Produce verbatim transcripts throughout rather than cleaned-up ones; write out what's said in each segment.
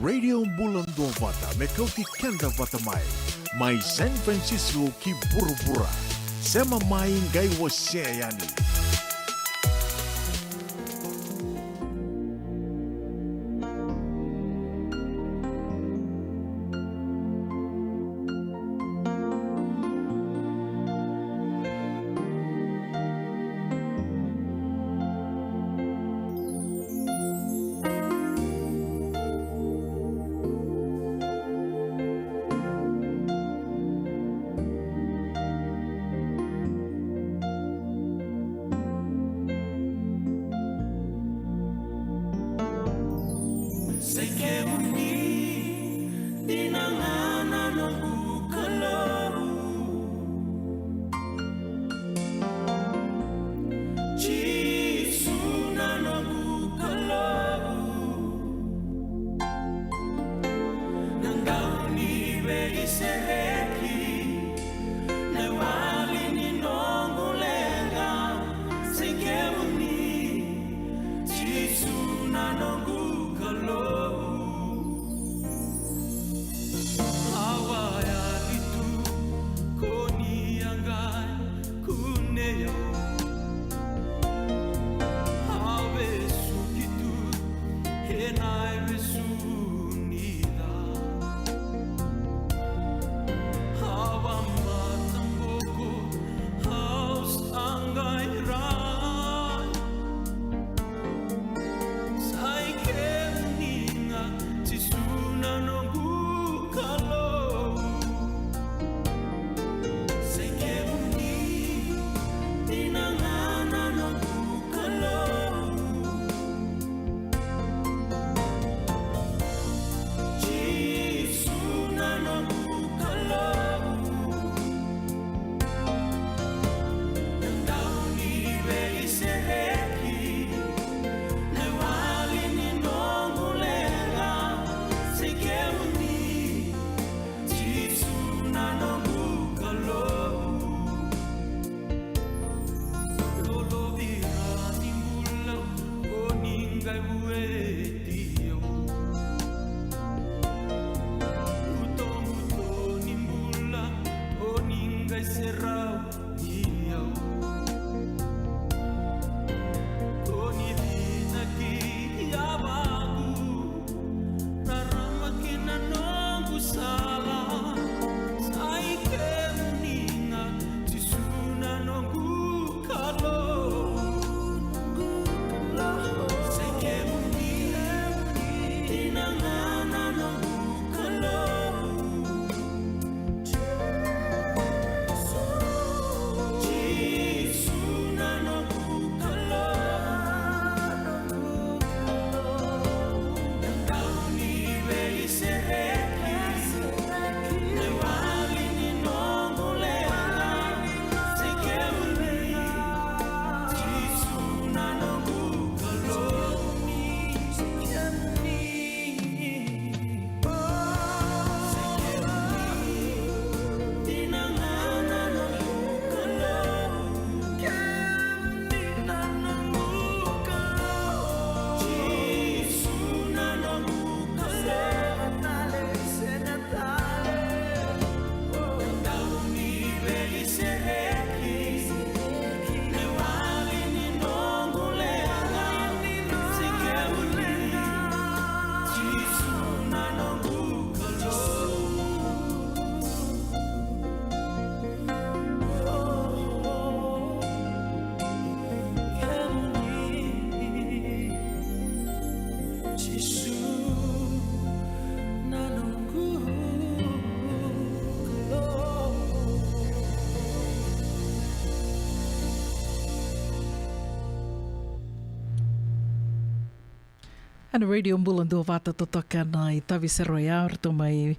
Radio Bula Duavata me kauti keda vata mai, mai San Francisco ki vuravura. Sema mai qai wasea yani. Sai kemuni dina ga na noqu Kalou. Jisu na noqu Kalou. Na dau ni veisereki, na iwali ni noqu leqa, sai kemuni, Jisu na noqu Kalou. Au a yali tu, ko ni a qai kunei au. Au vesuki tu ena ivesu ni ca. Au a mataboko, au sa qai rai. Sai kemuni ga Jisu na noqu Kalou. Sai kemuni dina ga na noqu Kalou. Jisu na noqu Kalou. Na dau ni veisereki, na iwali ni noqu leqa, sai kemuni, Jisu na noqu Kalou. Lolovira ni bula, o ni qai vueti au. Butobuto ni bula, o ni qai serau ni au. Ko ni vinaki yavaku, rarama kina noqu sala. Sai kemuni ga Jisu na noqu Kalou. Sai kemuni dina ga na noqu Kalou. Ena Radio Bula Duavata totoka na itavi sara oya, ratou mai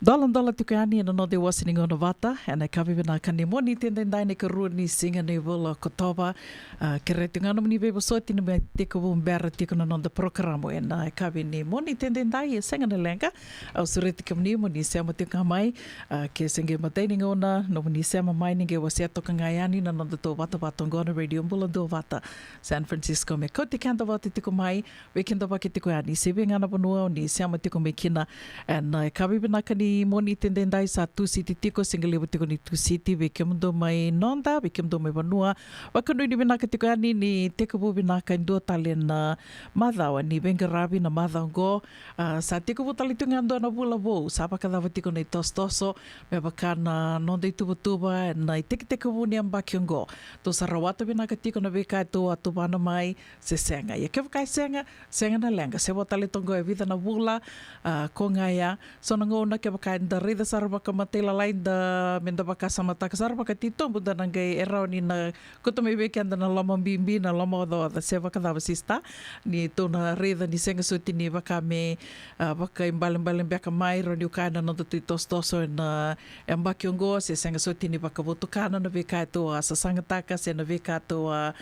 Doladola tiko yani ena noda iwase ni gauna vata ena yakavi vinaka ni Moniti edaidai, na ikarua ni siga ni vula o Okotova. A, kerea tiko ga nomuni veivosoti ni mai tekivu bera tiko na noda porokaramu ena yakavi ni Moniti edaidai. E sega na leqa, au sureti kemuni mo ni sema tiko ga mai. A, ke se qai matai ni gauna nomuni sema mai, ni qai wasea toka ga yani na nodatou vatavata oqo na Radio Bula Duavata San Francisco, me kauti keda vata tiko mai, veikidavaki tiko yani se vei ga na vanua o ni sema tiko mai kina. Ena yakavi vinaka ni Moniti edaidai, sa Tusiti tiko, siga levu tiko ni Tusiti vei kemudou mai noda, vei kemudou mai vanua. Vakanuinui vinaka tiko yani ni tekivu vinaka e dua tale na macawa ni veiqaravi na macawa oqo. A, sa tekivu tale tiko ga e dua na vula vou, sa vakacava tiko na itosotoso me vaka na noda ituvatuva ena itekitekivu ni yabaki oqo. Tou sa rawata vinaka tiko na veika e tou a tuvana mai se sega. Ia kevaka e sega, sega na leqa, se vo tale toqo e vica na vula, a, ko ga ya. So na gauna kevaka eda raica sara vakamatailalai, da, meda vakasamataka sara vakatitobu, da na qai, e rawa ni na kauta mai vei keda na loma bibi, na loma ocaoca, se vakacava, sista? Ni tou na raica ni sega soti ni vaka me, a, vakaibalebale beka mai, rawa niu kaya, na nodatou itosotoso ena yabaki oqo, se sega soti ni vakavotukana na veika e tou a sasagataka se na veika e tou a,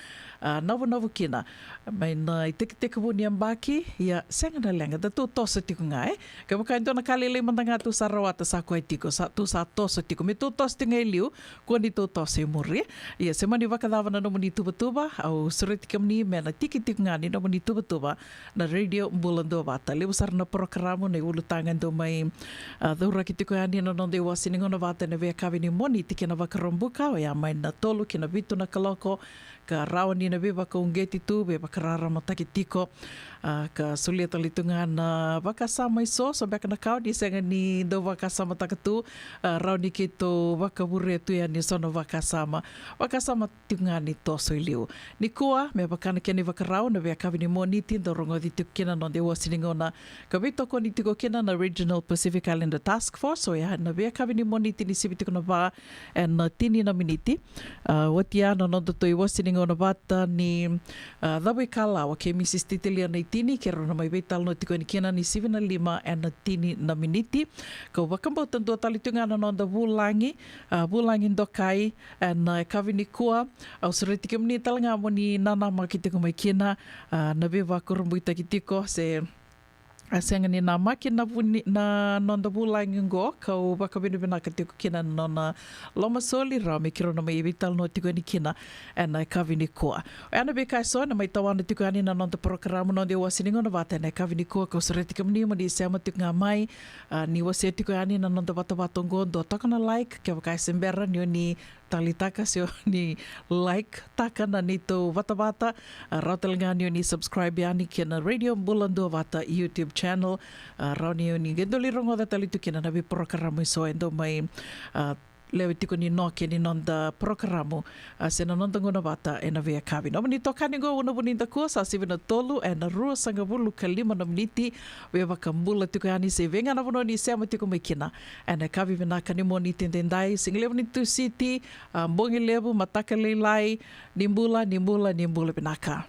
a, navunavu kina mai na itekitekivu ni yabaki. Ia sega na leqa, da tou toso tiko ga, e. Kevaka e dua na ka lailai mada ga tou sa rawata, sa koya tiko, sa, tou sa toso tiko, me tou toso tiko ga e liu, kua ni tou toso e muri. Ia se mani vakacava na nomuni tuvatuva, au sureti kemuni me na tiki tiko ga ni nomuni tuvatuva na Radio Bula Duavata. Levu sara na porokaramu, na iulutaga e dau mai, a, cauraki tiko yani na noda iwase ni gauna vata ena veiyakavi ni Moniti kei na Vakaraubuka, oya mai na tolu ki na vitu na kaloko, ka rawa ni na veivakauqeti tu, veivakararamataki tiko, a, ka solia tale tu ga na vakasama eso, so beka na ka o ni sega ni dau vakasamataka tu, a, rawa ni keitou vakavurea tu yani eso na vakasama. Vakasama tiko ga ni toso i liu. Nikua, me vaka na kena ivakarau, na veiyakavi ni Moniti, dau rogoci tiko kina na noda iwase ni gauna ka veitokoni tiko kina na Regional Pacific Islander Task Force, oya na veiyakavi ni Moniti ni sivi tiko na va ena tini na miniti. A, oti ya na nodatou iwase ni gauna vata ni, a, Cavuikalawa kei Mrs Titilia Naitini, keirau na mai veitalanoa tiko yani kina ni sivi na lima ena tini na miniti. Kau vakabauta dua tale tu ga na noda vulagi, a, vulagi dokai ena yakavi nikua. Au sureti kemuni tale ga mo ni nanamaki tiko mai kina, a, na veivakurabuitaki tiko se a sega ni namaki na vuni, na noda vulagi oqo, kau vakavinavinaka tiko kina na nona lomasoli, rawa me keirau na mai veitalanoa tiko yani kina ena yakavi nikua. Oya na veika eso ena mai tawana tiko yani na noda porokaramu, noda iwase ni gauna vata ena yakavi nikua, kau sureti kemuni mo ni sema tiko ga mai, a, ni wasea tiko yani na noda vatavata oqo, dua toka na like, kevaka e se bera ni o ni talitaka se o ni like taka na neitou vatavata, a, rawa tale ga ni o ni subscribe yani kei na Radio Bula Duavata YouTube channel, a, rawa ni o ni qai doli rogoca tale tu kina na veiporokaramu eso e dau mai, a, lewe tiko ni noke ni noda porokaramu, a, se na noda gauna vata ena veiyakavi. Nomuni itokani oqo, Una Vunidakua, sa sivi na tolu ena ruasagavulu ka lima na miniti. Via vakabula tiko yani se vei ga na vanua ni sema tiko mai kina ena yakavi vinaka ni Moniti edaidai, siga levu ni Tusiti, a, bogi levu, mataka lailai, ni bula, ni bula, ni bula vinaka.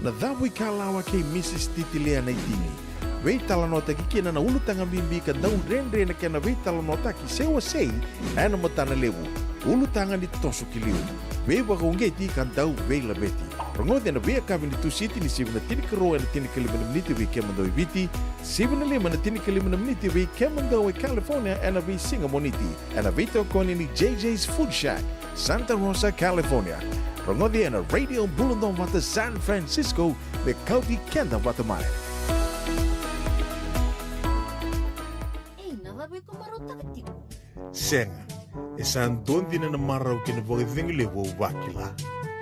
Na Cavuikalawa kei Mrs Titilea Naitini. Veitalanoataki kina na ulutaga bibi ka dau dredre na kena veitalanoataki se wasei ena matana levu. Ulutaga ni toso ki liu. Veivakauqeti ka dau veilaveti. Rogoci ena veiyakavi ni Tusiti ni sivi na tinikarua ena tinikalima na miniti vei kemudou e Viti, sivi na lima na tinikalima na miniti vei kemudou e California ena veisiga Moniti. Ena veitokoni ni J J's Food Shack, Santa Rosa, California. Rogoci ena Radio Bula Duavata San Francisco, me kauti keda vata mai. Ei, na cava iko marautaka tiko? Sega, e sa dua dina na marau kei na vakacegu levu au vakila.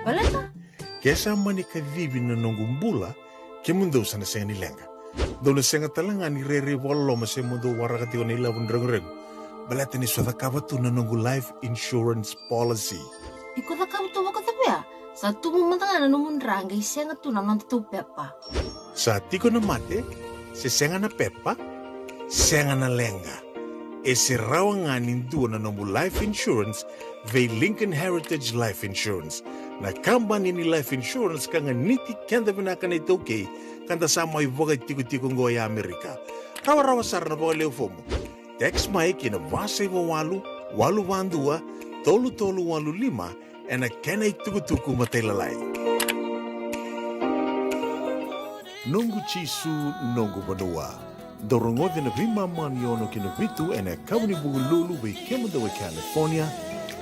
Baleta? Ke sa mani kacivi na noqu bula, kemudou sa na sega ni leqa. Dou na sega tale ga ni rairai vakaloloma se mo dou waraka tiko na ilavo ni reguregu. Baleta ni sa cakava tu na noqu life insurance policy. Iko cakava tu vakacavia? Sa tubu mada ga na nomu dra qai sega tu na nodatou pepa. Sa tiko na mate, se sega na pepa, sega na leqa. E se rawa ga ni dua na nomu life insurance vei Lincoln Heritage Life Insurance. Na kabani ni life insurance ka ganiti keda vinaka na iTaukei, ka da sa mai vakaitikotiko oqo e Amerika. Rawarawa sara na vakaleu fomu. Text mai ki na va saiva walu, walu va dua, tolu tolu walu lima, ena kena itukutuku matailalai. Noqu Jisu, noqu vanua. Dou rogoci na veimama ni ono ki na vitu ena yakavi ni Vukelulu vei kemudou e California,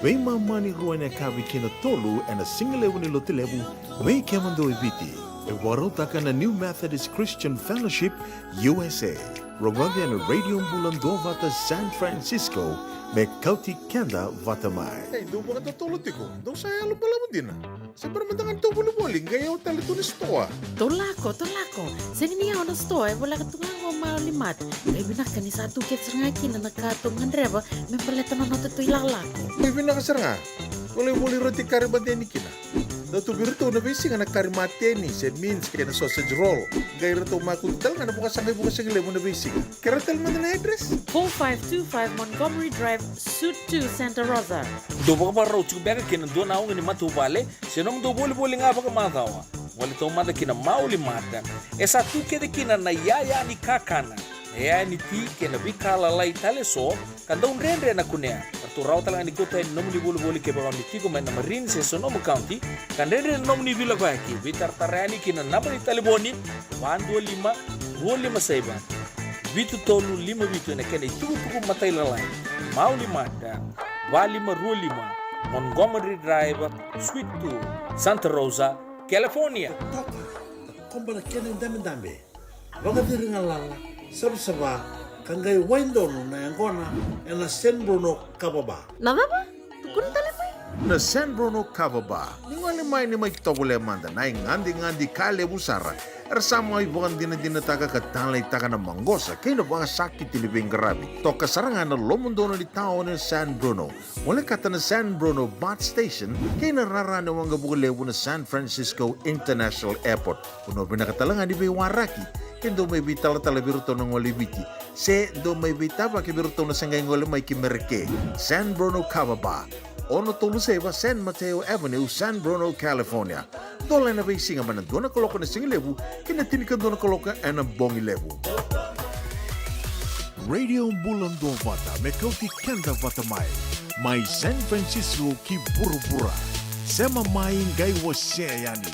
veimama ni rua ena yakavi ki na tolu ena sigalevu ni Lotulevu vei kemudou e Viti. E vakarautaka na New Methodist Christian Fellowship U S A. Rogoci ena Radio Bula Duavata San Francisco, me kauti keda vata mai. Ei, dou vakatotolo tiko, dou sa yalo balavu dina. Se bera mada ga ni tou volivoli, qai yawa tale tu na sitoa. Tou lako, tou lako. Sega ni yawa na sitoa, e voleka tu ga qo Mauli Mart. Qai vinaka ni sa tu kece sara ga kina na ka tou gadreva me baleta na nodatou ilakolako. Qai vinaka sara ga. Volivoli roti kari mateni kina. Dau tu vei iratou na veisiga na kari mateni, se mince kei na sausage roll. Qai ratou makutu tale ga na vakasaqa ivuka sigalevu na veisiga. Kerea tale mada na address? Four five two five Montgomery Drive, Suite two, Santa Rosa. Dou vakavakarau tiko beka kei na dua na auga ni matavuvale se nomudou volivoli ga vakamacawa? Gole taumada ki na Mauli Mart. E sa tu kece kina na iyaya ni kakana, na iyaya ni ti kei na veika lalai tale eso ka dau dredre na kunea. Ratou rawa tale ga ni kauta yani na nomuni volivoli kevaka o ni tiko mai na Marin se Sonoma County, ka dredre na nomuni veilakoyaki. Veitaratara yani ki na naba ni talevoni: va dua lima, rua lima saiva, vitu tolu lima vitu, ena kena itukutuku matailalai. Mauli Mart, va lima rua lima Montgomery Drive, Suite two, Santa Rosa, California. Toka, koba na kena idabedabe, vakaciri galala, savasava, ka qai wai donu na yaqona ena San Bruno Kava Bar. Na cava? Tukuna tale mai. Na San Bruno Kava Bar. Ni gole mai, ni mai tovolea mada na igadegade ka levu sara. Era sa mai vakadinadinataka ka taleitaka na maqosa kei na vakasakiti ni veiqaravi. Toka sara ga na lomodonu ni taoni o San Bruno. Volekata na San Bruno BART Station kei na rara ni waqavuka levu na San Francisco International Airport. Vanua vinaka tale ga ni veiwaraki, ke dou mai veitalatala vei iratou na gole i Viti, se dou mai veitavaki vei iratou na se qai gole mai ki Mereke. San Bruno Kava Bar, ono tolu saiva San Mateo Avenue, San Bruno, California. Dola ena veisiga mai na dua na kaloko na sigalevu ki na tinikadua na kaloko ena bogi levu. Radio Bula Duavata, me kauti keda vata mai. Mai San Francisco ki vuravura. Sema mai, qai wasea yani.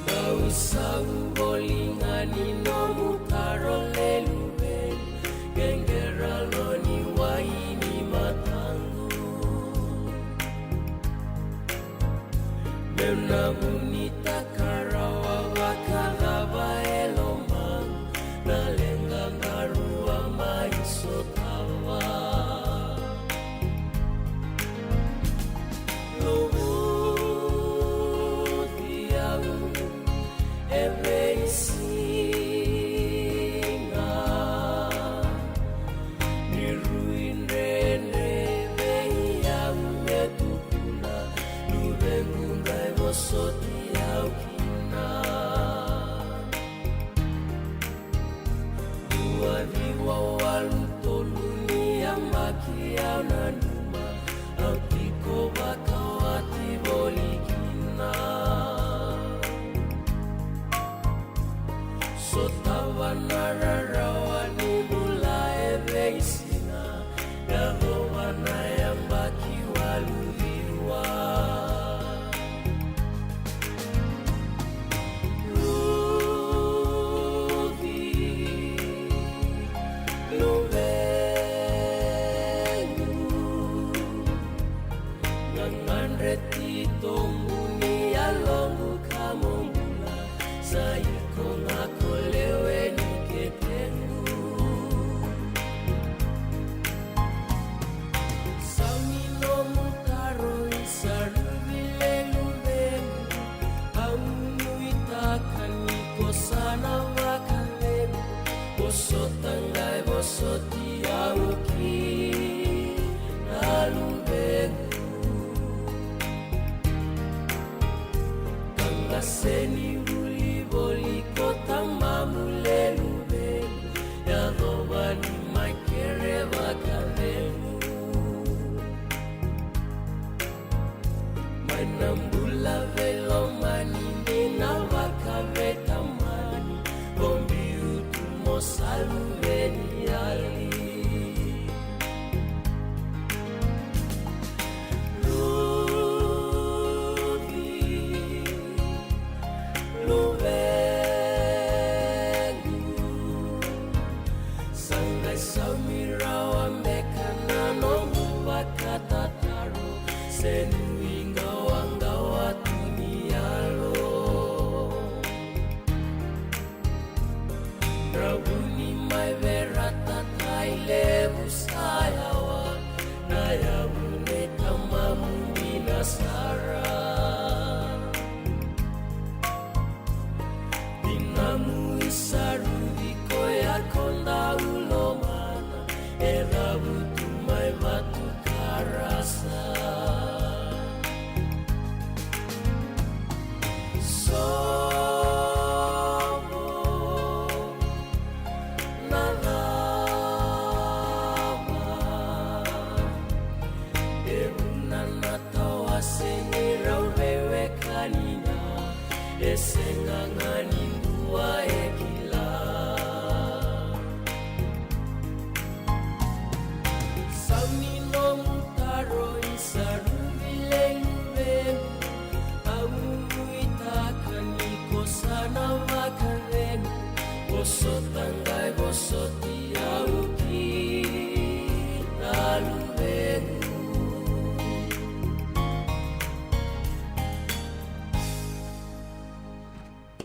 Dau sau voli ga ni nomu taro leluvei, qeqera lo ni wai ni mataqu. Meu na vunitaka rawa vakacava e lomaqu na leqa qarua mai sotava. Lovuci au e veisiga. Au nanuma, au tiko vakawati voli kina. Sotava na rarawa ni bula e veisiga, yacova na yabaki walu ciwa. Ruci, luvequ, gagadre titobu ni yaloqu ka mo bula, sa iko ga ko lewe ni ketequ. Sa ni nomu taro i sa Ruci lewe ni luvequ, au nuitaka ni ko sa na vakacegu, vosota qai vosoti au kina luvequ. Ka ga seni vuli voli ko tamamu lewe ni luvequ, yacova ni mai kere vakacegu. Mai na bula veilomani ni na vakaveitamani, ko biu tu mo sa luve ni yali. Ruci, luvequ, sa qai saumi rawa beka na nomu vakatataro, se ni qawaqawa tu ni yalo. Dravuni mai Verata, Tailevu, Sayawa, na yavu nei tamamu dina sara. Dinamu i sa Ruci koya ko dau lomana, e cavutu mai Vatukarasa. Sovo na cava, e vuna na tawase ni rau veiwekani na, e sega ga ni dua e kila. Sa ni nomu taro i sa Ruci lewe ni luvequ, au nuitaka ni ko sa na vakacegu, vosota qai vosoti au kina luvequ.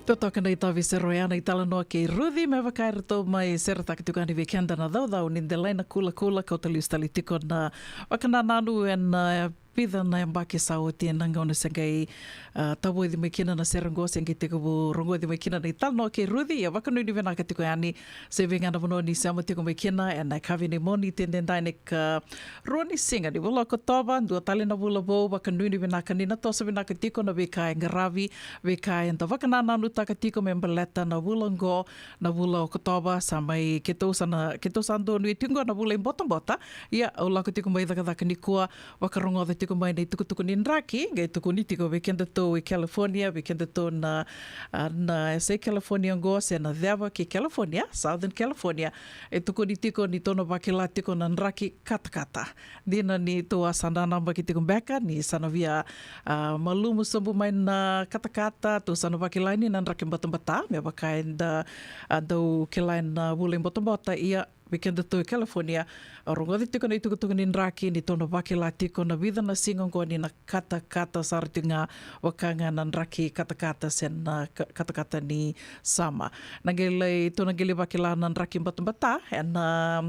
Totoka na itavi sero ya na italanoa kei Ruci, me vaka eratou mai seretaka tiko yani vei keda na caucau ni delai na kulakula, kauta lesu tale tiko na vakanananu ena, e, vica na yabaki sa oti ena gauna se qai, a, tavoci mai kina na sere qo, se qai tekivu rogoci mai kina na italanoa kei Ruci. Ia vakanuinui vinaka tiko yani, se vei ga na vanua ni sema tiko mai kina ena yakavi ni Moniti edaidai, na ikarua ni siga ni vula o Okotova, dua tale na vula vou. Vakanuinui vinaka ni na toso vinaka tiko na veika e qaravi, veika eda vakanananutaka tiko me baleta na vula oqo, na vula o Okotova. Sa mai keitou sa na, keitou sa donuya tiko qo na vula i botabota. Ia au lako tiko mai cakacaka nikua, vakarogoca tiko mai na itukutuku ni draki, qai tukuni tiko vei kedatou e California, vei kedatou na, a, na, e, se i California oqo se na ceva ki California, Southern California. E tukuni tiko ni tou na vakila tiko na draki katakata. Dina ni tou a sa nanamaki tiko beka ni sa na via, a, malumu sobu mai na katakata, tou sa na vakila ni na draki batabata, me vaka eda, a, dau kila ena vula i botabota. Ia vei kedatou e California, a, rogoci tiko na itukutuku ni draki ni tou na vakila tiko na vica na siga oqo ni na katakata sara tiko ga, vaka ga na draki katakata se na ka-, katakata ni summer. Na qai lai, tou na qai lai vakila na draki batabata ena,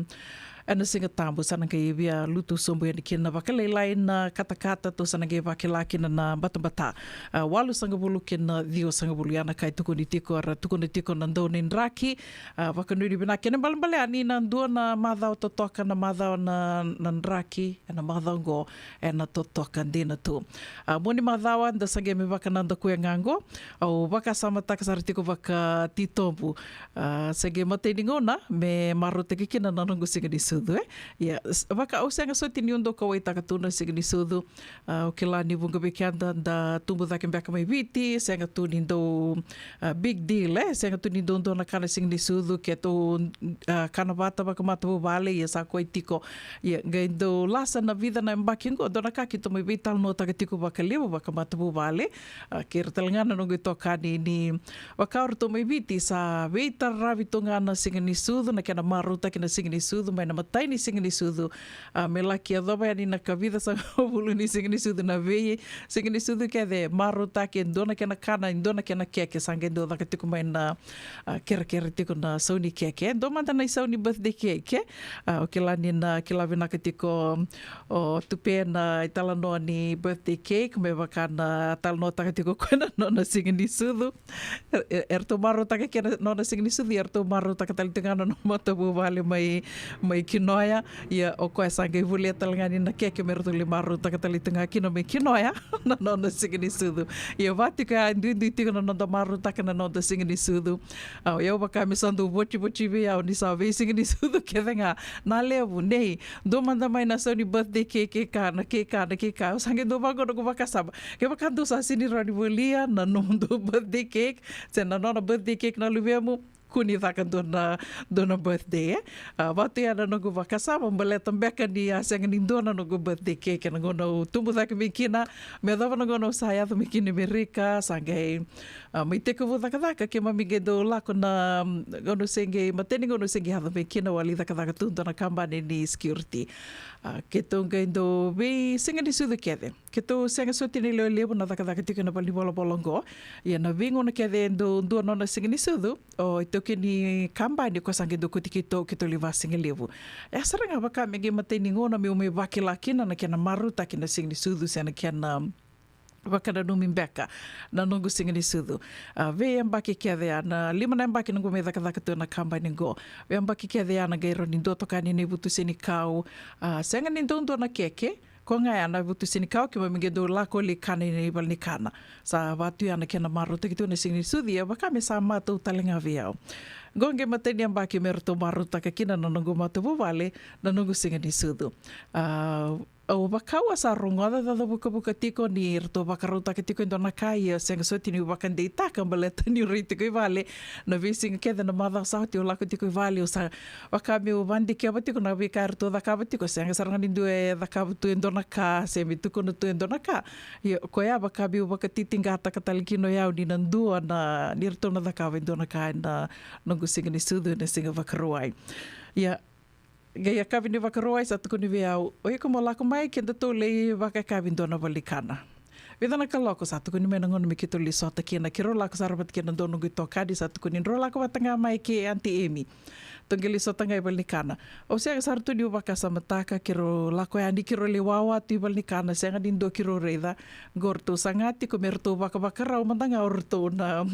ena Siga Tabu, sa na qai via lutu sobu yani kina vakalailai na katakata, tou sa na qai vakila kina na batabata. A, walusagavulu kei na ciwasagavulu ya na ka e tukuni tiko, era tukuna tiko na dau ni draki. A, vakanuinui vinaka, kena ibalebale yani na dua na macawa totoka na macawa na, na draki ena macawa oqo, ena totoka dina tu. A, mua ni macawa da sa qai mai vakanadakuya ga oqo, au vakasamataka sara tiko vakatitobu, a, se qai matai ni gauna me marautaki kina na noqu siga ni sucu, e? Ia, s-, vaka au sega soti niu dau kauaitaka tu na siga ni sucu. A, au kila ni vuqa vei keda da tubu cake beka mai Viti, sega tu ni dau, a, big deal, e? Sega tu ni dau dua na ka na siga ni sucu, keitou, a, kana vata vakamatavuvale, ia sa koya tiko. Ia, qai dau lasa na vica na yabaki qo, dua na ka keitou mai veitalanoataka tiko vakalevu vakamatavuvale. A, kei ira tale ga na noqu itokani ni vaka o ratou mai Viti, sa veitaravi tu ga na siga ni sucu, na kena marautaki na siga ni sucu, mai na imatai ni siga ni sucu. A, me laki yacova yani na ikavica sagavulu ni siga ni sucu, na vei siga ni sucu kece, marautaki e dua na kena kana, e dua na kena keke, sa qai dau caka tiko mai na, a, kerekere tiko na sau ni keke. E dua mada na isau ni birthday cake, e? A, au kila ni na kila vinaka tiko o Tupe na italanoa ni birthday cake, me vaka na talanoataka tiko koya na nona siga ni sucu. E, e, eratou marautaka kina na nona siga ni sucu, eratou marautaka tale tiko ga na nona matavuvale mai, mai Kinoya. Ia, o koya sa qai volia tale ga ni na keke me ratou lai marautaka tale tiko ga kina mai Kinoya na nona siga ni sucu. Ia, va tiko ya, duidui tiko na noda marautaka na noda siga ni sucu. Au, ia, vaka me sa dau votivoti vei au ni sa veisiga ni sucu kece ga. Na levu, nei, dua mada mai na sau ni birthday cake, kei ka, na kei ka, na kei ka. Au sa qai dau vaqo noqu vakasama. Kevaka dou sa sega ni rawa ni volia na nomudou birthday cake, se na nona birthday cake na luvemu, kua ni caka dua na, dua na birthday, e? A, vatu ya na noqu vakasama, baleta beka ni a sega ni dua na noqu birthday cake ena gauna au tubu cake mai kina, me yacova na gauna au sa yaco mai kina i Merika, sa qai, a, mai tekivu cakacaka, keimami qai dau lako na, mm, gauna au se qai, matai ni gauna au se qai yaco mai kina, au a lai cakacaka tu dua na kabani ni security. A, keitou qai dau veisiga ni sucu kece. Keitou sega soti ni lewe levu na cakacaka tiko ena valenivolavola oqo. Ia na veigauna kece e dau dua nona siga ni sucu, o itaukei ni kabani o koya sa qai dau kauti keitou, keitou lai vasigalevu. E sara ga vaka me qai matai ni gauna meu mai vakila kina na kena marautaki na siga ni sucu, se na kena vakananumi beka na noqu siga ni sucu. A, veiyabaki kece ya, na lima na yabaki noqu mai cakacaka tu ena kabani qo. Veiyabaki kece ya na qai rawa ni dua toka yani na ivutu senikau. A, sega ni dau dua na keke, ko ga ya na ivutu senikau, keimami qai dau lako lai kana ena valenikana. Sa vatu ya na kena marautaki tu na siga ni sucu, ia vaka me sa matau tale ga vei au. Qo qai matai ni yabaki me ratou marautaka kina na noqu matavuvale na noqu siga ni sucu. A, au vaka au a sa rogoca cacavukavuka tiko ni ratou vakarautaka tiko e dua na ka, ia sega soti niu vakadeitaka baleta niu rai tiko i vale. Na veisiga kece na macawa sa oti au lako tiko i vale, au sa vaka meu vakadikeva tiko na veika eratou cakava tiko, sega sara ga ni dua e cakava tu e dua na ka, se me tukuna tu e dua na ka. Ia, koya vaka meu vakatitiqataka tale kina o yau ni na dua na, ni ratou na cakava e dua na ka ena noqu siga ni sucu ena Siga Vakarauwai. Ia, qai yakavi ni Vakarauwai sa tukuni vei au, o iko mo lako mai, kedatou lai vakayakavi dua na valenikana. Vica na kaloko sa tukuni mai na gauna me keitou lai sota kina, keirau lako sara vata kei na dua noqu itokani, sa tukuni drau lako vata ga mai kei Aunty Amy. Tou qai lai sota ga i valenikana. Au sega sara tu niu vakasamataka, keirau lako yani, keirau lai wawa tu i valenikana, sega ni dua keirau raica. Qo ratou saga tiko me ratou vakavakarau mada ga o ratou na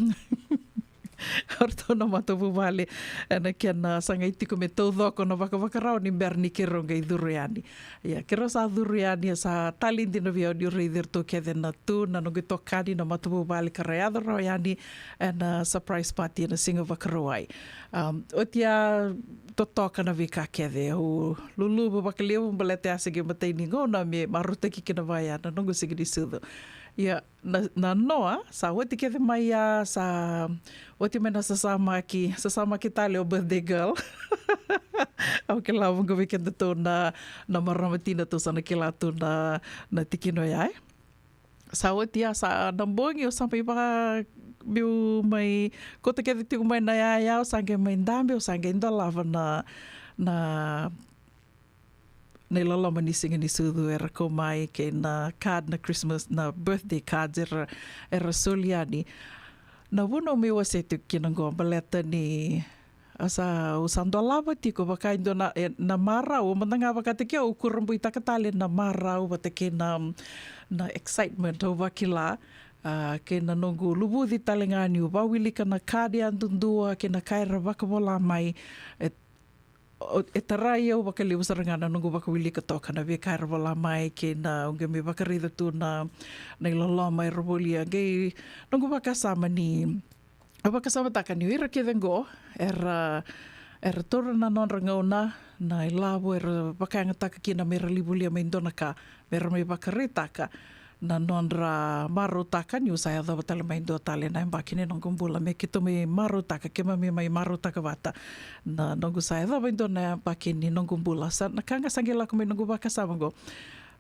o ratou na matavuvale, ena kena sagai tiko me taucoko na vakavakarau ni bera ni keirau qai curu yani. Ia, keirau sa curu yani, a sa talei dina vei au niu raici iratou kece na tu na noqu itokani, na matavuvale ka ra yaco rawa yani ena surprise party ena Siga Vakarauwai. Um, oti ya totoka na veika kece, au luluvu vakalevu baleta ya se qai matai ni gauna me marautaki kina vaya na noqu siga ni sucu. Ia, na, na noa, sa oti kece mai ya, sa oti mai na sasamaki, sasamaki tale o birthday girl. Au kila vuqa vei kedatou na, na marama tina tou sa na kila tu na, na tikina oya, e. Sa oti ya, sa na bogi, au sa mai vaka, meu mai kauta kece tiko mai na yaya, au sa qai mai dabe, au sa qai dolava na, na na iloloma ni siga ni sucu era kau mai kei na card, na Christmas, na birthday cards era, era soli yani. Na vuna au mai wasea tiko kina qo baleta ni a sa, au sa dolava tiko vaka e dua na, e, na marau, au mada ga vakataki au, au kurabuitaka tale na marau vata kei na, na excitement au vakila, a, kei na noqu luvuci tale ga niu vawilika na card yadudua kei na ka era vakavola mai. E, o, e tarai au vakalevu sara ga na noqu vakawilika toka na veika era vola mai kei na, au qai mai vakaraica tu na, na iloloma era volia. Qai noqu vakasama ni, au vakasamataka ni o ira kece qo era, era taura na nodra gauna na ilavo era vakayagataka kina me ra lai volia mai dua na ka me ra mai vakaraitaka na nodra marautaka niu sa yacova tale mai dua tale na yabaki ni noqu bula. Me keitou mai marautaka, keimami mai marautaka vata na noqu sa yacova e dua na yabaki ni noqu bula. Sa na ka ga sa qai lako mai noqu vakasama oqo.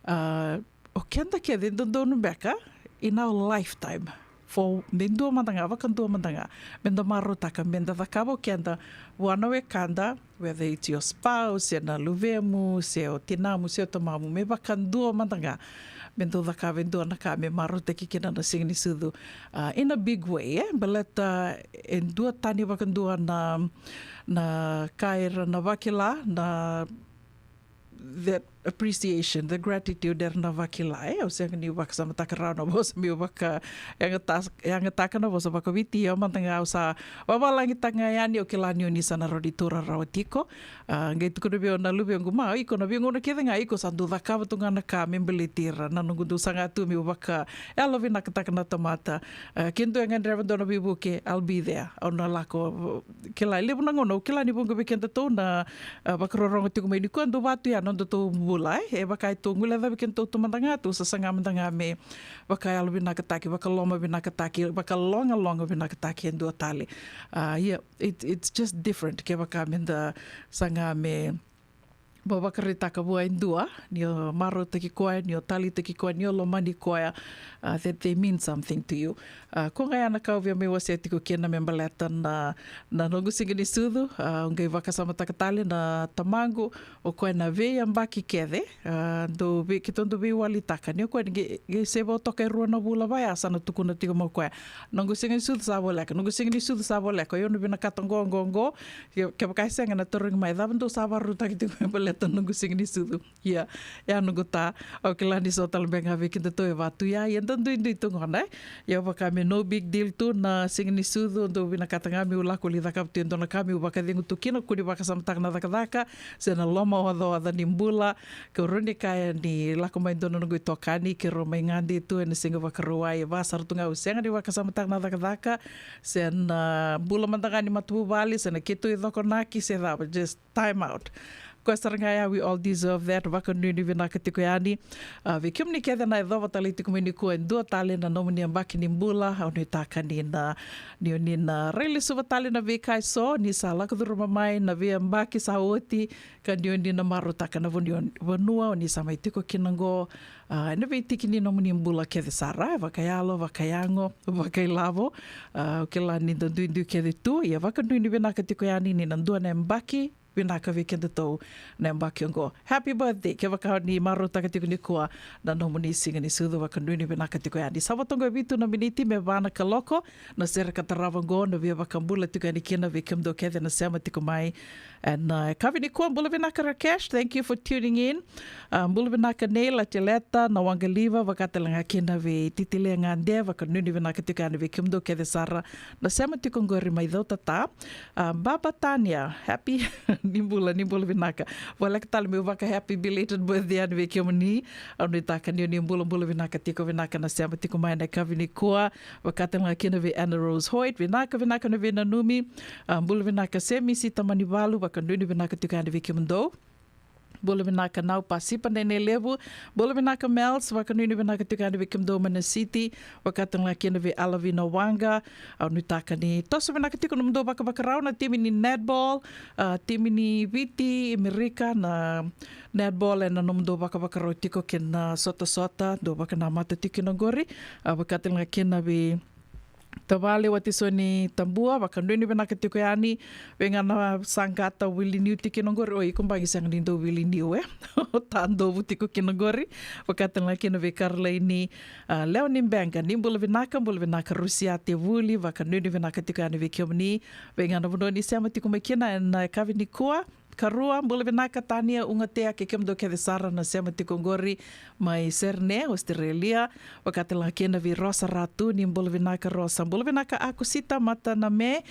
A, o keda kece e dodonu beka in our lifetime, for me dua mada ga, vakadua mada ga, me da marautaka me da cakava o keda vua na wekada, whether it's your spouse, se na luvemu, se o tinamu, se o tamamu, me vakadua mada ga me dau cakava e dua na ka me marautaki kina na siga ni sucu, a, in a big way, e? Baleta e duatani vakadua na, na ka era na vakila, na that appreciation, the gratitude era na vakila, e? Au sega niu vakasamataka rawa na vosa meu vakayagataka, yagataka na vosa vakaViti, ia mada ga au sa vavalagitaka ga yani, au kila ni o ni sa na rawa ni taura rawa tiko. A, qai tukuna vei au na luvequ, ma, iko na veigauna kece ga iko sa dau cakava tu ga na ka me baleti ira na noqu dau saga tu meu vakayalovinakataka na tamata. A, ke dua e gadreva dua na veivuke, I'll be there. Au na lako, kila, e levu na gauna, au kila ni vuqa vei kedatou na, a, vakarorogo tiko mai nikua, dau vatu ya na nodatou bula, e, e vaka e tou guilecavi kedatou tu mada ga, tou sa saga mada ga me vakayalovinakataki, vakalomavinakataki, vakalogalogavinakataki e dua tale. A, ia, it, it's just different kevaka me da saga me vakaraitaka vua e dua ni o marautaki koya, ni o taleitaki koya, ni o lomani koya, a, that they mean something to you. A, ko ga ya na ka au via mai wasea tiko kina me baleta na, na noqu siga ni sucu, a, au qai vakasamataka tale na tamaqu, o koya na veiyabaki kece, a, dau vei, keitou dau veiwalitaka. Ni o koya ni qai, qai se vo toka e rua na vula vaya sa na tukuna tiko mai o koya, noqu siga ni sucu sa voleka, noqu siga ni sucu sa voleka, o yau na vinakata qo, qo, qo. Ke, kevaka e sega na tarogi mai, cava dou sa vakarautaki tiko me baleta noqu siga ni sucu? Ia, ia noqu ta, au kila ni so tale beka ga vei kedatou e vatu ya, ia da duidui tu gona, e? Ia vaka me no big deal tu na siga ni sucu, dou vinakata ga meu lako lai cakava tu e dua na ka meu vakacegu tu kina, kua ni vakasamataka na cakacaka se na lomaocaoca ni bula. Kau rawa ni kaya ni lako mai dua na noqu itokani, keirau mai gade tu ena Siga Vakarauwai, e va sara tu ga au sega ni vakasamataka na cakacaka se na bula mada ga ni matavuvale se na keitou icokonaki se cava, just time out. Koya sara ga ya, we all deserve that. Vakanuinui vinaka tiko yani, a, vei kemuni kece na yacova tale tiko mai nikua e dua tale na nomuni yabaki ni bula. Au nuitaka ni na, ni o ni na rai lesuva tale na veika eso ni sa lako curuma mai na veiyabaki sa oti, ka ni o ni na marautaka na vanua, vanua o ni sa mai tiko kina oqo, a, ena veitiki ni nomuni bula kece sara, e, vakayalo, vakayago, vakailavo. A, au kila ni da duidui kece tu, ia vakanuinui vinaka tiko yani ni na dua na yabaki vinaka vei kedatou na yabaki oqo. Happy birthday, kevaka ni marautaka tiko nikua na nomuni siga ni sucu, vakanuinui vinaka tiko yani. Sa vo toka e vitu na miniti me va na kaloko, na sere ka tarava oqo, na via vakabula tiko yani kina vei kemudou kece na sema tiko mai. And, uh, yakavi nikua, bula vinaka Rakesh, thank you for tuning in. Uh, bula vinaka Neil Ateleta, na Waqaliva, vaka tale ga kina vei Titile Gade, vakanuinui vinaka tiko yani vei kemudou kece sara na sema tiko oqori mai Cautata. Uh, Baba Tania, happy, ni bula, ni bula vinaka. Voleka tale meu vaka happy belated birthday yani vei kemuni. Au nuitaka ni o ni bulabula vinaka tiko, vinaka na sema tiko mai na yakavi nikua. Vaka tale ga kina vei Anna Rose Hoyt, vinaka, vinaka na veinanumi. A, bula vinaka Semisi Tamanivalu, vakanuinui vinaka tiko yani vei kemudou. Bula vinaka Nau Pasipa Nenelevu, bula vinaka Mels, vakanuinui vinaka tiko yani vei kemudou mai na city. Vaka tale ga kina vei Alavina Waqa. Au nuitaka ni toso vinaka tiko nomudou vakavakarau na timi ni netball, a, timi ni Viti, Amerika, na netball ena nomudou vakavakarau tiko kei na sotasota, dou vakanamata tiko kina oqori. A, vaka tale ga kina vei tavale Watisoni Tabua, vakanuinui vinaka tiko yani, vei ga na saqata wili niu tiko kina oqori, o iko bagi sega ni dau wili niu, e? O Tadovu tiko kina oqori, vaka tale ga kina vei Karolaini, a, Lewa ni Beqa, ni bula vinaka, bula vinaka Rusiate Vuli, vakanuinui vinaka tiko yani vei kemuni, vei ga na vanua ni sema tiko mai kina ena yakavi nikua. Karua, bula vinaka Tania Ugatea kei kemudou kece sara na sema tiko oqori mai Serne, Australia. Vaka tale ga kina vei Rosa Ratu, ni bula vinaka Rosa. Bula vinaka Akusita Mataname,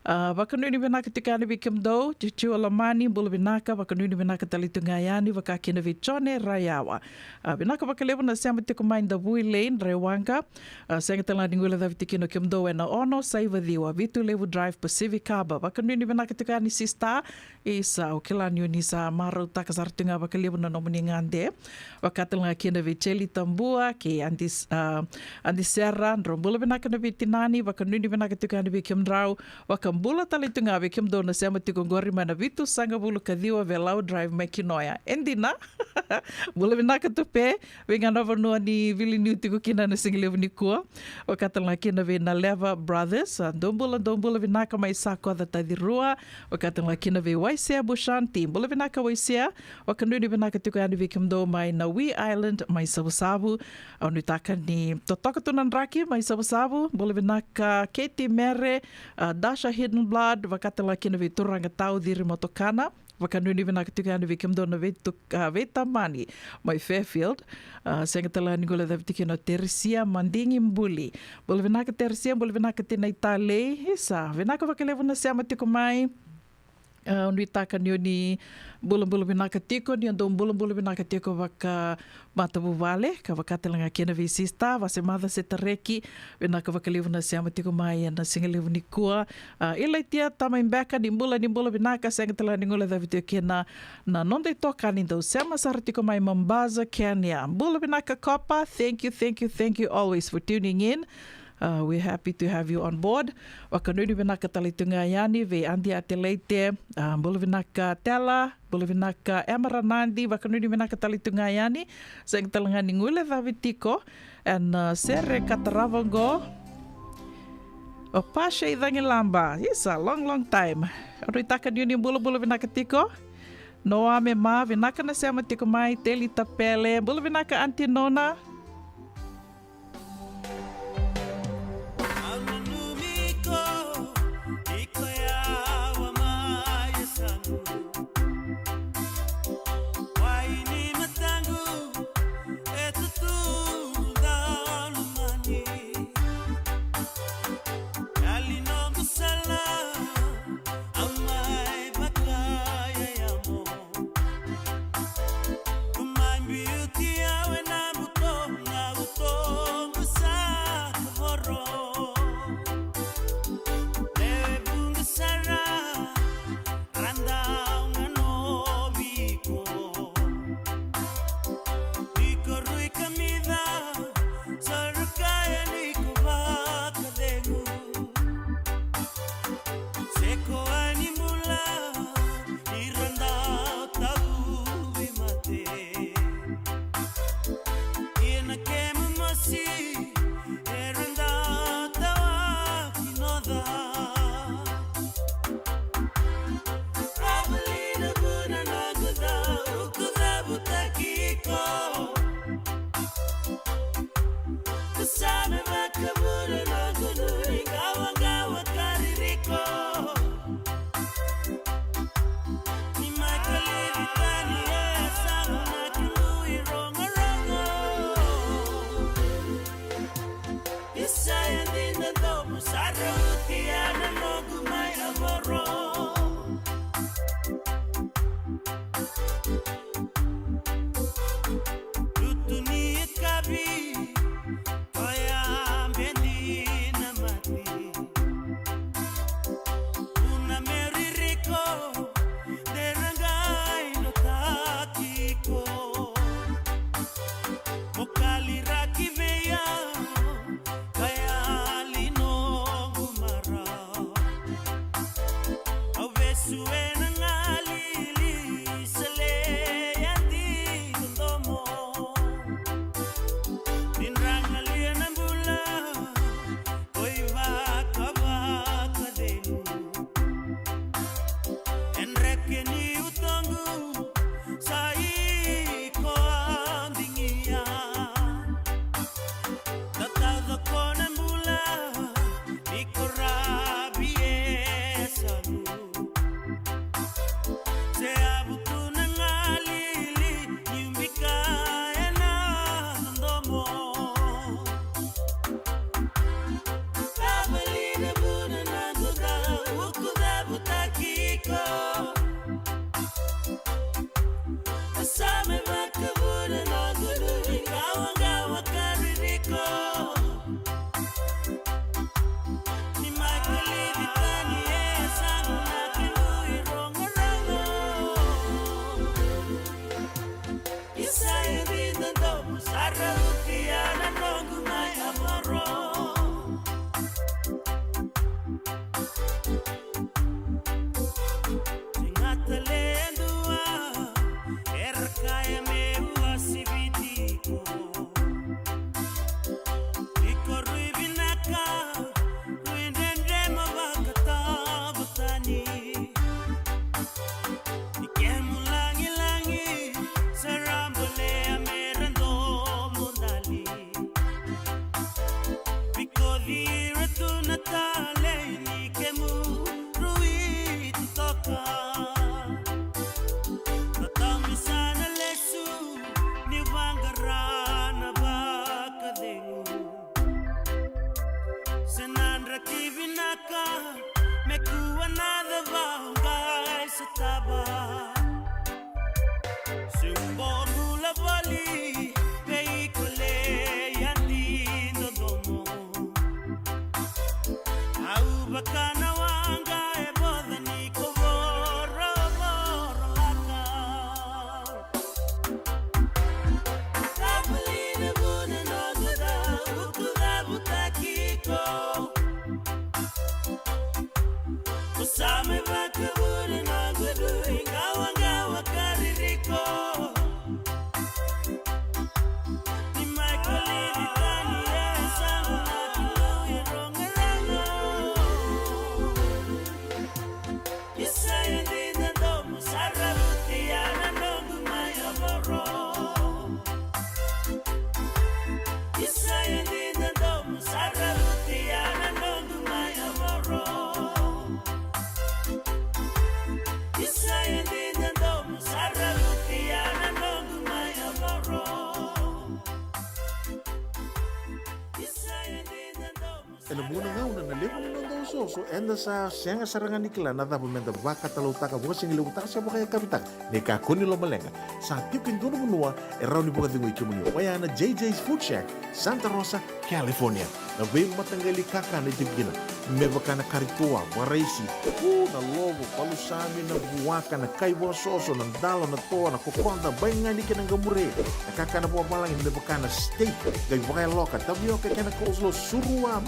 A, vakanuinui vinaka tiko yani vei kemudou, Cici Lamani, bula vinaka, vakanuinui vinaka tale tu ga yani, vaka kina vei Jone Rayawa. A, vinaka vakalevu na sema tiko mai Davui Lane, Rewaqa. A, sega tale ga ni guilecavi tiko kina o kemudou ena ono, saiva ciwa, Vitu Levu Drive, Pacific Harbour. Vakanuinui vinaka tiko yani sister, isa, au kila ni o ni sa marautaka sara tu ga vakalevu na nomuni gade. Vaka tale ga kina vei Jeli Tabua, kei Adi, a, Adi Sera, drau bula vinaka na veitinani, vakanuinui vinaka tiko yani vei kemudrau, vakabula tale tu ga vei kemudou na sema tiko qori mai na vitusagavulu ka ciwa Velau Drive mai Kinoya. E dina, bula vinaka tu pe, vei ga na vanua ni viliniu tiko kina na sigalevu nikua. Vaka tale ga kina vei Naleva Brothers, a, dou bula, dou bula vinaka mai Sakoca Tacirua. Vaka tale ga kina vei Waisea Bushanti, bula vinaka Waisea. Vakanuinui vinaka tiko yani vei kemudou mai na Wee Island mai Savusavu. Au nuitaka ni totoka tu na draki mai Savusavu. Bula vinaka Katie Mere, a, Dasha Hidden Blood, vaka tale ga kina vei turaga Tau Ciri Motokana. Vakanuinui vinaka tiko yani vei kemudou na veitu-, a, veitamani mai Fairfield. A, sega tale ga ni guilecavi tiko kina o Teresia Madigi Buli. Bula vinaka Teresia, bula vinaka Tina Italei. Isa, vinaka vakalevu na sema tiko mai. A, au nuitaka ni o ni bulabula vinaka tiko, ni o dou bulabula vinaka tiko vakamatavuvale, ka vaka tale ga kina vei sister, Vasemaca Setareki, vinaka vakalevu na sema tiko mai ena sigalevu nikua. A, Ilaitia Tamai Beka, ni bula, ni bula vinaka, sega tale ga ni guilecavi tiko kina na noda itokani dau sema sara tiko mai Mombasa, Kenya. Bula vinaka Kopa, thank you, thank you, thank you always for tuning in. Uh, we're happy to have you on board. Vakanuinui vinaka tale tu ga yani vei Adi Atelaite, uh, bula vinaka Tela, bula vinaka Emera Nadi, vakanuinui vinaka tale tu ga yani. Sega tale ga ni guilecavi tiko ena, uh, sere ka tarava oqo. O Pasha Icagilaba, it's a long, long time. Au nuitaka ni o ni bulabula vinaka tiko. Noa Mema, vinaka na sema tiko mai, Teli Tapele, bula vinaka Aunty Nona. Simbolu lavali, vei iko le yadi dodomo. Au vaka na waqa e voca ni ko vorovoro laka. Lavali na vuna noqu dau kucavutaki iko. Ko sa mai vakavuna noqu dui qawaqawa ka ririko. Ni mai kolivi tani e yasamu na Kalou e rogo rawa. Isa e dina domu sa ravuti ya na noqu mai yavoro. Isa e dina domu sa ravuti ya na noqu mai yavoro. Isa e dina domu sa ravuti ya na noqu mai yavoro. Isa e dina domu Ena vuqa na gauna na levu ni noda osooso eda sa sega sara ga ni kila na cava meda vakatalautaka, vakasigalevu taka se vakayakavi taka. Ni kakua ni lomaleqa, sa tiko e dua na vanua e rawa ni vakacegui kemuni, oya na J J's Food Shack, Santa Rosa, California. Na veimataqali kakana e tiko kina, me vaka na kari toa, vakaraisi, u, na lovo, palusami, na vuaka, na kai vakasoso, na dalo, na toa, na kokoda, baigani kei na qamure. Na kakana vakavalagi me vaka na steak, qai vakayaloka, tavioka kei na coleslaw, surua, mm,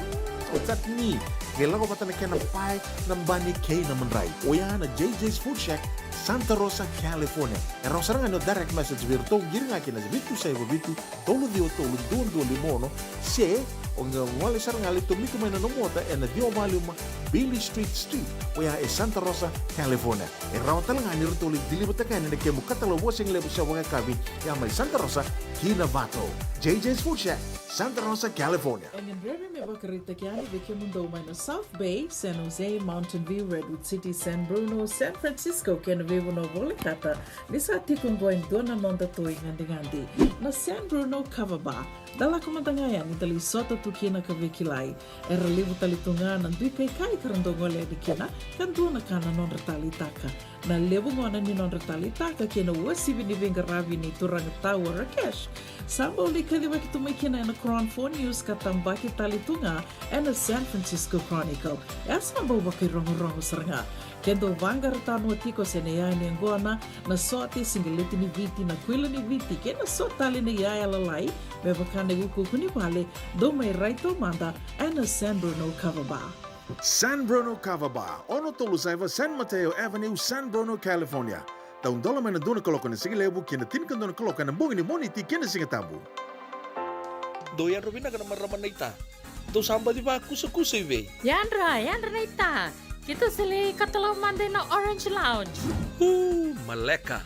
o chutney. Qai lako vata na kena pae, na bani kei na madrai. Oya na J J's Food Shack, Santa Rosa, California. E rawa sara ga ni o direct message vei iratou, qiri ga kina vitu saiva vitu, tolu ciwa tolu, dua dua lima ono, se o qai gole sara ga, lai tomika mai na nomu ota ena ciwa va lima Beale Street Suite, oya e Santa Rosa, California. E rawa tale ga ni ratou lai deliver-taka yani na kemu katalau vakasigalevu se vakayakavi, ya mai Santa Rosa ki Novato. J J's Food Shack, Santa Rosa, California. E gadrevi me vakaraitaki yani vei kemudou mai na South Bay, San Jose, Mountain View, Redwood City, San Bruno, San Francisco kei na veivanua volekata, ni sa tiko oqo e dua na noda toi gadigadi, na San Bruno Kava Bar. Da lako mada ga yani da lai sota tu kina ka veikilai. Era levu tale tu ga na dui kaikai ka ra dau gole yani kina, ka dua na ka na nodra taleitaka. Na levu gona ni nodra taleitaka kei na uasivi ni veiqaravi nei turaga Tau Rakesh, sa bau lai kacivaki tu mai kina ena Cron Four News ka tabaki tale tu ga ena San Francisco Chronicle. E a sa bau vakairogorogo sara ga. Ke dou vaqara tanoa tiko se na iyaya ni yaqona, na sote, siqeleti ni Viti, na kuila ni Viti kei na so tale na iyaya lalai, me vaka na iukuuku ni vale, dou mai rai taumada ena San Bruno Kava Bar. San Bruno Kava Bar, ono tolu saiva San Mateo Avenue, San Bruno, California. Dau dola mai na dua na kaloko na sigalevu ki na tinikadua na kaloko ena bogi ni Moniti kei na Sigatabu. Dou yadra vinaka na marama naita. Dou sa baci vakusakusa i vei? Yadra, yadra naita. Keitou sa lai katalau mada ina Orange Lounge. Uu, maleka.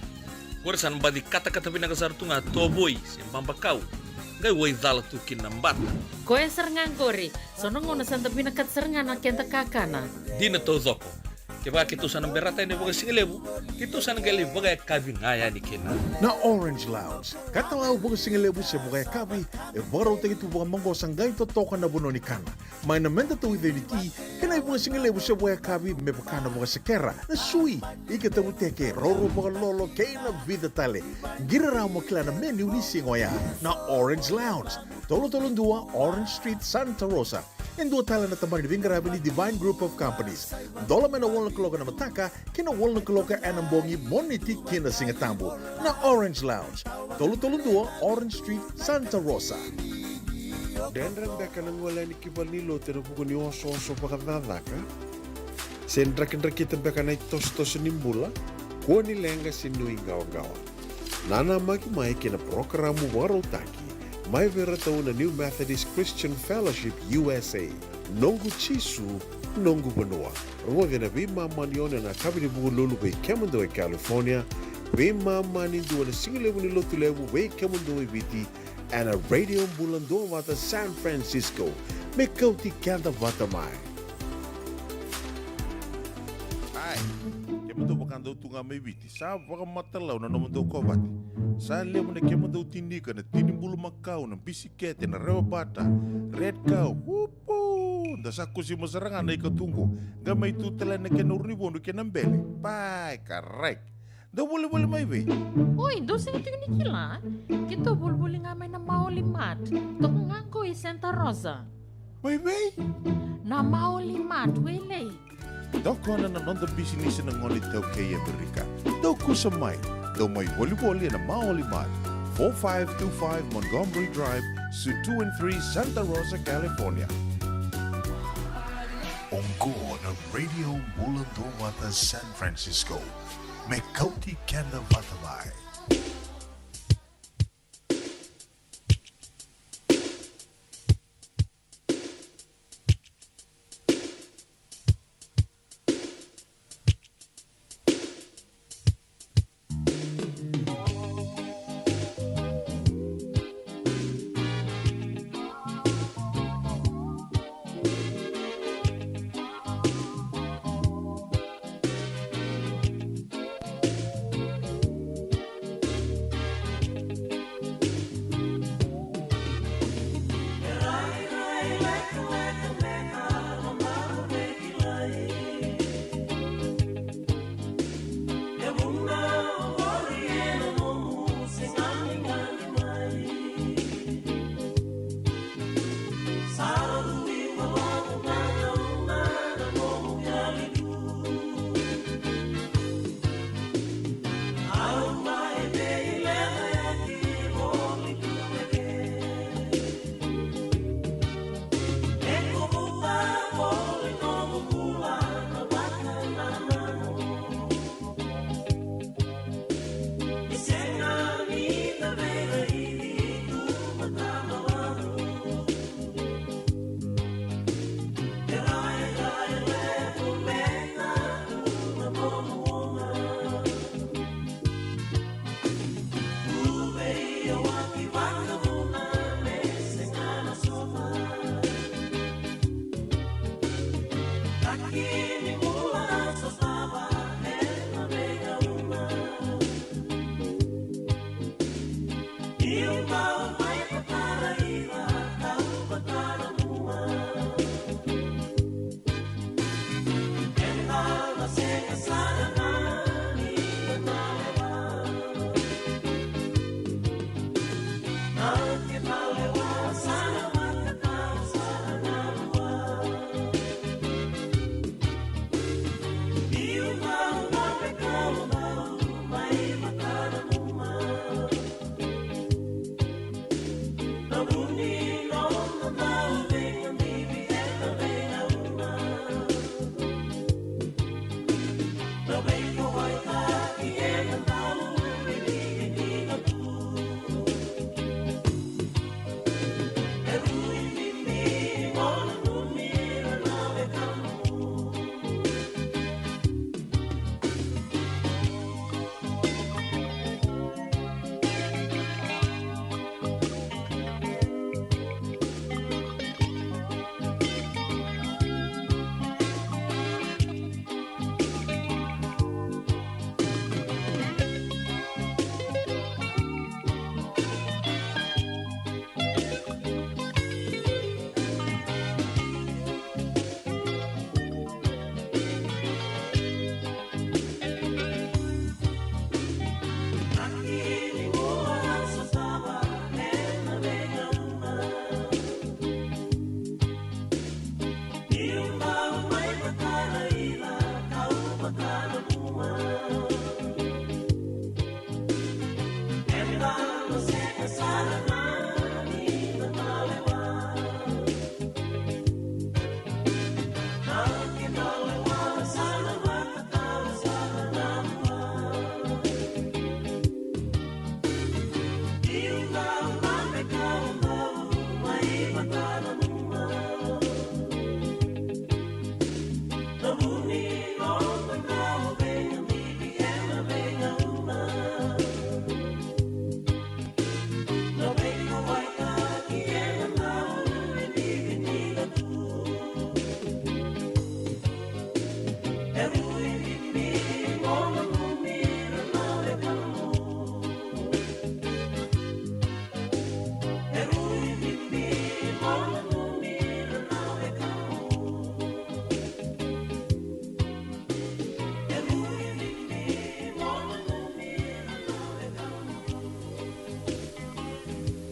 Qori sa na baci katakata vinaka sara tu ga tovoi se babakau. Qai waicala tu kina na bata. Koya sara ga qori. So na gauna sa da vinakata sara ga na keda kakana. Dina taucoko. Kevaka keitou sa na berata yani vakasigalevu, keitou sa na qai lai vakayakavi ga yani kina. Na Orange Lounge, katalau vakasigalevu se vakayakavi, e vakarautaki tu vakamaqosa qai totoka na vanua ni kana. Mai na meda tauica ni ti, kei na ivakasigalevu se vakayakavi me vaka na vakasekera, na sui, ika tavuteke, roro vakalolo kei na vica tale. Qiri rawa mo kila na menu ni siga oya. Na Orange Lounge, tolu tolu dua Orange Street, Santa Rosa. E dua tale na tabana ni veiqaravi ni Divine Group of Companies. Dola mai na walu na kaloko ena mataka ki na walu na kaloko ena bogi, Moniti ki na Sigatabu. Na Orange Lounge, tolu tolu dua Orange Street, Santa Rosa. Dredre beka na gole yani ki valenilotu ena vuku ni osooso vakacakacaka? Se drakidrakita beka na itosotoso ni bula? Kua ni leqa se nuiqawaqawa. Nanamaki mai ki na parokaramu vakarautaki mai vei iratou na New Methodist Christian Fellowship U S A, Noqu Jisu, Noqu Vanua. Rogoci ena veimama ni ono ena yakavi ni Vukelulu vei kemudou e California, veimama ni dua na sigalevu ni Lotulevu vei kemudou e Viti, ena Radio Bula Duavata San Francisco. Me kauti keda vata mai. Ai, kemudou vakadau tu ga mai Viti, sa vakamatalau na nomudou kovate. Sa levu na kemudou tinika, na tini bulumakau, na bisikete, na rewa bata, red cow, upu! Da sa kusima sara ga na ika tu qo. Qai mai tu tale na kena uru ni vodo kei na bele. Pai, karai. Dou volivoli mai vei? Oi, dou sega tiko ni kila. Keitou volivoli ga mai na Maoli Mart. Toka ga qo i Santa Rosa. Mai vei? Na Maoli Mart, Wailei. Tokona na noda bisinisi na gone iTaukei e Amerika. Dou kusa mai. Dou mai volivoli ena Maoli Mart, four five two five Montgomery Drive, Suite two and three, Santa Rosa, California. Oqo na Radio Bula Duavata San Francisco. Me kauti keda vata mai.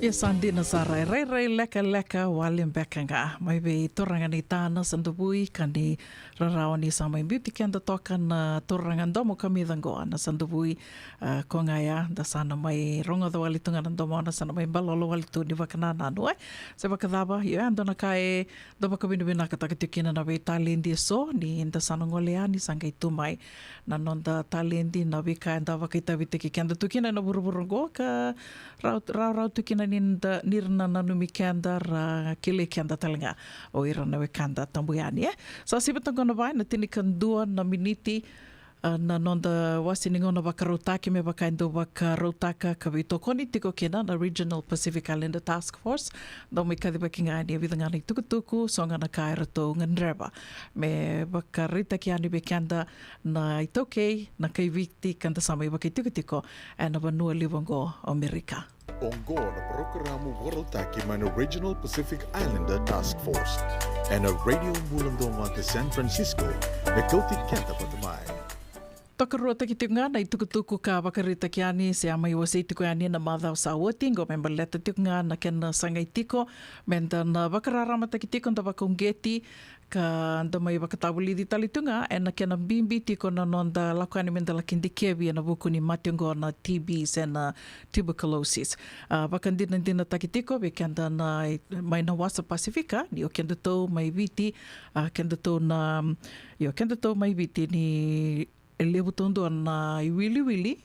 E sa dina sara, e rairai lekaleka wale beka ga mai vei turaga ni tana sa dovui ka ni rarawa ni sa mai biuti keda toka na turaga domo kamica qo na sa dovui. A, ko ga ya da sa na mai rogoca wale tu ga na domona sa na mai balolo wale tu ni vakanananu, e se vakacava. Io, e dua na ka e da vakavinavinakataka tiko kina na veitaledi eso ni da sa na gole yani sa qai tu mai na noda taledi, na veika eda vakaitavitaki keda tu kina ena vuravura oqo ka rau, rau, rau tu kina ni da, ni ra na nanumi keda, ra kilai keda tale ga o ira na wekada tabu yani, e. Sa sivi toka na va ena tinikadua na miniti, a, na noda wase ni gauna vakarautaki me vaka e dau vakarautaka ka veitokoni tiko kina na Regional Pacific Islander Task Force. Dau mai kacivaki ga ni e vica ga na itukutuku, so ga na ka e ratou gadreva me vakaraitaki yani vei keda na iTaukei, na kai Viti ka da sa mai vakaitikotiko ena vanua levu oqo o Amerika. Oqo na parokaramu vakarautaki mai na Regional Pacific Islander Task Force ena Radio Bula Domo e San Francisco, me kauti keda vata mai. Tokaruataki tiko ga na itukutuku ka vakaraitaki yani se a mai wasei tiko yani na macawa sa oti qo me baleta tiko ga na kena sagai tiko me da na vakararamataki tiko, da vakauqeti ka da mai vakatavulici tale tu ga ena kena bibi tiko na noda lako yani me da laki dikevi ena vuku ni mate oqo na T B se na tuberculosis. A, vakadinadinataki tiko vei keda na mai na wasa Pasifika ni o kedatou mai Viti, a, kedatou na, io, kedatou mai Viti ni e levu taudua na iwiliwili,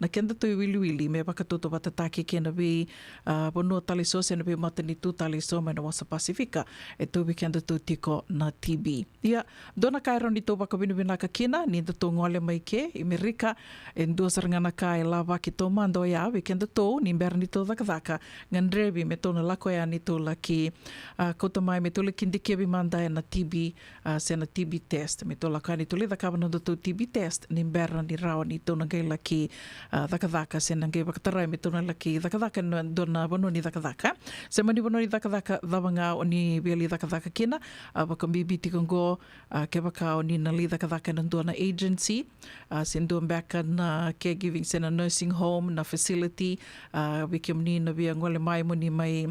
na kedatou iwiliwili me vakatautauvatataki kei na vei, a, vanua tale so se na veimatanitu tale so mai na wasa Pasifika e tauvi kedatou tiko na T B. Ia, dua na ka e rawa ni tou vakavinavinaka kina ni datou gole mai ke i Merika, e dua sara ga na ka e lavaki taumada oya vei kedatou ni bera ni tou cakacaka, gadrevi me tou na lako yani tou laki, a, kauta mai me tou laki dikevi mada ena T B, a, se na T B test. Me tou lako yani tou lai cakava na nodatou T B test ni bera ni rawa ni tou na qai laki, a, cakacaka se na qai vakatarai me tou na laki cakacaka ena dua na vanua ni cakacaka, se mani vanua ni cakacaka cava ga o ni via lai cakacaka kina. A, vakabibi tiko oqo, a, kevaka o ni na lai cakacaka ena dua na agency, a, se dua beka na caregiving se na nursing home, na facility, a, vei kemuni na via gole mai mo ni mai,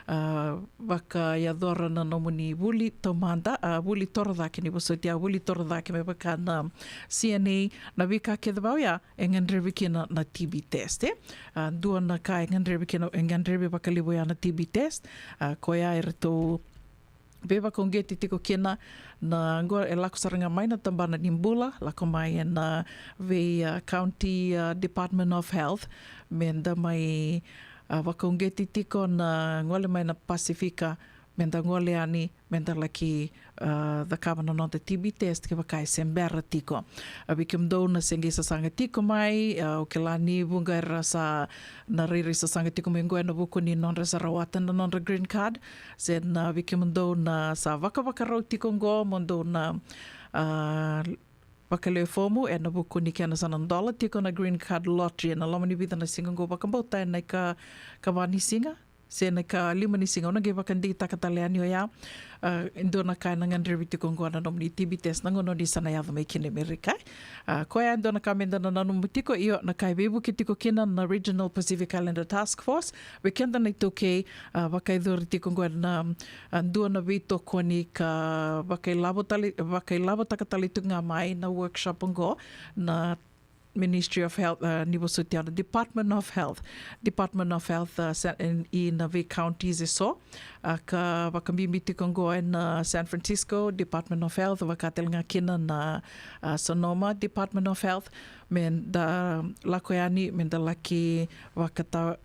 a, vakayacora na nomuni vuli taumada, a, vuli torocake, ni vosoti au, vuli torocake me vaka na C N A, na veika kece vau ya e gadrevi kina na T B test, e. A, dua na ka e gadrevi kina, e gadrevi vakalevu ya na T B test, a, koya e ratou veivakauqeti tiko kina na qo e lako sara ga mai na tabana ni bula, lako mai ena vei, a, County, a, Department of Health, me da mai, a, vakauqeti tiko na gole mai na Pasifika, me da gole yani, me da laki, a, cakava na noda T B test kevaka e se bera tiko. A, vei kemudou na se qai sasaga tiko mai, a, au kila ni vuqa era sa na rairai sasaga tiko mai qo ena vuku ni nodra sa rawata na nodra green card, se na vei kemudou na sa vakavakarau tiko qo mo dou na, a, vakalewe fomu ena vuku ni kena sa na dola tiko na green card lottery ena loma ni vica na siga qo, vakabauta ena ika, ikava ni siga se na ikalima ni siga, au na qai vakadeitaka tale yani oya. A, e dua na ka ena gadrevi tiko oqo na nomuni T B test na gauna o ni sa na yaco mai kina i Amerika. A, koya e dua na ka me da na nanuma tiko, io, na ka e veivuke tiko kina na Regional Pacific Islander Task Force vei keda na iTaukei, a, vakayacori tiko oqo na, a, dua na veitokoni ka vakailavo tale, vakailavotaka tale tiko ga mai na workshop oqo na Ministry of Health, a, ni vosoti au na Department of Health. Department of Health, a, sa, e, ena vei counties eso, a, ka vakabibi tiko oqo ena, a, San Francisco Department of Health, vaka tale ga kina na, a, Sonoma Department of Health, me da lako yani, me da laki vakata,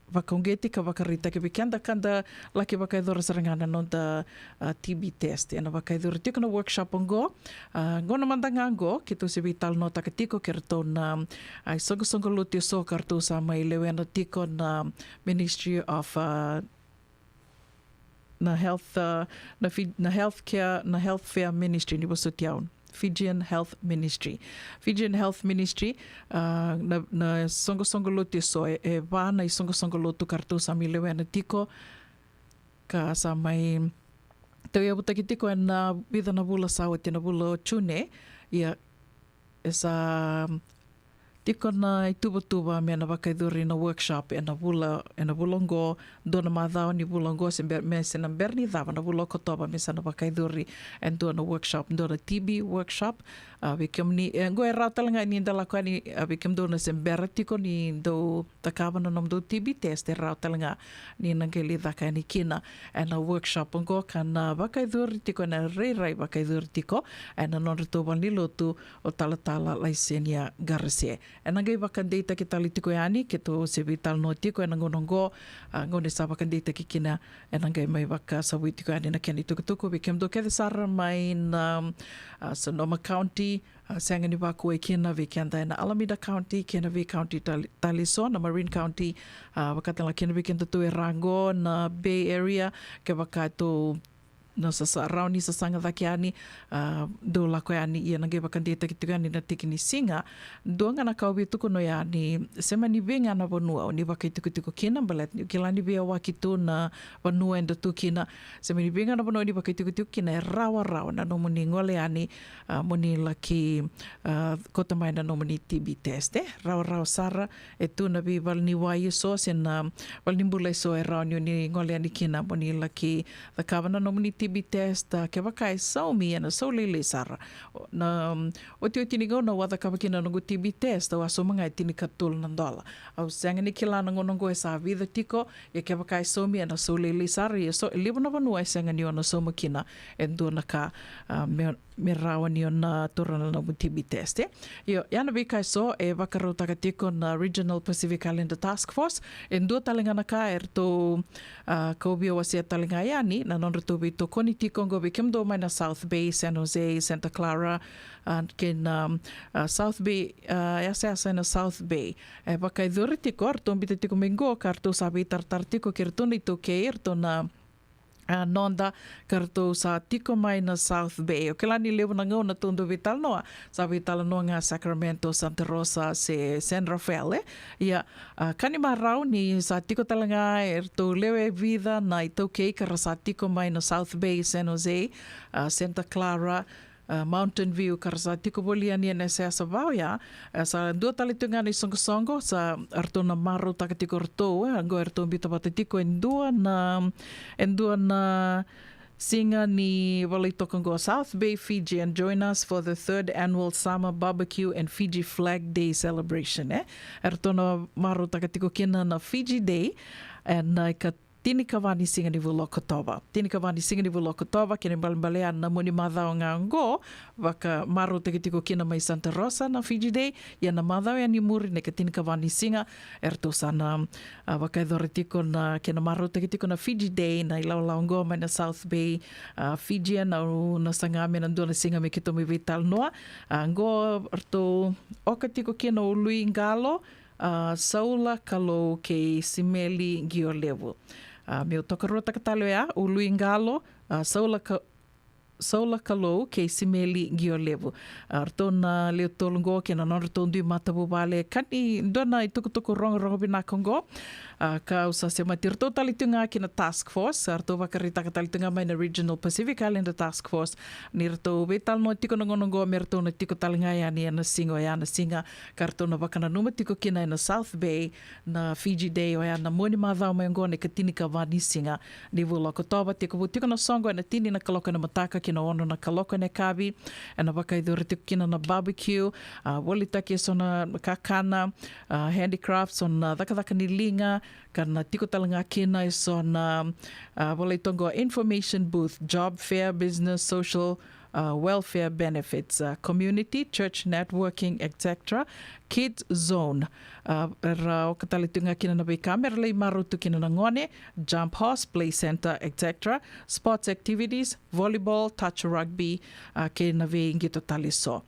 vakauqeti ka vakaraitaki vei keda ka da laki vakayacora sara ga na noda, a, T B test. Ena vakayacori tiko na workshop oqo, a, gauna mada ga oqo keitou se veitalanoataka tiko kei ratou na, a, isoqosoqo lotu eso ka ratou sa mai lewena tiko na Ministry of, a, na health, a, na Fi-, na healthcare, na health fair ministry ni vosoti au. Fijian Health Ministry. Fijian Health Ministry, a, na, na soqosoqo lotu eso, e, e va na isoqosoqo lotu ka ratou sa mai lewena tiko, ka sa mai tauyavutaki tiko ena vica na vula sa oti, na vula o June. Ia, e sa tiko na ituvatuva me na vakayacori na workshop ena vula, ena vula oqo, dua na macawa ni vula oqo, se ber-, me se na bera ni cava na vula o Okotova me sa na vakayacori e dua na workshop, dua na T B workshop. A, vei kemuni, e, oqo e rawa tale ga ni da lako yani, a, vei kemudou na se bera tiko ni dou cakava na nomudou T B test, e rawa tale ga ni na qai lai caka yani kina ena workshop oqo ka na vakayacori tiko, ena rairai vakayacori tiko ena nodratou valenilotu o Talatala Laisenia Garase. Ena qai vakadeitaki tale tiko yani, keitou se veitalanoa tiko ena gauna oqo, a, gauna sa vakadeitaki kina, ena qai mai vakasavui tiko yani na kena itukutuku. Vei kemudou kece sara mai na, a, Sonoma County, a, sega ni vakuai kina, vei keda ena Alameda County kei na vei county tale, tale so, na Marin County, a, vakatale kina vei kedatou e ra qo na Bay Area, kevaka tou na sasa, rawa ni sasaga cake yani, a, dou lako yani, ia na qai vakadeitaki tiko yani na tiki ni siga. Dua ga na ka au via tukuna yani, se mani vei ga na vanua o ni vakaitikotiko kina, baleta niu kila ni veiyawaki tu na vanua eda tu kina. Se mani vei ga na vanua o ni vakaitikotiko kina, e rawarawa na nomuni gole yani, a, mo ni laki, a, kauta mai na nomuni T B test, e rawarawa sara. E tu na veivaleniwai eso se na valenibula eso e rawa ni o ni gole yani kina mo ni laki cakava na nomuni T B test, a, kevaka e saumi, ena sau lailai sara. O, na, mm, otioti ni gauna au a cakava kina na noqu T B test, au a sauma ga e tinikatolu na dola. Au sega ni kila na gauna oqo e sa vica tiko, ia kevaka e saumi, ena sau lailai sara, ia so, e levu na vanua e sega ni o na sauma kina e dua na ka, a, me, me rawa ni o na taura na nomu T B test, e. Io, ia na veika eso e vakarautaka tiko na Regional Pacific Islander Task Force, e dua tale ga na ka eratou, a, kau via wasea tale ga yani, na nodratou veitokoni tiko oqo vei kemudou mai na South Bay, San Jose, Santa Clara, a, kei na, a, South Bay, a, yasayasa ena South Bay. E vakayacori tiko, eratou biuta tiko mai qo, ka ratou sa veitaratara tiko kei ratou na iTaukei, eratou na, a, noda, ka ratou sa tiko mai na South Bay. O kila ni levu na gauna tou dau veitalanoa, sa veitalanoa ga Sacramento, Santa Rosa, se San Rafael, e. Ia, a, ka ni marau ni sa tiko tale ga eratou lewe vica na iTaukei ka ra sa tiko mai na South Bay, San Jose, a, Santa Clara, a, Mountain View, ka ra sa tiko voli yani ena yasayasa va oya. A, sa dua tale tiko ga na isoqosoqo, sa ratou na marautaka tiko ratou, e, oqo eratou biuta vata tiko e dua na, e dua na siga ni valai toka oqo, South Bay Fijian, join us for the third annual Summer Barbecue and Fiji Flag Day celebration, e. Eratou na marautaka tiko kina na Fiji Day, ena ika tinikava ni siga ni vula o Okotova. Tinikava ni siga ni vula o Okotova, kena ibalebale ya na mua ni macawa ga oqo, vakamarautaki tiko kina mai Santa Rosa na Fiji Day, ia na macawa yani muri na ika tinikava ni siga, eratou sa na, a, vakayacora tiko na kena marautaki tiko na Fiji Day, na ilawalawa oqo mai na South Bay, a, Fijian, au na saga me na dua na siga me keitou mai veitalanoa. A, oqo eratou oka tiko kina o Ului Qalo, a, Saula Kalou kei Simeli Qiolevu. A, meu tokaruataka tale oya, o Ului Qalo, a, Saula Ka-, Saula Kalou kei Simeli Qiolevu. A, ratou na lewe tolu oqo kei na nodratou dui matavuvale. Ka ni dua na itukutuku rogorogo vinaka oqo. A, ka au sa semati ratou tale tu ga ki na task force, a, ratou vakaraitaka tale tu ga mai na Regional Pacific Islander Task Force ni ratou veitalanoa tiko na gauna oqo me ratou na tiko tale ga yani ena siga oya na siga ka ratou na vakananuma tiko kina ena South Bay na Fiji Day, oya na mua ni macawa mai oqo na ika tinikava ni siga ni vula o Okotova. Tekivu tiko na soqo ena tini na kaloko ena mataka ki na ono na kaloko ena yakavi. Ena vakayacori tiko kina na barbecue, a, volitaki eso na kakana, a, handicrafts, so na cakacaka ni liga, ka na tiko tale ga kina eso na, a, volai toka oqo information booth, job fair, business, social, a, welfare benefits, a, community, church networking, et cetera. Kids zone, a, ra oka tale tu ga kina na veika me ra lai marau tu kina na gone, jump house, play center, et cetera. Sports activities, volleyball, touch rugby, a, kei na veiqito tale so.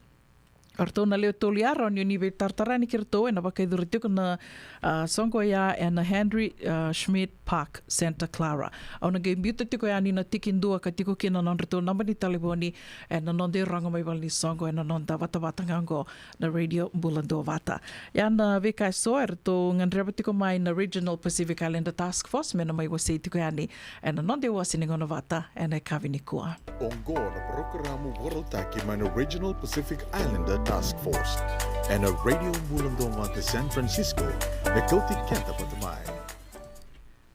O ratou na lewe tolu ya, rawa ni o ni veitaratara yani kei ratou, ena vakayacori tiko na, a, soqo ya ena Henry, a, Schmidt Park, Santa Clara. Au na qai biuta tiko yani na tikidua ka tiko kina na nodratou naba ni talevoni ena noda irogo mai valenisoqo ena noda vatavata ga oqo na Radio Bula Duavata. Ia na veika eso eratou gadreva tiko mai na Regional Pacific Islander Task Force me na mai wasei tiko yani ena noda iwase ni gauna vata ena yakavi nikua. Oqo na parokaramu vakarautaki mai na Regional Pacific Islander Task Force. Ena Radio Bula Duavata San Francisco, me kauti keda vata mai.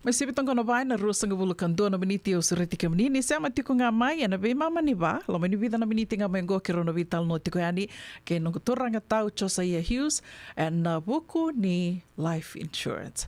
Mai sivi toka na va ena ruasagavulu ka dua na miniti, au sureti kemuni ni sema tiko ga mai ena veimama ni va, loma ni vica na miniti ga mai oqo keirau na veitalanoa tiko yani kei noqu turaga tau Josiah Hughes ena vuku ni life insurance.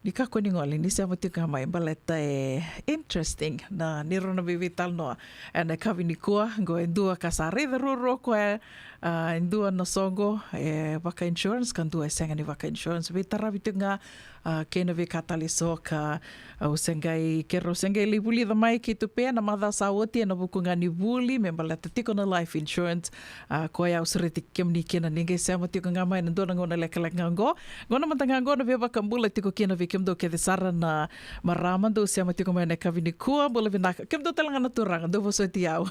Ni kakua ni gole ni sema tiko ga mai baleta e interesting na neirau na veiveitalanoa ena yakavi nikua. Oqo e dua ka sa raica ruarua o koya, a, e dua na soqo e vaka insurance ka dua e sega ni vaka insurance. Veitaravi tiko ga, a, kei na veika tale eso ka, a, au se qai, keirau se qai lai vulica mai keitou pe na macawa sa oti ena vuku ga ni vuli me baleta tiko na life insurance. A, koya au sureti kemuni kina ni qai sema tiko ga mai ena dua na gauna lekaleka ga oqo. Gauna mada ga oqo na veivakabula tiko kina vei kemudou kece sara na marama dou sema tiko mai ena yakavi nikua. Bula vinaka kemudou tale ga na turaga dou vosoti au.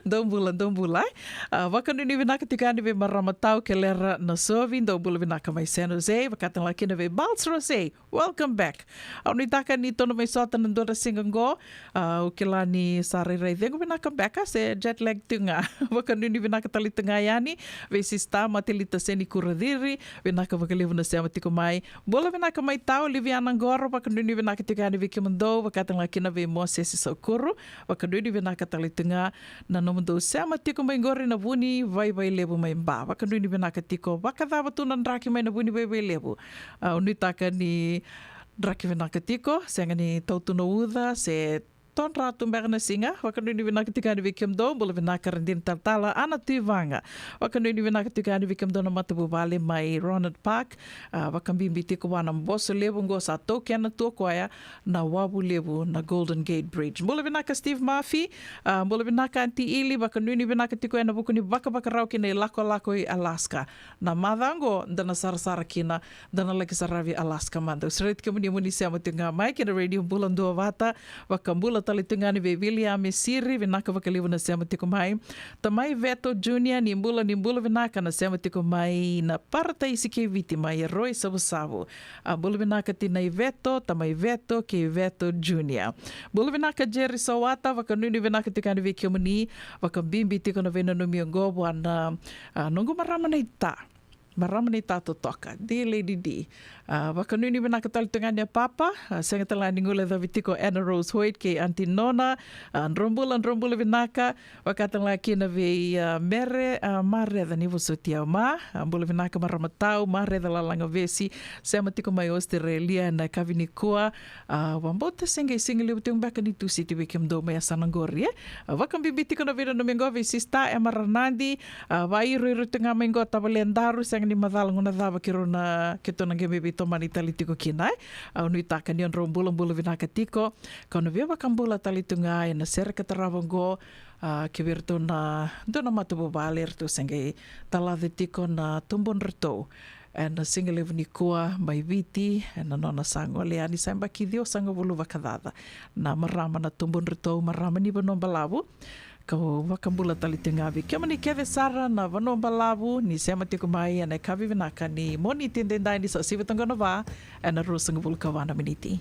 Dou bula, dou bula, e. A, vakanuinui vinaka tiko yani vei marama tau Kelera Nasovi, dou bula vinaka mai San Jose, vaka tale ga kina vei Bals Rose. Welcome back. Au nuitaka ni tou na mai sota na dua na siga oqo. A, au kila ni sa rairai cegu vinaka beka se jet lag tu ga. Vakanuinui vinaka tale tu ga yani vei sista Matelita Seni Kuraciri. Vinaka vakalevu na sema tiko mai. Bula vinaka mai tau Liviana Qoro, vakanuinui vinaka tiko yani vei kemudou, vaka tale ga kina vei Mosese Saukuru. Vakanuinui vinaka tale tu ga na nomudou sema tiko mai qori na Vunivaivailevu mai Ba. Vakanuinui vinaka tiko. Vakacava tu na draki mai na Vunivaivailevu? A, au nuitaka ni draki vinaka tiko, sega ni tau tu na uca se todra tu beka na siga. Vakanuinui vinaka tiko yani vei kemudou, bula vinaka Radini Talatala, Ana Tuivaga. Vakanuinui vinaka tiko yani vei kemudou na matavuvale mai Ronald Park. A, vakabibi tiko vua na boso levu oqo sa taukena tu o koya na wavu levu na Golden Gate Bridge. Bula vinaka Steve Murphy, a, bula vinaka Aunty Ili, vakanuinui vinaka tiko ena vuku ni vakavakarau ki na ilakolako i Alaska. Na macawa oqo da na sarasara kina, da na laki saravi Alaska mada. Au sureti kemuni mo ni sema tiko ga mai kei na Radio Bula Duavata. Vakabula tale tu ga yani vei Viliame Siri, vinaka vakalevu na sema tiko mai. Tamai Veto Junior, ni bula, ni bula vinaka na sema tiko mai na Parataisi kei Viti mai Aroi Savusavu. A, bula vinaka tinai Veto, tamai Veto kei Veto Junior. Bula vinaka Jerry Sawata, vakanuinui vinaka tiko yani vei kemuni, vakabibi tiko na veinanumi oqo vua na, a, noqu marama na ita. Marama ni tatotoka, D Lady D. A, vakanuinui vinaka tale tu ga yani a Papa, a, sega tale ga ni guilecavi tiko Anna Rose Hoyt kei Aunty Nona, a, drau bula, drau bula vinaka, vaka tale ga kina vei, a, Mere, a, Mareca ni vosoti au ma, a, bula vinaka marama tau, Mareca Lalagavesi, sema tiko mai Australia ena yakavi nikua, a, vakabauta se qai siga levu tiko beka ni Tusiti vei kemudou mai yasana qori, e. A, vakabibi tiko na veinanumi oqo vei sista Emma Ranadi, a, vakairoiro tu ga mai oqo tavale daru, sega ni macala gauna cava keirau na, keitou na qai mai veitomani tale tiko kina, e. Au nuitaka ni o drau bulabula vinaka tiko, kau na via vakabula tale tu ga ena sere ka tarava oqo, a, kei vei iratou na dua na matavuvale, eratou se qai talaca tiko na tubudratou ena siga levu nikua mai Viti, ena nona sa gole yani sa yabaki ciwasagavulu vakacaca. Na marama na tubudratou, marama ni Vanua Balavu. Kau vakabula tale tiko ga vei kemuni kece sara na Vanua Balavu ni sema tiko mai ena yakavi vinaka ni Moniti edaidai ni sa sivi toka na va ena ruasagavulu ka va na miniti.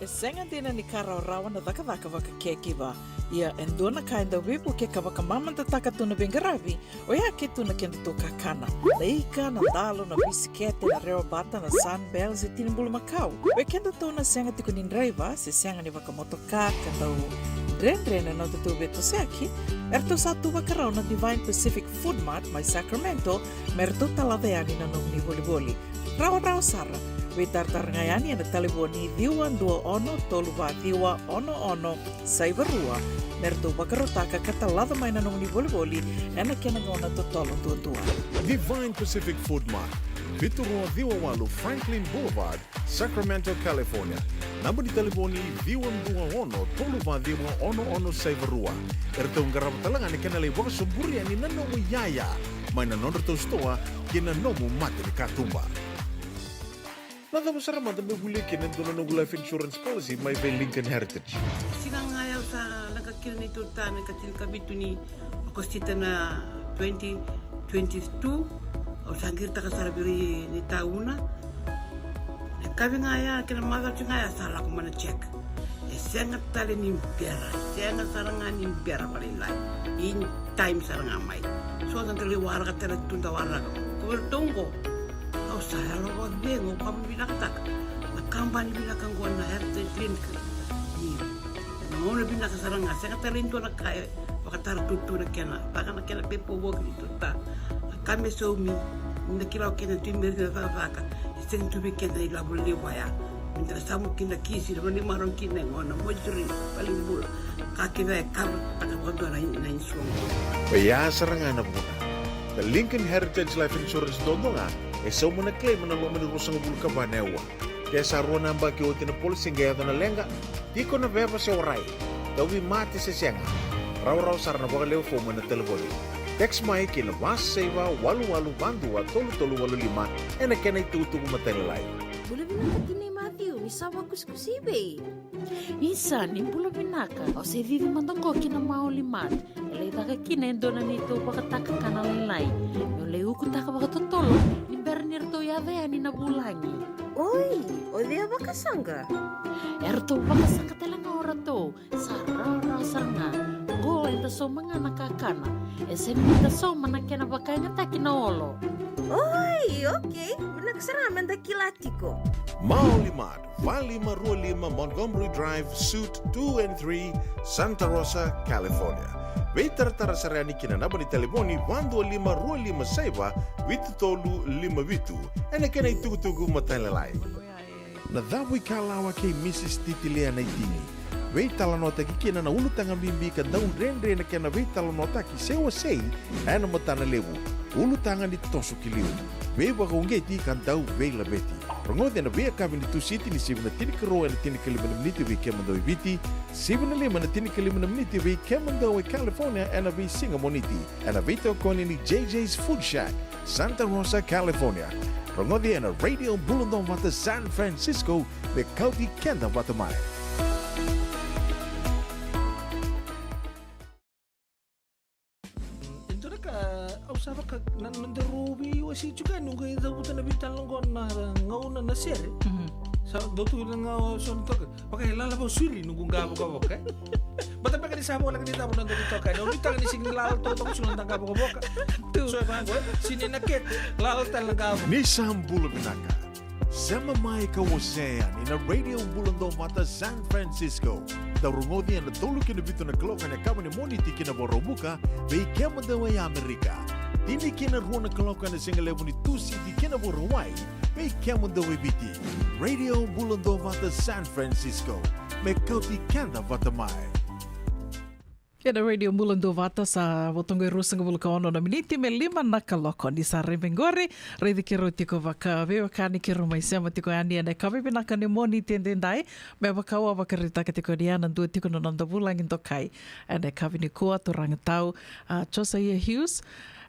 Sega dina ni ka rawarawa na cakacaka vaka caregiver. Ia e dua na ka e dau veivuke ka vakamamadataka tu na veiqaravi, oya ke tu na kedatou kakana. Na ika, na dalo, na bisikete, na rewa bata, na Sunbell se tini bulumakau. Vei kedatou na sega tiko ni draiva se sega ni vakamotoka ka dau dredre na nodatou veitosoyaki, eratou sa tu vakarau na Divine Pacific Food Mart mai Sacramento me ratou talaca yani na nomuni volivoli. Rawarawa sara. Veitaratara ga yani ena talevoni ciwa dua ono tolu va ciwa ono ono saiva rua me ratou vakarautaka ka talaca mai na nomuni volivoli ena kena gauna totolo duadua. Divine Pacific Food Mart, vitu rua ciwa walu Franklin Boulevard, Sacramento, California. Naba ni talevoni ciwa dua ono tolu va ciwa ono ono saiva rua. Eratou qarava tale ga na kena lai vakasoburia ni na nomu iyaya mai na nodratou sitoa ki na nomu mata ni katuba. Na cava sara mada me volia kina e dua na noqu life insurance policy mai vei Lincoln Heritage? Siga ga ya au sa leqa kina neitou ta na ika tinikavitu ni Okosita na twenty twenty-two, au sa qiritaka sara vei ira ni tauna. Na kavi ga ya kei na macawa ga ya sa lako mai na check. E sega tale ni bera, sega sara ga ni bera vakalailai. In time sara ga mai. So da qai waraka tale tu da waraka. Ko vei ratou qo, au sa yalo vakacegu, au vakavinavinakataka na kabani vinaka qo na Heritage Clinic. Ni na gauna vinaka sara ga, sega tale ni dua na ka e vakatara tutu na kena, vaka na kena pepa voki ni tuta. Na ka me saumi, ni na kila o kena tu i meri na cakacaka, e sega tu vei keda na ilavo levu ya. Me da samu kina kisi, na vani marau kina e gona, moituri, valenibula. Ka kece e kava taka vakadua na, na insurance. Oya sara ga na vuna. Na Lincoln Heritage Life Insurance duadua ga e sauma na claim ena loma ni ruasagavulu ka va na aua. Ke sa rua na yabaki oti na policy qai yaco na leqa, tiko na veva se warai, tauvimate se sega. Rawarawa sara na vakalewe fomu ena talevoni. Text mai ki na va saiva walu walu va dua tolu tolu walu lima ena kena itukutuku matailalai. Bula vinaka tinai Matthew, ni sa vakusikusi i vei? Isa, ni bula vinaka. Au se cici mada qo ki na Maoli Mart. E lai caka kina e dua na neitou vakatakakana lailai. Meu lai ukutaka vakatotolo ni bera ni ratou yaco yani na vulagi. Oi, o cei a vakasaqa? E ratou vakasaqa tale ga o ratou. Sa rawarawa sara ga. Qo eda sauma ga na kakana. E sega ni da sauma na kena vakayagataki na olo. Oi, okay. Vinaka sara ga me da kila tiko. Maoli Mart, va lima rua lima Montgomery Drive, Suite two and three, Santa Rosa, California. Veitaratara sara yani ki na naba ni talevoni va dua lima rua lima saiva vitu tolu lima vitu ena kena itukutuku matailalai. Na cavu ikalawa kei Mrs Titilia Naitini. Veitalanoataki kina na ulutaga bibi ka dau dredre na kena veitalanoataki se wasei ena matana levu. Ulutaga ni toso ki liu. Veivakauqeti ka dau veilaveti. Rogoci ena veiyakavi ni Tusiti ni sivi na tinikarua ena tinikalima na miniti vei kemudou e Viti, sivi na lima ena tinikalima na miniti vei kemudou e California ena veisiga Moniti. Ena veitokoni ni J J's Food Shack, Santa Rosa, California. Rogoci ena Radio Bula Duavata San Francisco, me kauti keda vata mai. E dua na ka au sa vaka na nodaru veiwasei tiko yani, noqu cavuta na veitalanoa qo na gauna na sere. Mhm. Sa dua tu na gauna so na toka. Vaka e lala vou suri noqu qavokavoka, e? Bata beka ni sa voleka ni cava na noqu toka, e? Na ulutaga ni sega ni lala totoka suri na qavokavoka. Tu. So e vaqo, e? Sega ni na kete, lala tale na qavo. Ni sa bula vinaka. Sema mai ka wasea yani na Radio Bula Duavata San Francisco. Dau rogoci ena tolu ki na vitu na kaloko ena yakavi ni Moniti ki na Vakaraubuka, vei kemudou e Amerika. Tini ki na rua na kaloko ena sigalevu ni Tusiti ki na Vakarauwai, vei kemudou e Viti. Radio Bula Duavata San Francisco. Me kauti keda vata mai. Ena Radio Bula Duavata sa vo toka e ruasagavulu ka ono na miniti me lima na kaloko. Ni sa rairai qori, raici keirau tiko vakaveiwekani keirau mai sema tiko yani ena yakavi vinaka ni Moniti edaidai. Me vaka au a vakaraitaka tiko yani, e dua tiko na noda vulagi dokai ena yakavi nikua, turaga tau, a, Josiah Hughes.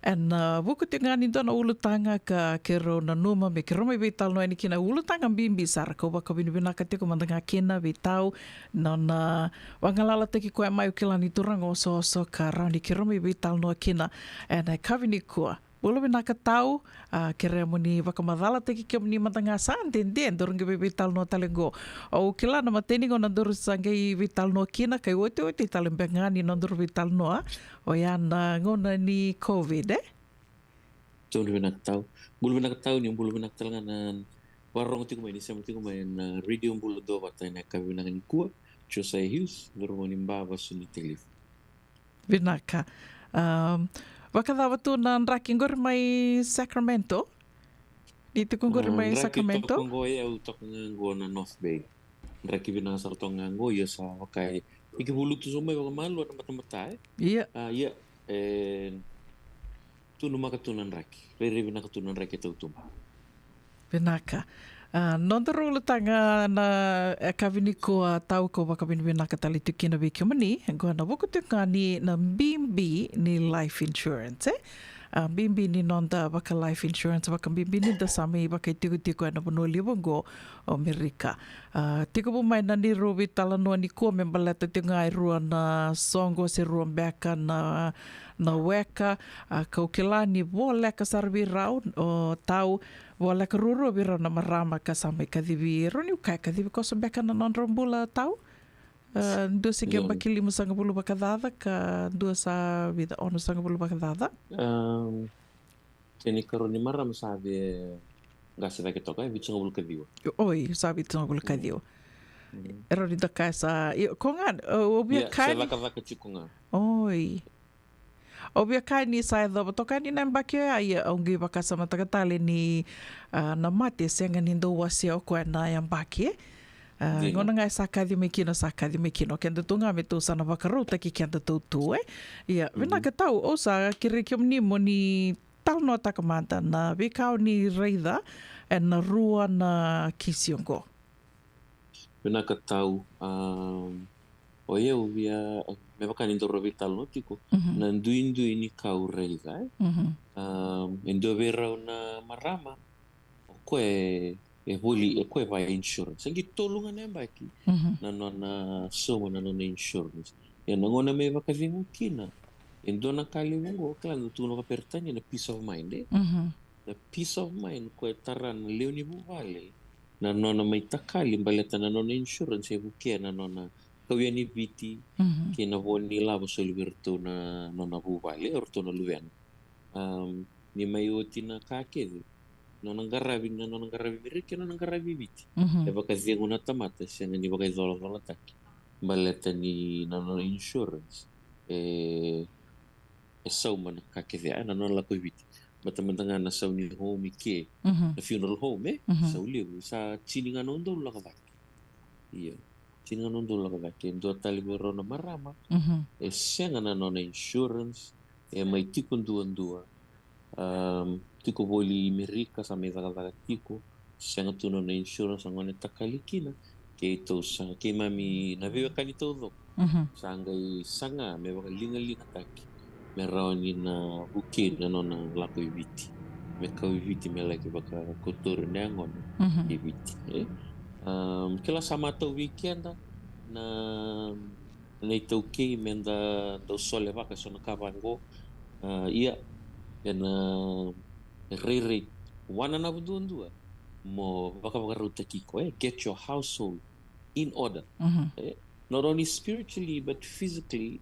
Ena, a, vuku tiko ga ni dua na ulutaga ka keirau nanuma me keirau mai veitalanoa yani kina, ulutaga bibi sara, kau vakavinavinaka tiko mada ga kina vei tau na nona vagalalataki koya mai. Au kila ni turaga osooso ka rawa ni keirau mai veitalanoa kina ena yakavi nikua. Bula vinaka tau, a, kerea mo ni vakamacalataki kemuni mada ga sa dede, daru qai veitalanoa tale qo. Au kila na matai ni gauna daru sa qai veitalanoa kina, kai otioti tale beka ga ni nodaru veitalanoa, oya na gauna ni COVID, e? Tau ni vinaka tau. Bula vinaka tau, ni bula vinaka tale ga na vakarorogo tiko mai, ni sema tiko mai na Radio Bula Duavata ena yakavi vinaka nikua. Josiah Hughes, cauravou ni Ba, vasu ni Talifu. Vinaka. Um, vakacava tu na draki qori mai Sacramento? Ni tiko qori mai Sacramento? Draki toka qo, e, au toka ga qo na North Bay. Draki vinaka sara toka ga qo, ia sa vaka e tekivulu tu so mai vakamalua na matamata, e? Ia. A, ia, e, tu na maka tu na draki. Rairai vinaka tu na draki e tautuba. Vinaka. A, nodaru ulutaga na yakavi nikua tau, kau vakavinavinaka tale tu kina vei kemuni. Qo na vuku tu ga ni na bibi ni life insurance, e? A, bibi ni noda vaka life insurance, vakabibi ni da sa mai vakaitikotiko ena vanua levu qo o Merika. A, tekivu mai na neirau veitalanoa nikua me baleta tiko ga e rua na soqo se rua beka na, na weka. A, kau kila ni voleka sara vei rau, o tau, voleka ruarua vei rau na marama ka sa mai kacivi, e rau ni kaya kacivi koso beka na nodrau bula tau. A, dua se qai yabaki limasagavulu vakacaca ka dua sa vica, onosagavulu vakacaca. Um, kena ikarua ni marama sa via qase cake toka, e vitusagavulu kaciwa. Oi, sa vitusagavulu kaciwa. Mm. E rau ni da kaya sa, io, ko ga, o, o via, ia, kaya se ni cakacaka tiko ga. Oi. Au via kaya ni sa yacova toka yani na yabaki oya, ia au qai vakasamataka tale ni, a, na mate e sega ni dau wasea o koya na yabaki, e? A, dina. Gauna ga e sa kaci mai kina, sa kaci mai kina. O keda tu ga me tou sa na vakarautaki keda tou tu, e? Ia, mhm, vinaka tau, au sa kerei kemuni mo ni talanoataka mada na veika o ni raica ena rua na kisi oqo. Vinaka tau, um, o yau via, me vaka ni daru veitalanoa tiko, mhm, na duidui ni ka au raica, e? Mhm. Um, e dua vei rau na marama, o koya e, e voli, e koya via insurance. Sa qai tolu ga na yabaki, mhm, na nona sauma na nona insurance. Ia na gauna me vakacegu kina, e dua na ka levu oqo, kila na tukuna vakaperitania na peace of mind, e? Mhm. Na peace of mind koya e tara na lewe ni vuvale, na nona mai takali baleta na nona insurance e vukea na nona kau yani Viti, mhm, kei na vo ni lavo soli vei iratou na nona vuvale, o iratou na luvena. Um, ni mai oti na ka kece, nona qaravi, na nona qaravi Merika, nona qaravi Viti. Mhm. E vakacegu na tamata, e sega ni vakaicolacolataki baleta ni na nona insurance e, e sauma na ka kece, a, na nona lako i Viti. Baleta mada ga na sau ni home i ke, mhm, na funeral home, e? Mhm. Sau levu, sa tini ga na udolu lako cake. Io. Tini ga na udolu lako cake. E dua tale vei rau na marama, mhm, e sega na nona insurance, e mai tiko duadua. Um, tiko voli i Merika, sa mai cakacaka tiko, sega tu nona insurance, a gauna e takali kina, keitou sa, keimami na veiwekani taucoko, mhm, sa qai saga me vakaligaligataki me rawa ni na vukei na nona lako i Viti, me kau i Viti, me laki vakakotori na yagona, mhm, i Viti, e? Um, kila sa matau vei keda na, na iTaukei me da dau solevaka eso na ka vaqo. A, ia, ena rairai wananavu duadua mo vakavakarautaki iko, e, get your household in order. Mhm. E, not only spiritually but physically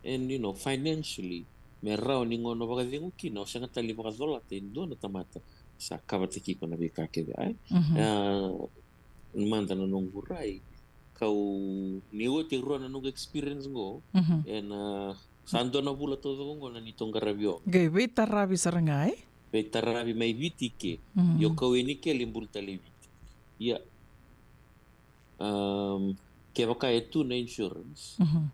and, you know, financially. Me rawa ni gauna vakacegu kina, o sega tale ni vakacolata e dua na tamata sa kavataki iko na veika kece, e? Mhm. A, mada na noqu rai, kau ni oti e rua na noqu experience qo, mhm, ena sa dua na vula taucoko qo na neitou qaravi oga. Qai veitaravi sara ga, e? Veitaravi mai Viti ke. Mhm. Io kau e ni kele bulu tale i Viti. Ia, um, kevaka e tu na insurance, mhm,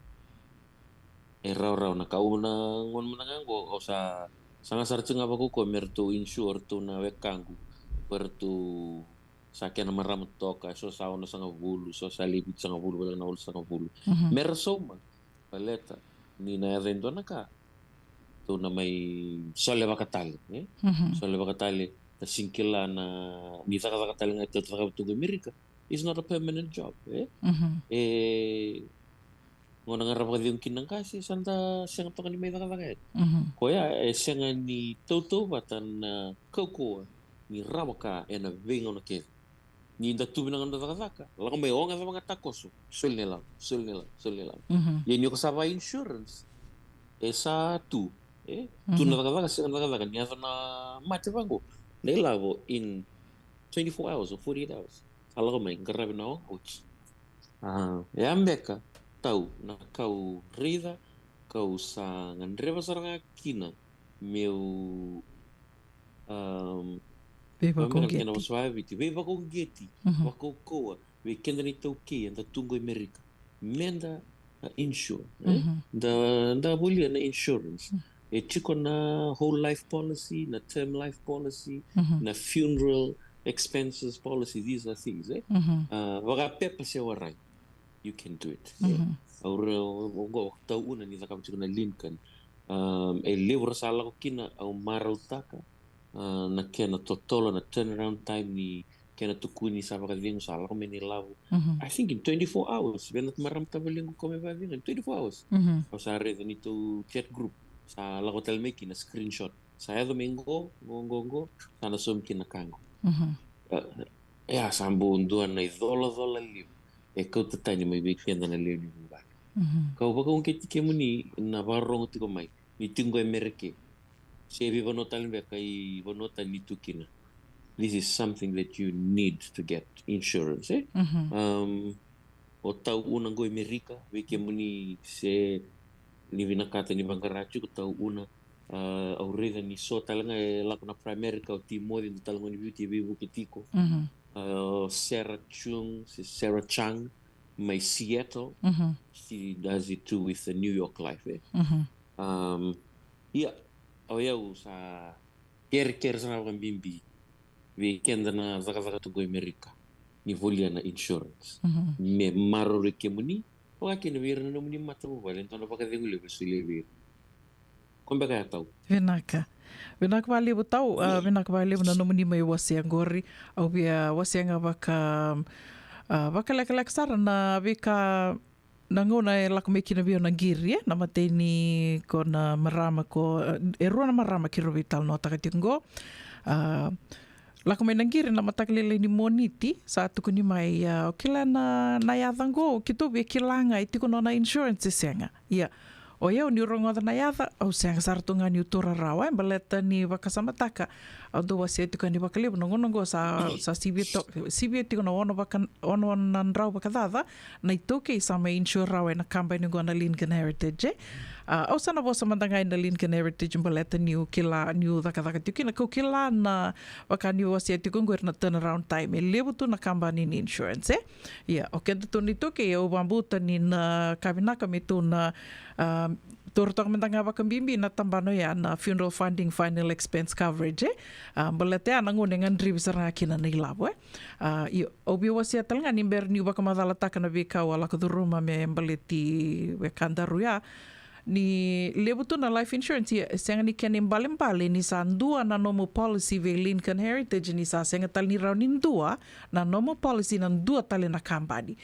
e rawarawa na ka. Au na gauna mada ga qo, au sa, sa ga sara tiko ga vakaukauwa me ratou insure ratou na wekaqu, ko ratou sa kena marama toka, so sa onosagavulu, so sa lewe vitusagavulu, vata na walusagavulu. Mhm. Me ra sauma, baleta ni na yaco e dua na ka, tou na mai solevaka tale, e? Mhm. Solevaka tale, ka sega ni kila na, ni cakacaka tale ga, tou cakava tu qo i Merika. It's not a permanent job, e? Mhm. E, Gauna ga ra vakacegu kina na qase, sa da sega toka ni mai cakacaka yani. Mhm. Koya e sega ni tautauvata na kaukauwa ni rawa ka ena veigauna kece. Ni da tu vinaka na noda cakacaka, lako mai o ga cava ga takoso, soli na ilavo, soli na ilavo, soli na ilavo. Mhm. Ia ni o ka sa va insurance, e sa tu, e? Tu na, mhm, cakacaka, sega na cakacaka, ni yaco na mate vaqo, na ilavo in twenty-four hours or forty-eight hours. Sa lako mai, qaravi na oga, oti. A, e a beka, tau, na kau raica, kau sa gadreva sara ga kina, meu, um, veivakoqeti. Kena vosa vaviti, veivakauqeti, mhm, vakaukauwa, vei keda na iTaukei, eda tu qo i Amerika. Meda, a, insure, e? Mhm. Da, da volia na insurance. Mm. E tiko na whole life policy, na term life policy, mhm, na funeral expenses policy, these are things, e? Mhm. A, vakapepa se warai, you can do it, e? Mhm. Au re, au, au, au tau una ni cakava tiko na Lincoln. Um, e levu ra sa lako kina, au marautaka, a, na kena totolo, na turnaround time ni kena tukuni sa vakacegu, sa lako mai na ilavo. Mhm. I think in twenty-four hours, vei na marama tavalequ ka me vakacegu, in twenty-four hours. Mhm. Au sa raica ni tou chat group, sa lako tale mai kina screenshot. Sa yaco mai qo, qo, qo, qo, sa na saumi kina ka qo. Mhm. A, ia, sa bau dua na icolacola levu e kauta tani mai vei keda na lewe ni vuvale. Mhm. Kau vakauqeti kemuni na vakarorogo tiko mai, ni tiko qo e Merika, se veivanua tale beka i vanua tani ni tu kina. This is something that you need to get insurance, e? Mhm. Um, o tau una qo i Merika, vei kemuni se ni vinakata ni vaqara tiko tau una, a, au raica ni so tale ga e lako na Primerica, o Timoci, dua tale ga ni Viti e veivuke tiko. Mhm. A, o Sarah Chung, se Sarah Chang, mai Seattle. Mhm. She does it too with the New York Life, e? Mhm. Um, ia, o yau sa kerekere sara vakabibi vei keda na cakacaka tu qo i Merika ni volia na insurance. Mhm. Me maroroi kemuni, vaka kina vei ira na nomuni matavuvale, dua na vakacegu levu e solia vei ira. Ko beka ya, tau. Vinaka. Vinaka vakalevu, tau, a, vinaka vakalevu na nomuni mai wasea qori. Au via wasea ga vaka, a, vakalekaleka sara na veika na gauna e lako mai kina vei au na qiri, e, na imatai ni ko na marama ko, e, e rua na marama keirau veitalanoataka tiko qo. A, lako mai na qiri na mataka lailai ni Moniti, sa tukuni mai, a, o kila na, na yaca qo, keitou via kila ga e tiko nona insurance se sega. Ia, o yau niu rogoca na yaca, au sega sara tu ga niu taura rawa, e, baleta ni vakasamataka, au dau wasea tiko yani vakalevu, na gauna qo sa, sa sivia to-, sivia tiko na ono vaka, ono na drau vakacaca na iTaukei sa mai insure rawa ena kabani qo na Lincoln Heritage, e. A, au sa na vosa mada ga ena Lincoln Heritage baleta niu kila, niu cakacaka tiko kina, kau kila na, vaka niu wasea tiko qori, na turnaround time. E levu tu na kabani ni insurance, e. Ia, o keda tu na iTaukei, au vakabauta ni na ka vinaka me tou na, a, taura toka mada ga vakabibi na tabana oya na Funeral Funding Final Expense Coverage, e. A, baleta ya na gauna e gadrevi sara ga kina na ilavo, e. A, io, au via wasea tale ga ni bera niu vakamacalataka na veika au a lako curuma me baleti wekadaru ya. Ni levu tu na life insurance, ia, e sega ni kena ibalebale ni sa dua na nomu policy vei Lincoln Heritage, ni sa sega tale ni rawa ni dua na nomu policy na dua tale na kabani.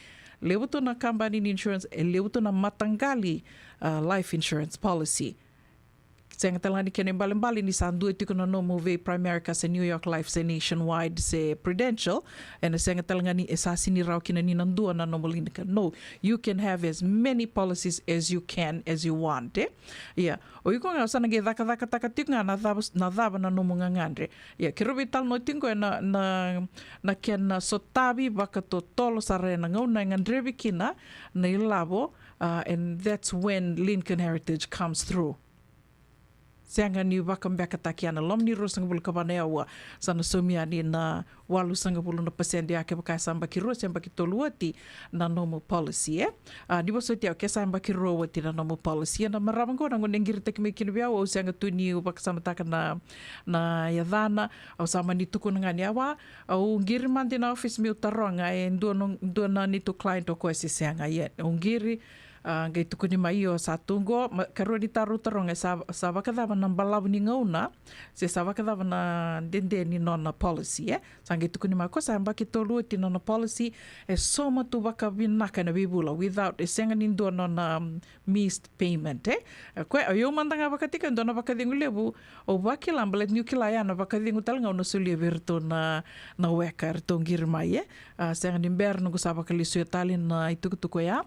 Levu tu na kabani ni insurance, e levu tu na mataqali, a, life insurance policy. Sega tale ga ni kena ibalebale ni sa dua tiko na nomu vei Primerica se New York Life se Nationwide se Prudential, ena sega tale ga ni e sa sega ni rawa kina ni na dua na nomu Lincoln. No, you can have as many policies as you can, as you want, e? Ia, o iko ga o sa na qai cakacakataka tiko ga na cava, na cava na nomu gagadre. Ia, keirau veitalanoa tiko qo ena, na, na kena sotavi vakatotolo sara ena gauna e gadrevi kina na ilavo, a, and that's when Lincoln Heritage comes through. Sega ni vakabekataki ena loma ni ruasagavulu ka va na aua, sa na saumi yani na walusagavulu na pasede ya kevaka e sa yabaki rua se yabaki tolu oti na nomu policy, e? A, ni vosoti au, ke sa yabaki rua oti na nomu policy. Ia na marama qo na gauna e qiritaki mai kina vei au, au sega tu niu vakasamataka na, na yacana, au sa mani tukuna ga ni, awa, au qiri mada ina office meu taroga e dua na, dua na neitou client o koya se sega. Ia, au qiri, A, qai tukuni mai, io, sa tu qo, ma, karua ni taro taroga, e sa, sa vakacava na balavu ni gauna, se sa vakacava na dede ni nona policy, e? Sa qai tukuni mai ko sa yabaki tolu oti nona policy, e sauma tu vakavinaka ena veivula, without, e sega ni dua nona, um, missed payment, e? E koya, o yau mada ga vakatikina, dua na vakacegu levu, au vakila, baleta niu kila ya na vakacegu tale ga au na solia vei iratou na, na weka eratou qiri mai, e? A, sega ni bera noqu sa vakalesuya tale na itukutuku ya.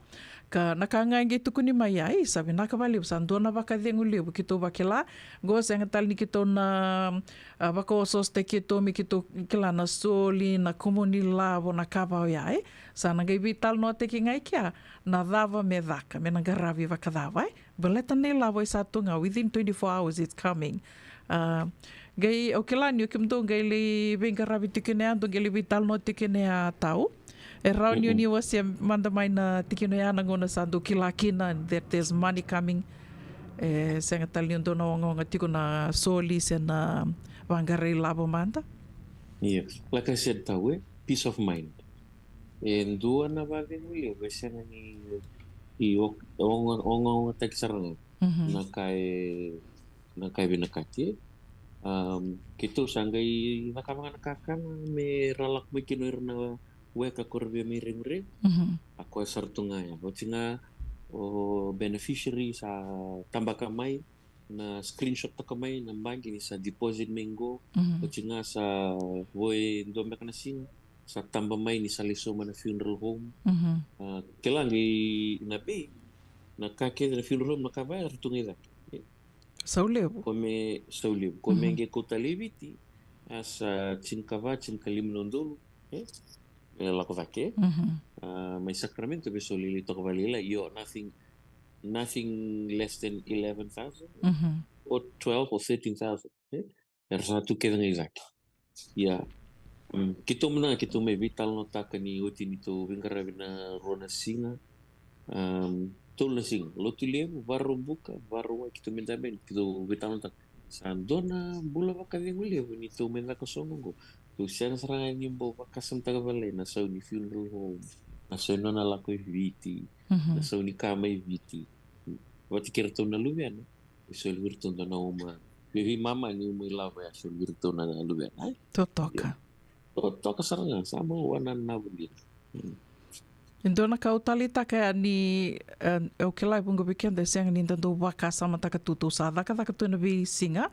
Ka na ka ga e qai tukuni mai ya, e, sa vinaka vakalevu, sa dua na vakacegu levu keitou vakila. Qo sega tale ni keitou na, a, vakaosoosotaki keitou me keitou kila na soli, na kumuni lavo, na ka va oya, e. Sa na qai veitalanoataki ga i kea na cava me caka, me na qaravi vakacava, e. Baleta na ilavo e sa tu ga, within twenty-four hours it's coming. A, qai, au kila ni o kemudou qai lai veiqaravi tiko kina ya, dou qai lai veitalanoa tiko kina ya, Tau. E rawa ni o ni wasea mada mai na tikina ya, na gauna sa dou kila kina that there's money coming. E sega tale ni o dou na ogaoga tiko na soli se na vaqara ilavo mada. Yes. Like I said, Tau, e, peace of mind. E dua na vakacegu levu e sega ni, i o-, oga-, ogaogataki sara ga. Mhm. Na ka e, na ka e vinakati. Um, keitou sa qai cakava ga na kakana me ra lako mai kina o ira na weka ko ra via mai reguregu. Mhm. A koya sara tu ga ya. Oti ga o beneficiary sa tabaka mai, na screenshot taka mai na baqe ni sa deposit mai qo. Mhm. Oti ga sa vo e dua beka na siga sa taba mai ni sa lai sauma na funeral home. Mhm. A, kila qai na bei, na ka kece na funeral home, na ka vaya, ra tu ga i cake. Sau levu. Ko me sau levu. Ko me, mhm, qai kauta lai Viti, a sa tinikava, tinikalima na udolu, e? E lako cake. Mhm. A, mai Sacramento, me soli lai toka vakalailai. Io, nothing, nothing less than eleven thousand, mhm, or twelve or thirteen thousand, e? Era sa tu kece ga i cake. Ia, mm, keitou mada ga, keitou mai veitalanoataka ni oti ni tou veiqaravi na rua na siga, um, tolu na siga. Lotulevu, Vakaraubuka, Vakarauwai, keitou mai dabe ni keitou veitalanoataka. Sa dua na bula vakacegu levu ni tou mai caka soqo qo. Tou sega sara ga ni bau vakasamataka vakalailai na sau ni funeral home, na sau ni nona lako i Viti, mhm, na sau ni ka mai Viti. Vata kei iratou na luvena, e soli vei iratou dua na uma. Vei, veimama ni uma ilavo ya, soli vei iratou na luvena, e? Totoka. Io. Totoka sara ga, sa bau wananavu dina. Mm. E dua na ka au taleitaka ya ni, e, au kila e vuqa vei keda e sega ni da dau vakasamataka tu, tou sa cakacaka tu ena veisiga,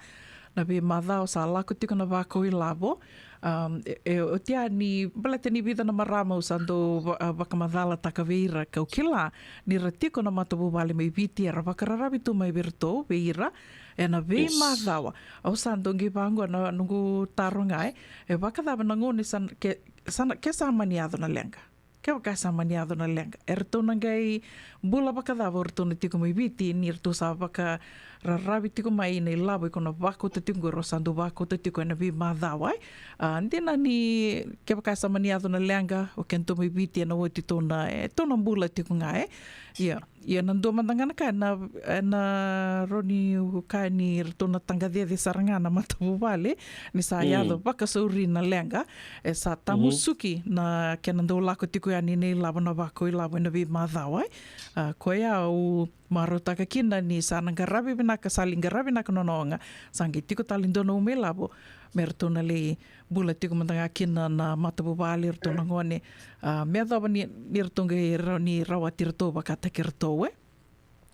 na veimacawa sa lako tiko na vakau ilavo. Um, e, e, oti ya ni, baleta ni vica na marama au sa dau va-, a, vakamacalataka vei ira, kau kila ni ra tiko na matavuvale mai Viti, era vakararavi tu mai vei iratou, vei ira, ena, yes, veimacawa. Au sa dau qai vaqo na noqu taro ga, e, e vakacava na gauna sa, ke, sa na, ke sa mani yaco na leqa? Kevaka sa mani yaco na leqa, eratou na qai bula vakacava o ratou na tiko mai Viti ni ratou sa vakararavi tiko mai na ilavo iko na vakauta tiko qo, erau sa dau vakauta tiko ena veimacawa, e? A, dina ni kevaka sa mani yaco na leqa, o kedatou mai Viti ena oti tou na, e, tou na bula tiko ga, e? Ia, ia na dua mada ga na ka ena, ena rawa ni kaya ni ratou na taqacece sara ga na matavuvale ni sa, mm, yaco vakasauri na leqa, e sa, mhm, tamusuki na kena dau lako tiko yani na ilavo, na vakau ilavo ena veimacawa, e. A, koya au marautaka kina ni sa na qaravi vinaka, sa lai qaravi vinaka nona oga, sa qai tiko tale dua na uma ilavo me ratou na lai bula tiko mada ga kina na matavuvale, ratou na gone, a, me yacova ni, ni ratou qai rawa ni rawati iratou vakataki iratou, e.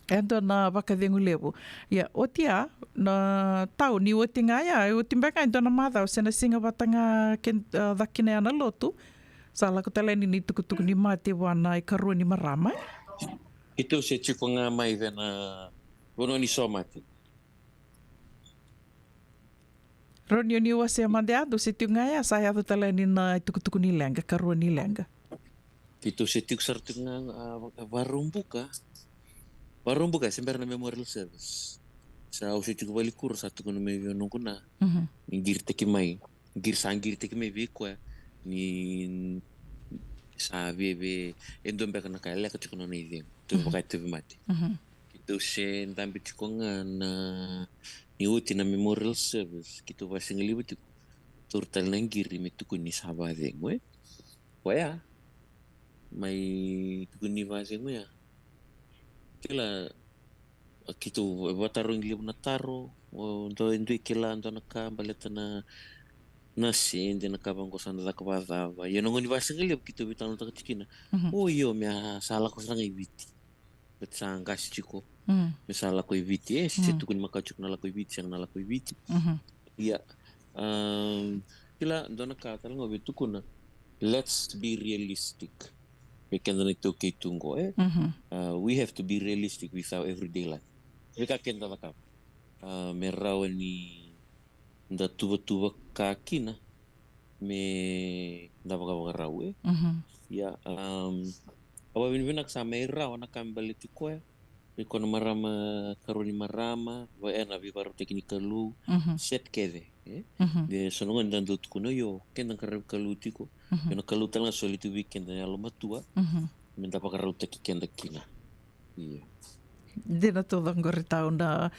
E dua na vakacegu levu. Ia, oti ya, na Tau, ni oti ga ya, e oti beka ga e dua na macawa se na siga vata ga ke, a, caka kina ya na lotu, sa lako tale yani na itukutuku ni mate vua na ikarua ni marama, e? Keitou se tiko ga mai vei na vanua ni somate. Rawa ni o ni wasea mada ya, dou se tiko ga ya, sa yaco tale yani na itukutuku ni leqa, karua ni leqa. Keitou se tiko sara tiko ga, a, Va-, Vakaraubuka. Vakaraubuka, se bera na memorial service. Sa au se tiko valenikuro, sa tukuna mai vei au noqu na. Mhm. Ni qiritaki mai. Qiri, sa qiritaki mai vei koya ni sa veve, e dua beka na ka e leka tiko nona icegu. Tou, mhm, vaka e tauvimate. Mhm. Keitou se dabe tiko ga na, ni oti na memorial service, keitou vasigalevu tiko. Taura tale na qiri me tukuni sa vakacegu, e? Koya. Mai tukuni vakacegu ya. Kila, keitou vakatarogi levu na taro, o dua e dua e kila dua na ka baleta na, na sede, na ka vaqo sa na caka vacava. Ia na gauna ni vakasigalevu keitou veitalanoataka tiko kina. Mhm. O io, me a sa lako sara ga i Viti. Baleta sa qase tiko. Mm. Me sa lako i Viti, e, se Mm. tukuni makawa tiko na lako i Viti, sega na lako i Viti. Mhm. Ia, um, kila, dua na ka tale ga au via tukuna, let's be realistic. Vei keda na iTaukei tu qo, e? Mhm. Uh, we have to be realistic with our everyday life. Veika keda cakava. Uh, me rawa ni da tuvatuvaka kina, me da vakavakarau, e? Mhm. Ia, um, au vakavinavinaka sa mai rawa na ka me baleti koya. Vei koya na marama, karua ni marama, va-, ena veivakarautaki ni Kalou, Mhm. set kece, e? Mhm. De so na gauna da dau tukuna, io, keda qaravi Kalou tiko. Mhm. Io, na Kalou tale ga soli tu vei keda na yalomatua, Mhm. me da vakarautaki keda kina. Io. Dina tu ga qori tau na,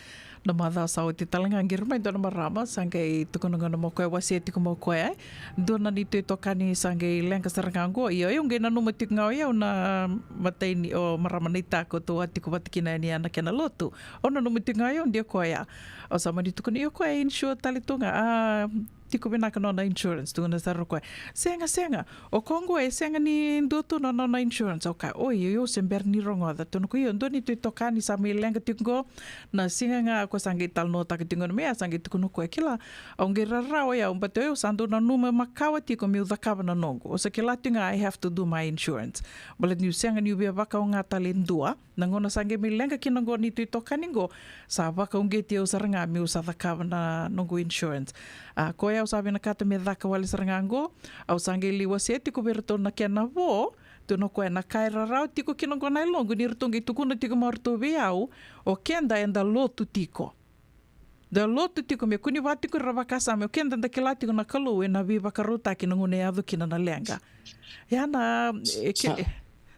na macawa sa oti tale ga qiri mai dua na marama, sa qai tukuna ga na mo koya, wasea tiko mo koya, e? Dua na neitou itokani sa qai leqa sara ga qo, io, au qai nanuma tiko ga o yau na matai ni, o marama naita ko tou a tiko vata kina yani ena kena lotu. Au nanuma tiko ga o yau, de koya. Au sa mani tukuna, io, koya e insure tale tu ga, a, tiko vinaka nona insurance, tukuna sara o koya. Sega, sega. O koya qo e sega ni dua tu na nona insurance. Au kaya, oi, io, io, se bera ni rogoca. Tukuna o koya, io, dua neitou itokani sa mai leqa tiko qo. Na siga ga ko sa qai talanoataka tiko qo mai, a sa qai tukuna o koya, kila, au qai rarawa o yau, but o yau sa dau nanuma makawa tiko meu cakava na noqu. Au sa kila tiko ga, I have to do my insurance. Baleta niu sega niu via vakaoga tale e dua. Na gauna sa qai mai leqa kina qo neitou itokani qo, sa vakauqeti au sara ga meu sa cakava na noqu insurance. A, koya au sa vinakata me caka wale sara ga qo, au sa qai lai wasea tiko vei iratou na kena vo, tukuna o koya na ka e rarawa tiko kina qo na yaloqu, ni ratou qai tukuna tiko mai o ratou vei au, o keda eda lotu tiko. Da lotu tiko me kua ni vaka tiko era vakasama, o keda da kila tiko na Kalou ena veivakarautaki na gauna e yaco kina na leqa. Ia na, e ke-, Sa-, e,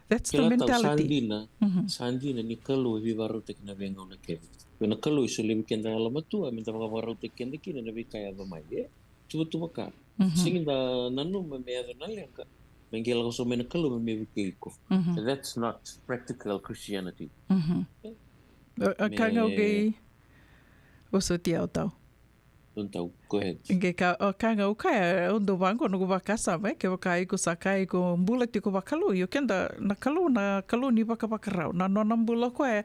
that's the kila tau, sa mentality. Dina, Mhm. sa dina ni Kalou e veivakarautaki na veigauna kece. Ia na Kalou e solia vei keda yalomatua, me da vakavakarautaki keda kina na veika e yaco mai, e? Tuvatuvaka. Mhm. Sega ni da nanuma me yaco na leqa, me qai lako sobu mai na Kalou me, me vukei iko. Mhm. That's not practical Christianity. Mhm. E? A, a, Me ka ga au qai Vosoti au tau. Don't tau. Go ahead. Qai ka, o ka ga au kaya, au dau vaqo noqu vakasama, e, kevaka iko sa kaya iko bula tiko vakalou, io keda na Kalou, na Kalou ni vakavakarau, na nona bula o koya e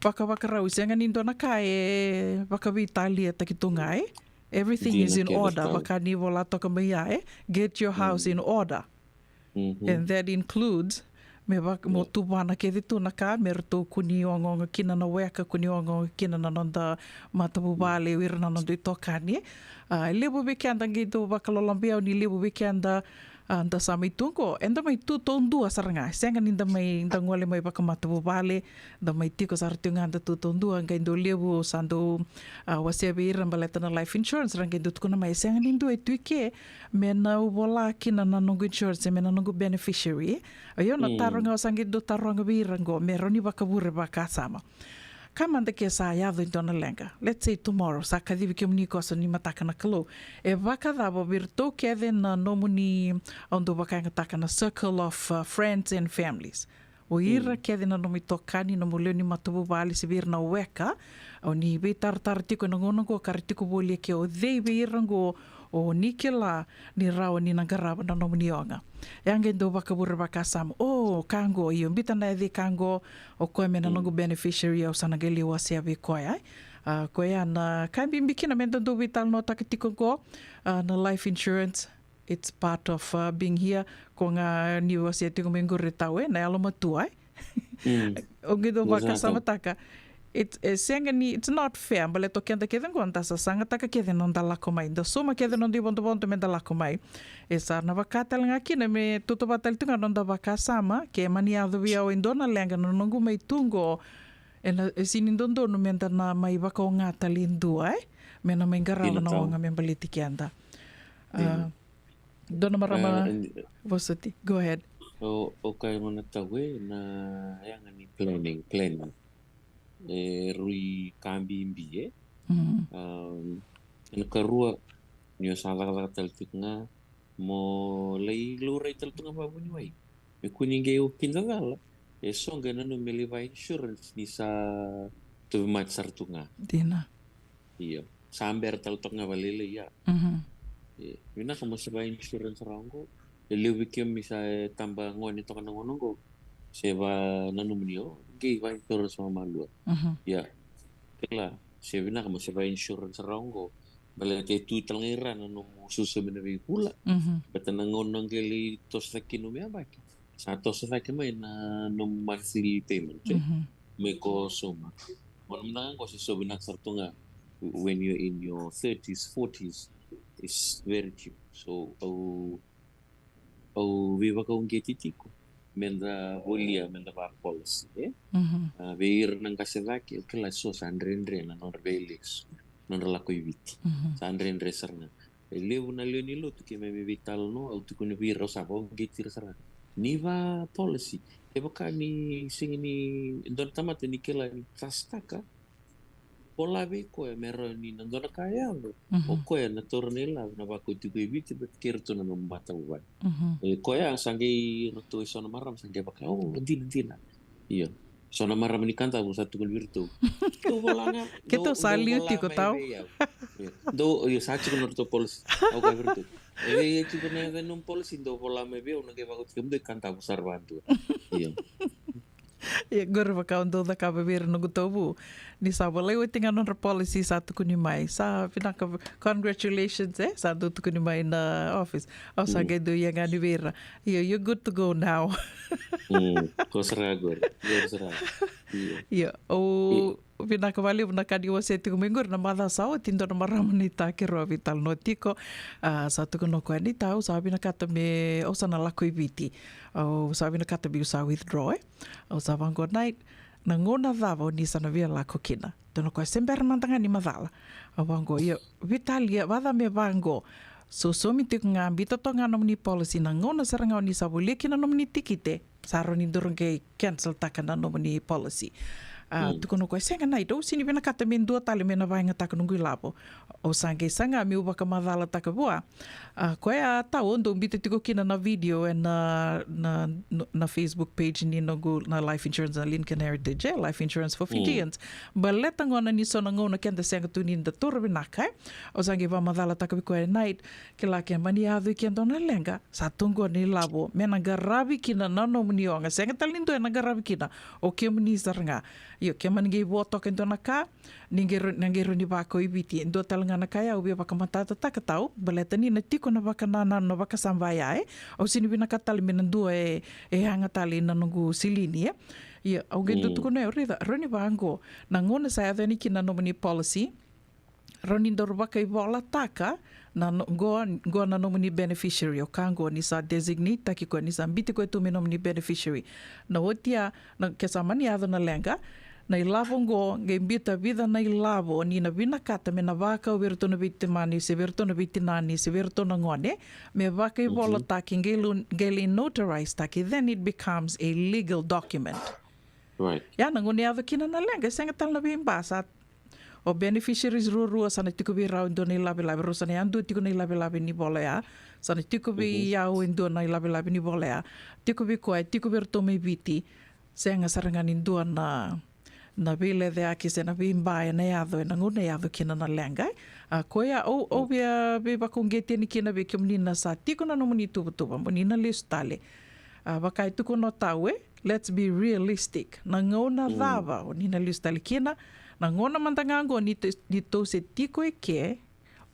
vakavakarau, e sega ni dua na ka e vakaveitaliataki tu ga, e. Everything is in order, vaka ni vola toka mai ya, e. Get your house in order. And that includes me vaka, mo tuvana kece tu na ka me ratou kua ni ogaoga kina na weka, kua ni ogaoga kina na noda matavuvale, o ira na noda itokani. A, e levu vei keda qai dau vakalolobi au ni levu vei keda, a, da sa mai tu qo, eda mai tu taudua sara ga. Sega ni da mai, da gole mai vakamatavuvale, da mai tiko sara tu ga da tu taudua, qai dau levu sa dau, a, wasea vei ira baleta na life insurance, ra qai dau tukuna mai, e sega ni dua e tu i ke, me na au vola kina na noqu insurance, me na noqu beneficiary. Io na taro ga au sa qai dau taroga vei ira qo, me rawa ni vakavure vakasama. Ka mada ke sa yaco e dua na leqa. Let's say tomorrow, sa kacivi kemuni koso ni mataka na Kalou. E vakacava vei iratou kece na nomuni, au dau vakayagataka na circle of, uh, friends and families. O ira kece na nomu itokani, nomu lewe ni matavuvale, se vei ira na weka, o ni veitaratara tiko ena gauna qo ka ra tiko voli e ke, o cei vei ira qo o ni kila ni rawa ni na qarava na nomuni oga. E a qai dau vakavure vakasama, o ka qo, io biuta na yaca i ka qo, o koya me na noqu beneficiary, au sa na qai lai wasea vei koya. A, koya na ka bibi kina me da dau veitalanoataka tiko qo, a, na life insurance. It's part of, uh, being here. Ko ga ni wasea tiko mai qori tau, e, na yalomatua, e. O qai dau vakasamataka. It's, e sega ni, it's not fair. Baleta o keda kece qo da sa sagataka kece na noda lako mai. Da sauma kece na noda ivodovodo me da lako mai. E sa na vaka tale ga kina me tautauvata tale tu ga na noda vakasama. Ke mani yaco vei au e dua na leqa na noqu mai tu qo. E na, e sega ni dodonu me da na mai vakaoga tale e dua, e. Me na mai qarava na oga me baleti keda. A, Dua na marama vosoti. Go ahead. O, o kaya gona tau e na yaga ni planning, planning. E rui ka bibi, e. Um, ena karua, ni o sa cakacaka tale tiko ga, mo lai laurai tale tu ga vavuniwai. Me kua ni qai o kida cala. E so qai nanuma me lai va insurance ni sa tauvimate sara tu ga. Dina. Io. Sa bera tale toka ga vakalailai ya. E vinaka mo se va insurance rawa qo. E levu vei kemuni sa e taba gone toka na gauna qo. Se va nanuma ni o qai va insurance vakamalua. Ia. Kila, se vinaka mo se va insurance rawa qo. Baleta e tu tale ga i ra na nomu sausaumi na veivula. Baleta na gauna qai lai toso cake kina nomu yabaki, sa toso cake mai na nomu monthly payment, e? Mai ko sauma. Gauna mada ga qo se so vinaka sara tu ga. When you're in your thirties, forties, it's very cheap. So, au, au veivakauqeti tiko me da volia, me da va policy, e? A, vei ira na qase cake, au kila so sa dredre na nodra veilesu, nodra lako i Viti. Sa dredre sara ga. E levu na lewe ni lotu keimami veitalanoa, au tukuna vei ira, au sa vakauqeti ira sara ga. Ni va policy. Kevaka ni sega ni, dua na tamata ni kila ni sa stuck, vola vei koya me rawa ni na dua na ka e yaco, o koya na taura na ilavo na vakau tiko i Viti, baleta kei iratou na nomu matavuvale. E koya sa qai, iratou e so na marama sa qai vaka, o, dina, dina. Io. So na marama ni Kadavu sa tukuna vei iratou, dou vola ga. Keitou sa liu tiko tau. Io, sa tiko na nodratou policy. Au kaya vei iratou, e vei e tiko na nomu policy, dou vola mai vei au, na qai vakau tiko kemudou i Kadavu sara vakadua. Io. Ia, qori vaka au dau cakava vei ira noqu tauvu. Ni sa volai oti ga nodra policy sa tukuni mai. Sa vinaka, congratulations, e? Sa dau tukuni mai na office. Au sa qai dau ia ga ni vei ira. Io, you're good to go now. Ko sara qori. Qori sara. Io. Io, au vinaka vakalevu na ka ni wasea tiko mai qori na macawa sa oti, dua na marama ni ta keirau a veitalanoa tiko. A, sa tukuna o koya ni ta, au sa vinakata me, au sa na lako i Viti. Au sa vinakata me au sa withdraw, e? Au sa vaqo, Nait, na gauna cava o ni sa na via lako kina? Tukuna o koya, se bera mada ga ni macala. Au vaqo, io, veitalia, vacava me vaqo? Sausaumi tiko ga, biuta toka ga nomuni policy, na gauna sara ga o ni sa volia kina nomuni tikite, sa rawa ni dou qai cancel taka na nomuni policy. A, tukuna o koya, sega, Nait, au sega ni vinakata me dua tale me na vakayagataka noqu ilavo. Au sa qai saga meu vakamacalataka vua. A, koya tau au dau biuta tiko kina na video ena, na, na Facebook page ni noqu, na life insurance na Lincoln Heritage, e, life insurance for Fijians. Baleta gona ni so na gauna keda sega tu ni da taura vinaka, e. Au sa qai vakamacalataka vei koya, Nait, kila, ke mani yaco i ke dua na leqa, sa tu qo na ilavo me na qaravi kina na nomuni oga. Sega tale ni dua e na qaravi kina, o kemuni sara ga. Io, ke mani qai vo toka e dua na ka, ni qai rawa, na qai rawa ni vakau i Viti. E dua tale ga na ka ya au via vakamatatataka tau, baleta ni na tiko na vakanananu, na vakasama ya, e. Au sega ni vinakata tale me na dua e, e yaga tale na noqu silini, e. Ia, au qai dau tukuna, e, raica, rawa ni vaqo, na gauna sa yaco yani kina na nomuni policy, rawa ni daru vakaivolataka na no-, qo, qo na nomuni beneficiary, o ka qo ni sa designate taki koya, ni sa biuti koya tu me nomuni beneficiary. Na oti ya, na, ke sa mani yaco na leqa, na ilavo qo qai biuta vica na ilavo ni na vinakata me na vakau vei iratou na veitamani, se vei iratou na veitinani, se vei iratou na gone, me vakaivolataki, qai lu-, qai lai notarize taki, then it becomes a legal document. Right. Ia, na gauna e yaco kina na leqa, e sega tale na veiba, sa o beneficiaries ruarua sa na tiko vei rau e dua na ilavelave, rau sa na yadua tiko na ilavelave ni vola ya. Sa na tiko vei au e dua na ilavelave ni vola ya. Tiko vei koya, tiko vei ratou mai Viti. Sega sara ga ni dua na, na veilecayaki se na veiba e na yaco e na gauna e yaco kina na leqa. A, koya au, au via veivakauqeti yani kina vei kemuni na sa tiko na nomuni tuvatuva, mo ni na lesu tale. A, vaka e tukuna o tau, e, let's be realistic. Na gauna cava o ni na lesu tale kina? Na gauna mada ga qo ni tou, ni tou se tiko i ke,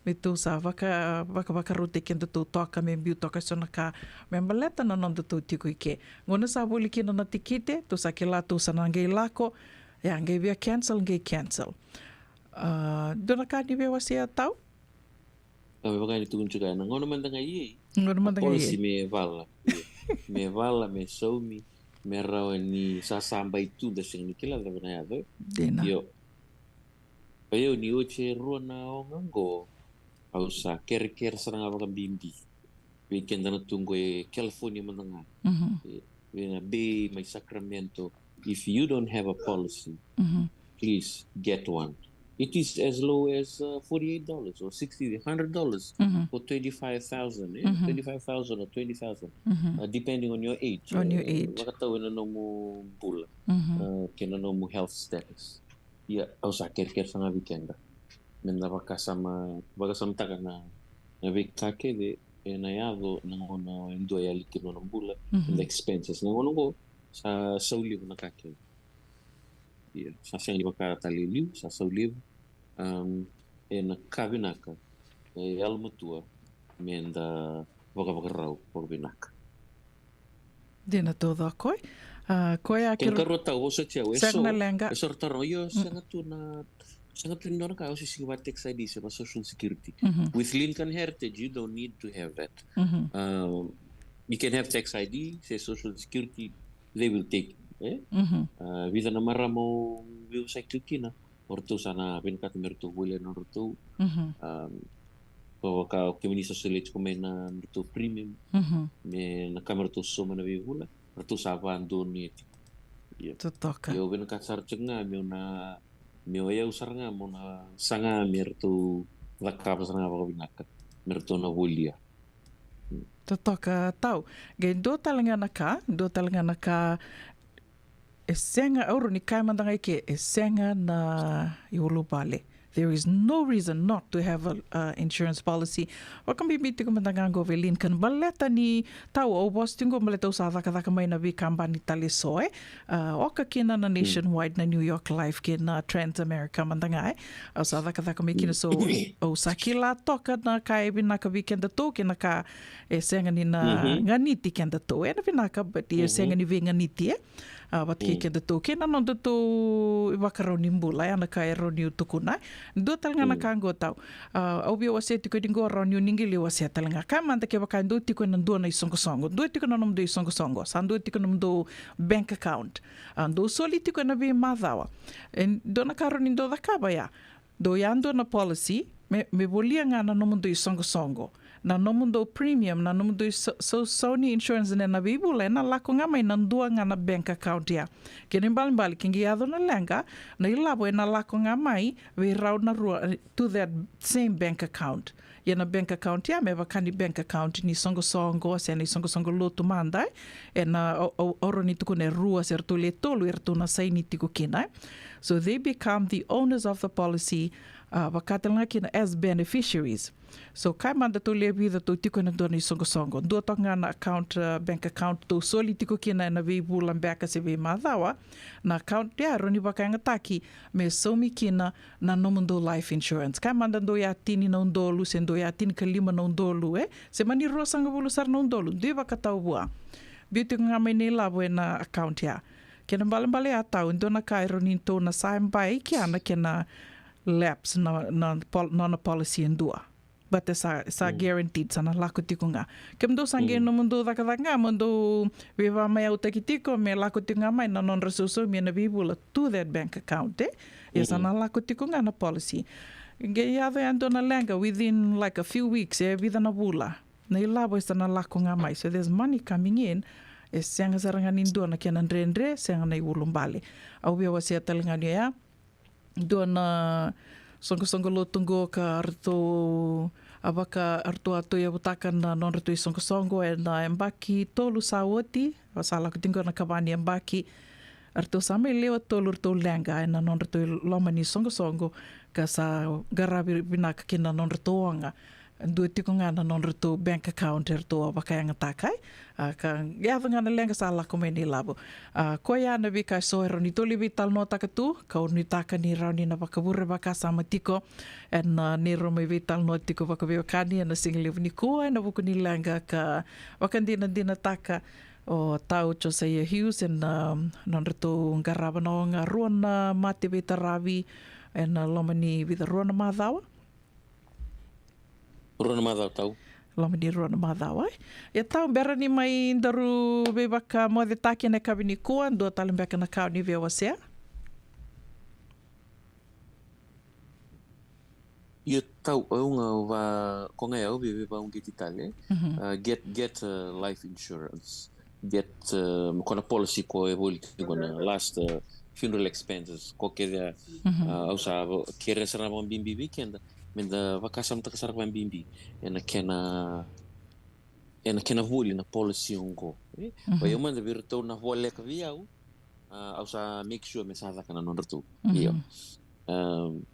me tou sa vaka, vakavakarautaki kedatou toka me biu toka e so na ka me baleta na nodatou tiko i ke. Gauna sa voli kina na tikite, tou sa kila tou sa na qai lako, ia qai via cancel, qai cancel. A, dua na ka ni via wasea tau? Ka me vaka ni tukuni tiko ya, na gauna mada ga i, gauna mada ga i, policy me vala. Me vala, me saumi, me rawa ni sa, sa bai tu, da sega ni kila cava na yaco. Dina. Io. Ka io, ni oti e rua na aoga qo, au sa kerekere sara ga vakabibi vei keda na tu qo e California mada ga. E, vei na Bay, mai Sacramento. If you don't have a policy, please get one. it is as low as uh, forty-eight dollars or sixty, hundred dollars Mhm. for twenty-five thousand, eh? Mhm. Twenty-five thousand or twenty thousand, Mhm. uh, depending on your age. On your Uh, age. Vakatau ena nomu bula, Mhm. uh, kei na nomu health status. Ia, au sa kerekere sara ga vei keda me da vakasama, vakasamataka na, na veika kece ena yaco na gauna e dua e yali kina na bula, Mhm. the expenses. Na gauna oqo, sa sau levu na ka kece. Ia, sa sega ni vaka tale e liu, sa sau levu. Um, ena ka vinaka, e yalomatua, me da vakavakarau vakavinaka. Dina taucoko. A, koya Kena kiro karua tau, au sa tia, e sega so, na leqa. E so ra taroga, io, Mm. sega tu na, sega tu ni dua na ka, au se sega va tax I D se va social security. Mhm. With Lincoln Heritage, you don't need to have that. Mhm. Um, you can have tax I D, se social security, they will take, eh? Mhm. Uh, vica na marama au veiwasaki tu kina, o ratou sa na vinakata me ratou volia na nodratou. Mhm. Um, ko vaka o kemuni sa solia tiko mai na nodratou premium, Mhm. me na ka me ratou sauma na veivula, ratou sa vadonuya tiko. Ia. Totoka. Ia au vinakata sara tiko ga meu na, meu yau sara ga meu na saga me ratou cakava sara ga vakavinaka, me ratou na volia. Totoka tau. Qai dua tale ga na ka, dua tale ga na ka, e sega, au rawa ni kaya mada ga i ke, e sega na iulubale. There is no reason not to have a, a insurance policy. Vakabibi tiko mada ga qo vei Lincoln. Baleta ni tau, au vosa tiko qo baleta au sa cakacaka mai na veikabani tale so, e. A, oka kina na Nationwide, na New York Life, kei na Transamerica mada ga, e. Au sa cakacaka mai kina, so au sa kila toka na ka e vinaka vei kedatou kei na ka e sega ni na Mhm. ganiti kedatou. E na vinaka, but e sega ni veiganiti, e. A, vata kei Mm. kedatou kei na nodatou ivakarau ni bula, e na ka e rawa niu tukuna. Dua tale ga na Mm. ka qo tau. A, au via wasea tiko ni qo, rawa niu ni qai lai wasea tale ga. Kaya mada kevaka e dua tiko ena dua na isoqosoqo. Dua tiko na nomudou isoqosoqo. Sa dua tiko na nomudou bank account. A, dou soli tiko ena veimacawa. E dua na ka rawa ni dou cakava ya. Dou yadua na policy, me, me volia ga na nomudou isoqosoqo. Na nomudou premium, na nomudou iso-, so, so ni insurance ena veivula, ena lako ga mai na dua ga na bank account ya. Kena ibalebale, ke qai yaco na leqa, na ilavo ena lako ga mai vei rau na rua, eh, to that same bank account. Ia na bank account ya, me vaka ni bank account ni soqosoqo, se na isoqosoqo lotu mada, e. Ena, au, au, au rawa ni tukuna e rua, se ratou le tolu, eratou na saini tiko kina, e. So they become the owners of the policy, a, vaka tale ga kina as beneficiaries. So kaya mada tou le vica tou tiko ena dua na isoqosoqo. Dua toka ga na account, a, bank account tou soli tiko kina ena veivula beka se veimacawa. Na account ya e rawa ni vakayagataki me saumi kina na nomudou life insurance. Kaya mada dou yatini na udolu, se dou yatini ka lima na udolu, e. Se mani ruasagavulu sara na udolu, dui vakatau vua. Biu tiko ga mai na ilavo ena account ya. Kena ibalebale ya tau, e dua na ka e rawa ni tou na sa bai kea na kena lapse na, na pol-, nona policy e dua. But sa, sa Mm. guaranteed, sa na lako tiko ga. Kemudou sa qai Mm. nomudou cakacaka ga, mo dou veivakamayautaki tiko, me lako tiko ga mai na nodra sausaumi ena veivula to that bank account, e? Ia sa Mm. na lako tiko ga na policy. Qai yaco ya dua na leqa within, like, a few weeks, e vica na vula. Na ilavo e sa na lako ga mai. So there's money coming in. E sega sara ga ni dua na kena dredre, sega na iulubale. Au via wasea tale ga ni ya. Dua na soqosoqo lotu qo ka ratou a vaka, ratou a tauyavutaka na nodratou isoqosoqo ena yabaki tolu sa oti, a sa lako tiko na ikava ni yabaki. Ratou sa mai lewe tolu ratou leqa ena nodratou loma ni soqosoqo, ka sa qaravi vinaka kina na nodratou oga. Dua tiko ga na nodratou bank account eratou a vakayagataka, e. A, ka yaco ga na leqa sa lako mai na ilavo. A, koya na veika eso e rawa ni tou lai veitalanoataka tu, kau nuitaka ni rawa ni na vakavure vakasama tiko ena, a, neirau mai veitalanoa tiko vakaveiwekani ena sigalevu nikua ena vuku ni leqa ka vakadinadinataka o tau Josiah Hughes ena, a, nodratou qarava na oga rua na mate veitaravi ena loma ni vica, rua na macawa. Rua na macawa tau. Loma ni rua na macawa, e. Ia tau, bera ni mai daru veivakamocetaki ena yakavi nikua, dua tale beka na ka o ni via wasea? Ia tau, au ga va, ko ga au via veivakauqeti tale. Mhm. A, get, get, a, life insurance. get, uh, ko na policy ko e voli tiko na last, uh, funeral expenses, ko kece, uh, au sa kerea sara vakabibi vei keda me da vakasamataka sara vakabibi ena kena, ena kena voli na policy oqo, e? Vei au mada, vei iratou na voleka vei au, uh, au sa make sure me sa caka na nodratou. Io. Um,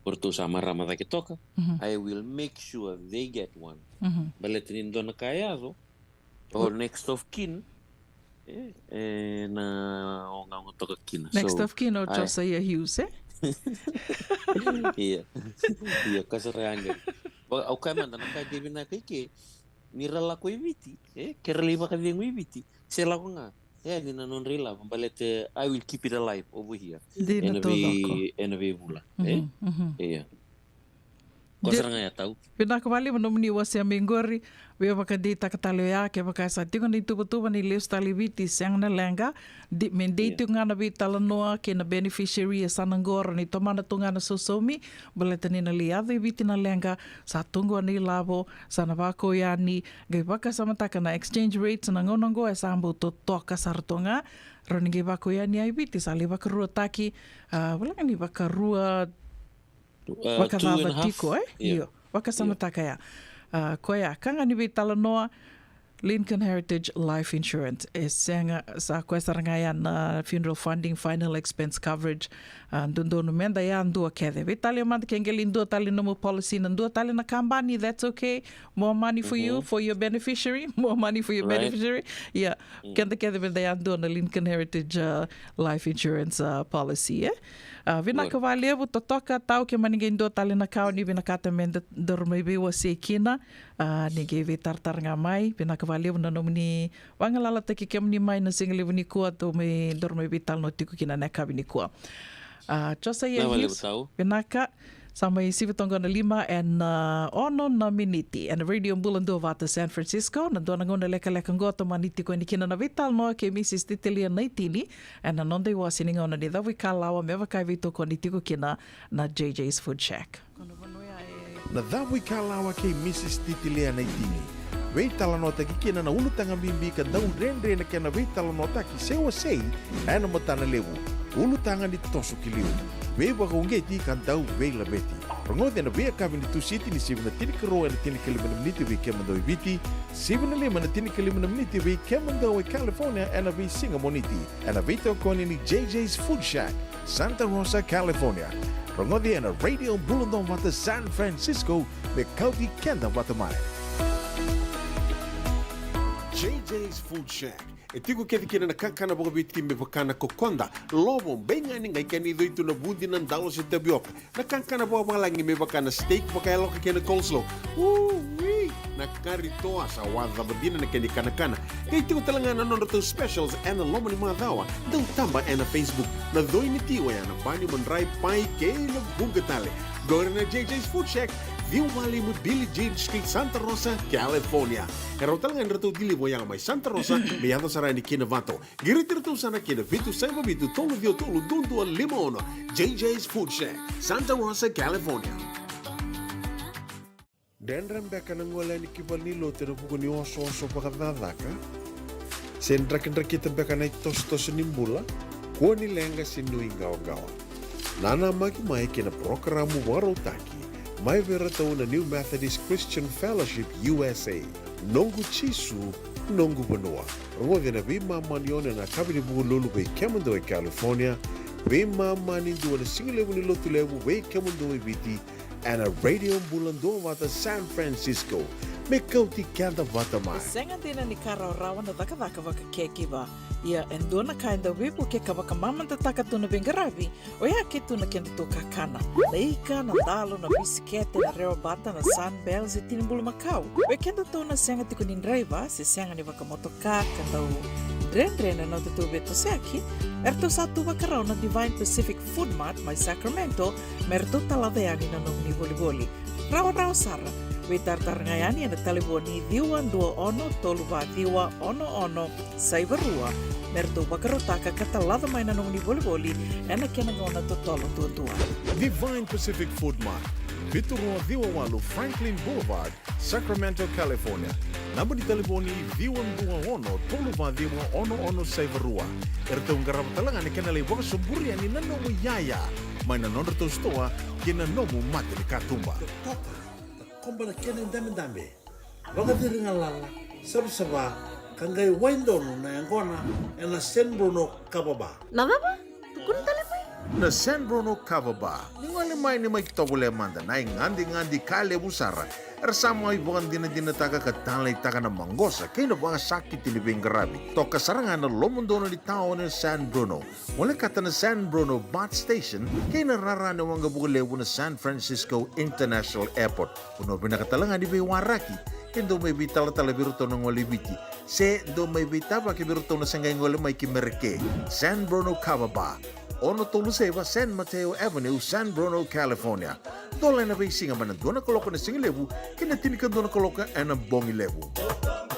o ratou sa marama cake toka, I will make sure they get one. Baleta ni dua na ka e yaco, o next of kin, e, e na ogaoga toka kina. Next of kin o Josiah Hughes, e? Ia, ia, ka sara ya qai. Au kaya mada na ka e vinaka i ke, ni ra lako i Viti, e, ke ra lai vakacegu i Viti, se lako ga yani na nodra ilavo, baleta I will keep it alive over here. Dina taucoko. Ena veivula, e? Ia. Ko sara ga ya, Tau. Vinaka vakalevu nomuni wasea mai qori. Via vakadeitaka tale oya, kevaka e sa tiko na ituvatuva ni lesu tale i Viti, sega na leqa. Me dei tiko ga na veitalanoa kei na beneficiary e sa na qo, ni tomana tu ga na sausaumi, baleta ni na lai yaco i Viti na leqa, sa tu qo na ilavo, sa na vakau yani, qai vakasamataka na exchange rates na gauna qo e sa bau totoka sara tu ga. Rau ni qai vakau yani i Viti, sa lai vakaruataki, a, vula ga ni vakarua, vakacava tiko, e? Io, vakasamataka ya. A, koya, ka ga ni veitalanoa, Lincoln Heritage Life Insurance. E sega, sa koya sara ga ya na funeral funding, final expense coverage. A, dodonu me da yadua kece. Veitalia mada ke qai lai dua tale nomu policy, na dua tale na kabani, that's okay. More money for you, for your beneficiary. More money for your beneficiary. Ia, keda kece me da yadua na Lincoln Heritage, uh, Life Insurance, uh, policy, e? A, vinaka vakalevu, totoka, Tau, ke mani qai dua tale na ka o ni vinakata me da, daru mai veiwasei kina. A, ni qai veitaratara ga mai, vinaka vakalevu na nomuni vagalalataki kemuni mai na siga levu nikua, tou mai, daru mai veitalanoa tiko kina na yakavi nikua. A, Josiah Hughes, vinaka. Sa mai sivi toka na lima ena, a, ono na miniti ena Radio Bula Duavata San Francisco. Na dua na gauna lekaleka qo tomani tiko yani kina na veitalanoa kei Mrs Titilia Naitini ena noda iwase ni gauna ni Cavuikalawa, me vaka e veitokoni tiko kina na J J's Food Shack. Na Cavuikalawa kei Mrs Titilia Naitini, veitalanoataki kina na ulutaga bibi ka dau dredre na kena veitalanoataki se wasei ena matana levu. Ulutaga ni toso ki liu, veivakauqeti ka dau veilaveti. Rogoci ena veiyakavi ni Tusiti ni sivi na tinikarua ena tinikalima na miniti vei kemudou e Viti, sivi na lima na tinikalima na miniti vei kemudou e California ena veisiga Moniti, ena veitokoni ni J J's Food Shack, Santa Rosa, California. Rogoci ena Radio Bula Duavata San Francisco, me kauti keda vata mai. J J's Food Shack. E tiko kece kina na kakana vakaviti me vaka na kokoda, lovo, beigani, qai kena icoi tu na vudi, na dalo se tavioka. Na kakana vakavalagi me vaka na steak vakayaloka kei na coleslaw. Ui! Na kari toa, sa wacava dina na kena ikanakana. Qai tiko tale ga na nodratou specials ena loma ni macawa. Dau taba ena Facebook. Na coi ni ti oya na bani, madrai, pai kei na vuqa tale. Qori na J J's Food Shack, ciwa walu lima Billie Jean Street, Santa Rosa, California. E rawa tale ga ni ratou deliver oya mai Santa Rosa me yaco sara yani ki Novato. Qiriti iratou sara ki na vitu saiva vitu tolu ciwa tolu dua dua lima ono. J J's Food Shack, Santa Rosa, California. Dredre beka na gole yani ki valenilotu ena vuku ni osooso vakacakacaka? Se drakidrakita beka na itosotoso ni bula? Kua ni leqa se nuiqawaqawa. Nanamaki mai ki na parokaramu vakarautaki mai vei iratou na New Methodist Christian Fellowship U S A, Noqu Jisu, Noqu Vanua. Rogoci ena veimama ni ono ena yakavi ni Vukelulu vei kemudou e California, veimama ni dua na sigalevu ni Lotulevu vei kemudou e Viti, ena Radio Bula Duavata San Francisco, me kauti keda vata mai. E sega dina ni ka rawarawa na cakacaka vaka caregiver. Ia, e dua na ka e dau veivuke ka vakamamadataka tu na veiqaravi, oya ke tu na kedatou kakana. Na ika, na dalo, na bisikete, na rewabata, na Sunbell, se tini bulumakau. Vei kedatou na sega tiko ni draiva, se sega ni vakamotoka, ka dau dredre na nodatou veitosoyaki, eratou sa tu vakarau na Divine Pacific Food Mart mai Sacramento, me ratou talaca yani na nomuni volivoli. Rawarawa sara, veitaratara ga yani ena talevoni ciwa dua ono tolu va ciwa ono ono saiva rua, me ratou vakarautaka ka talaca mai na nomuni volivoli ena kena gauna totolo duadua. Divine Pacific Food Mart, vitu rua ciwa walu Franklin Boulevard, Sacramento, California. Naba ni talevoni ciwa dua ono tolu va ciwa ono ono saiva rua. Eratou qarava tale ga na kena lai vakasoburi yani na nomu iyaya mai na nodratou sitoa kei na nomu mata ni katuba. Tata, na koba na kena idabedabe, vakaciri galala, savasava, ka qai wai donu na yaqona ena San Bruno Kava Bar. Na cava? Tukuna tale mai. Na San Bruno Kava Bar. Ni gole mai, ni mai tovolea mada na igadigadi ka levu sara era sa mai vakadinadinataka ka taleitaka na maqosa kei na vakasakiti ni veiqaravi. Toka sara ga na lomadono ni taoni o San Bruno. Volekata na San Bruno Bus Station kei na rara ni waqavuka levu na San Francisco International Airport. Vanua vinaka tale ga ni veiwaraki ke dou mai veitalatala vei iratou na gole i Viti, se dou mai veitavaki vei iratou na se qai gole mai ki Merika. San Bruno Kava Bar, ono tolu saiva San Mateo Avenue, San Bruno, California. Dola ena veisiga mai na dua na kaloko ena sigalevu ki na tinikadua na kaloko ena bogilevu.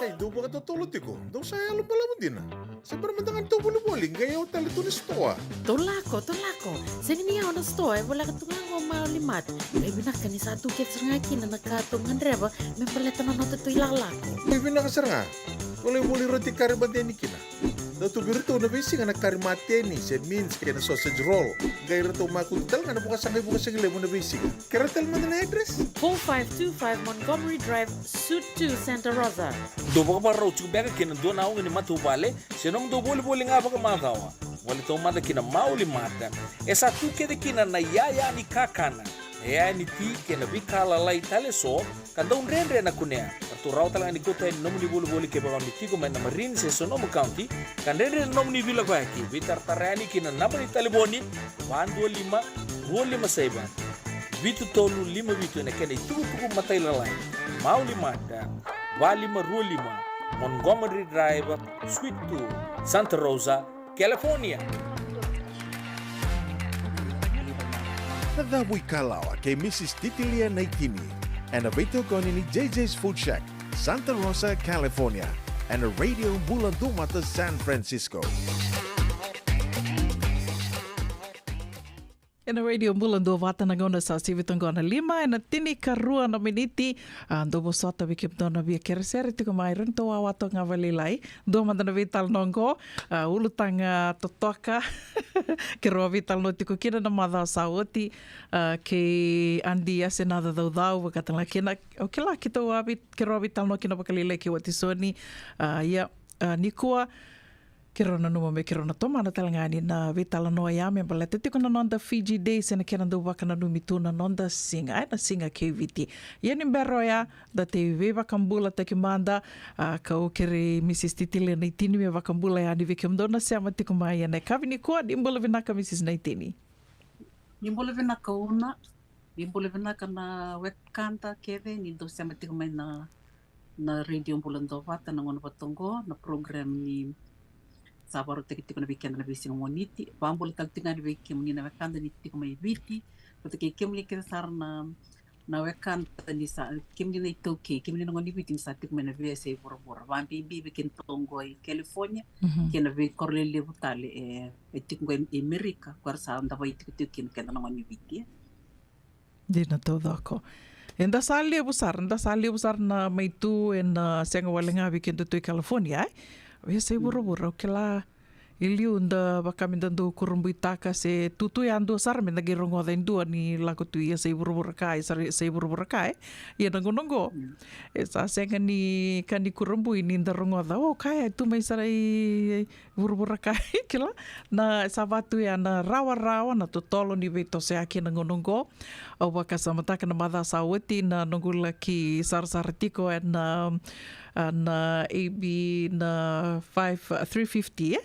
Ei, dou vakatotolo tiko, dou sa yalo balavu dina. Se bera mada ga ni tou volivoli, qai yawa tale tu na sitoa. Tou lako, tou lako. Sega ni yawa na sitoa, e voleka tu ga qo Mauli Mart. Qai vinaka ni sa tu kece sara ga kina na ka tou gadreva me baleta na noda tou ilakolako. Qai vinaka sara ga. Tou lai voli roti kari mate yani kina. Dau tu vei iratou na veisiga na kari mate yani, se mince kei na sausage roll. Qai ratou makutu tale ga na vakasaqai vukasigalevu na veisiga. Kerea tale mada na address. Four five two five Montgomery Drive, Suite two, Santa Rosa. Dou vakavakarau tiko beka kei na dua na oga ni matavuvale, se nomudou volivoli ga vakamacawa. Gole taumada ki na Mauli Mart. E sa tu kece kina na iyaya ni kakana, na iyaya ni ti kei na veika lalai tale eso, ka dau dredre na kunea. Ratou rawa tale ga ni kauta yani nomuni volivoli kevaka ni tiko mai na Marin se Sonoma County, ka dredre na nomuni veilakoyaki. Veitaratara yani ki na naba ni talevoni, va dua lima, rua lima saiva, vitu tolu lima vitu, ena kena itukutuku matailalai. Mauli Mart, va lima rua lima, Montgomery Drive, Suite two, Santa Rosa, California. Na cavu ikalawa kei Mrs Titilia Naitini, ena veitokoni ni J J's Food Shack, Santa Rosa, California, ena Radio Bula Duavata, San Francisco. Ena Radio Bula Duavata, na gauna sa sivi toka qo na lima ena tinikarua na miniti. A, dou vosota vei kemudou na via kerekere tiko mai, ratou wawa toka ga vakalailai. Dua mada na veitalanoa qo, a, ulutaga totoka. Keirau a veitalanoa tiko kina na macawa sa oti, a, kei Adi Asenaca Caucau, vakatale ga kina, au kila keitou a vei, keirau a veitalanoa kina vakalailai kei Watisoni. A, ia, a, nikua keirau nanuma me keirau na tomana tale ga yani na veitalanoa ya me baleta tiko na noda Fiji Day, se na kena dau vakananumi tu na noda siga, e, na siga kei Viti. Ia ni bera oya, da tei veivakabulataki mada, a, kau kerei Mrs Titilia Naitini me vakabula yani vei kemudou na sema tiko mai ena yakavi nikua. Ni bula vinaka, Mrs Naitini. Ni bula vinaka, Una. Ni bula vinaka na wekada kece ni dou sema tiko mai na, na Radio Bula Duavata na gauna vata oqo, na program ni sa vakarautaki tiko na vei keda na veisiga Moniti. Vakabula tale tiko ga yani vei kemuni na wekada ni tiko mai Viti, vata kei kemuni kece sara na, na wekada ni sa, kemuni na iTaukei, kemuni na gone ni Viti ni sa tiko mai na veiyasai vuravura. Vakabibi vei kedatou oqo e California, mhm, kei na veikoro lelevu tale e, e tiko oqo e Amerika, ko era sa da vakaitikotiko kina keda na gone ni Viti, e. Dina taucoko. Eda sa levu sara, da sa levu sara na mai tu ena sega wale ga vei kedatou i California, e? Veiyasai vuravura, au kila i liu da vaka me da dau kurabuitaka se tutu yadua sara me da qai rogoca e dua ni lako tu i yasai vuravura ka, i yasai vuravura ka, e? Ia na gauna oqo, mm, e sa sega ni ka ni kurabui ni da rogoca, o, kaya e tu mai sara i vuravura ka, kila. Na sa vatu ya na rawarawa, na totolo ni veitosoyaki na gauna oqo. Au vakasamataka na macawa sa oti na noqu laki sarasara tiko ena, a, na A B na five, a, three fifty, e?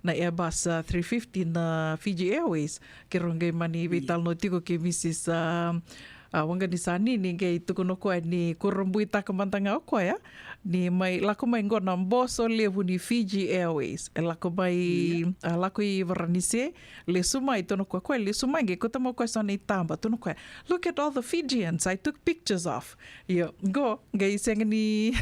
Na Airbus, a, three fifty na Fiji Airways. Keirau qai mani, ia, veitalanoa tiko kei Mrs, a, a, Waqanisanini, qai tukuna o koya ni kurabuitaka mada ga o koya ni mai lako mai qo na boso levu ni Fiji Airways. E lako mai, ia, a, lako i Varanise, lesu mai, tukuna o koya, koya lesu mai, qai kauta mai o koya so na itaba, tukuna o koya, "Look at all the Fijians I took pictures of." Io, qo qai sega ni,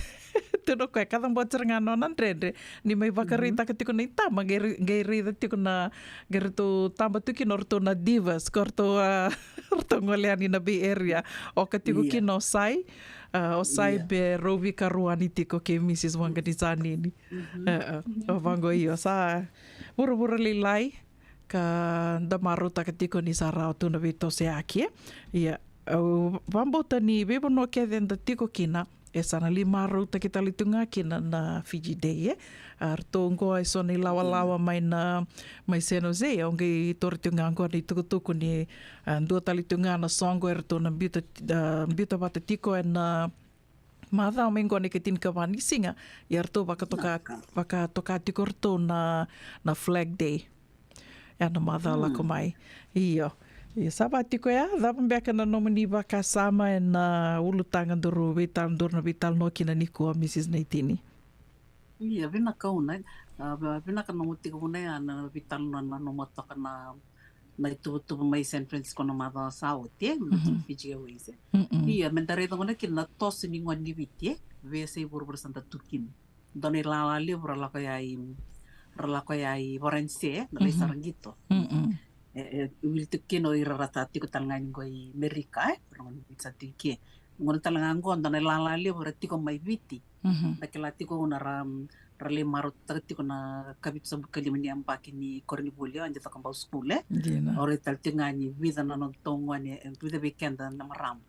tukuna o koya, kacabote sara ga na nona dredre ni mai vakaraitaka tiko na itaba, qai rai-, qai raica tiko na, qai ratou taba tu kina o ratou na divas, ko ratou, a, ratou gole yani na Bay Area. Oka tiko, ia, kina o Sai, A, o Saibe Rovi Karuani tiko kei Mrs Waqanisanini. A, a, o vaqo io sa vuravura lailai ka da marautaka tiko ni sa rawa tu na veitosoyaki, e. Ia, au vabauta ni veivanua kece da tiko kina e sa na lai marautaki tale tu ga kina na Fiji Day, e. A, ratou oqo e so na ilawalawa mai na, mai San Jose, au qai taura tu ga oqo na itukutuku ni, a, dua tale tu ga na soqo e ratou na biuta, a, biuta vata tiko ena macawa mai qo na ikatinikava ni siga, ia ratou vakatoka, vakatoka tiko ratou na, na Flag Day ena macawa lako mai. Io. Ia sa va tiko ya, cava beka na nomuni vakasama ena ulutaga daru veital-, daru na veitalanoa kina nikua, Mrs Naitini? Ia, vinaka Una, e. A, vi-, vinaka nomu tekivu ya na veitalanoa, na nomu toka na, na ituvatuva mai San Francisco na macawa sa oti, e, na Fiji Airways, e. Ia, me da raica gona kina na toso ni gone ni Viti, e, veiyasai vuravura sa da tu kina. Dua na ilala levu ra lako ya i, ra lako ya i Varanise, na lai sara qito. E, e, wili tiko kina o ira ra sa tiko tale ga ni qo i Merika, e, ra gone ni Viti sa tiko i ke. Gona tale ga qo, dua na ilala levu ra tiko mai Viti. Da kila tiko Una ra, ra lai marautaka tiko na kavitu sa bukalima ni yabaki ni koronivuli, o Adi Cakobau School, e. Dina. O ira tale tiko ga ni vica na nodatou gone, e, vica vei keda na marama.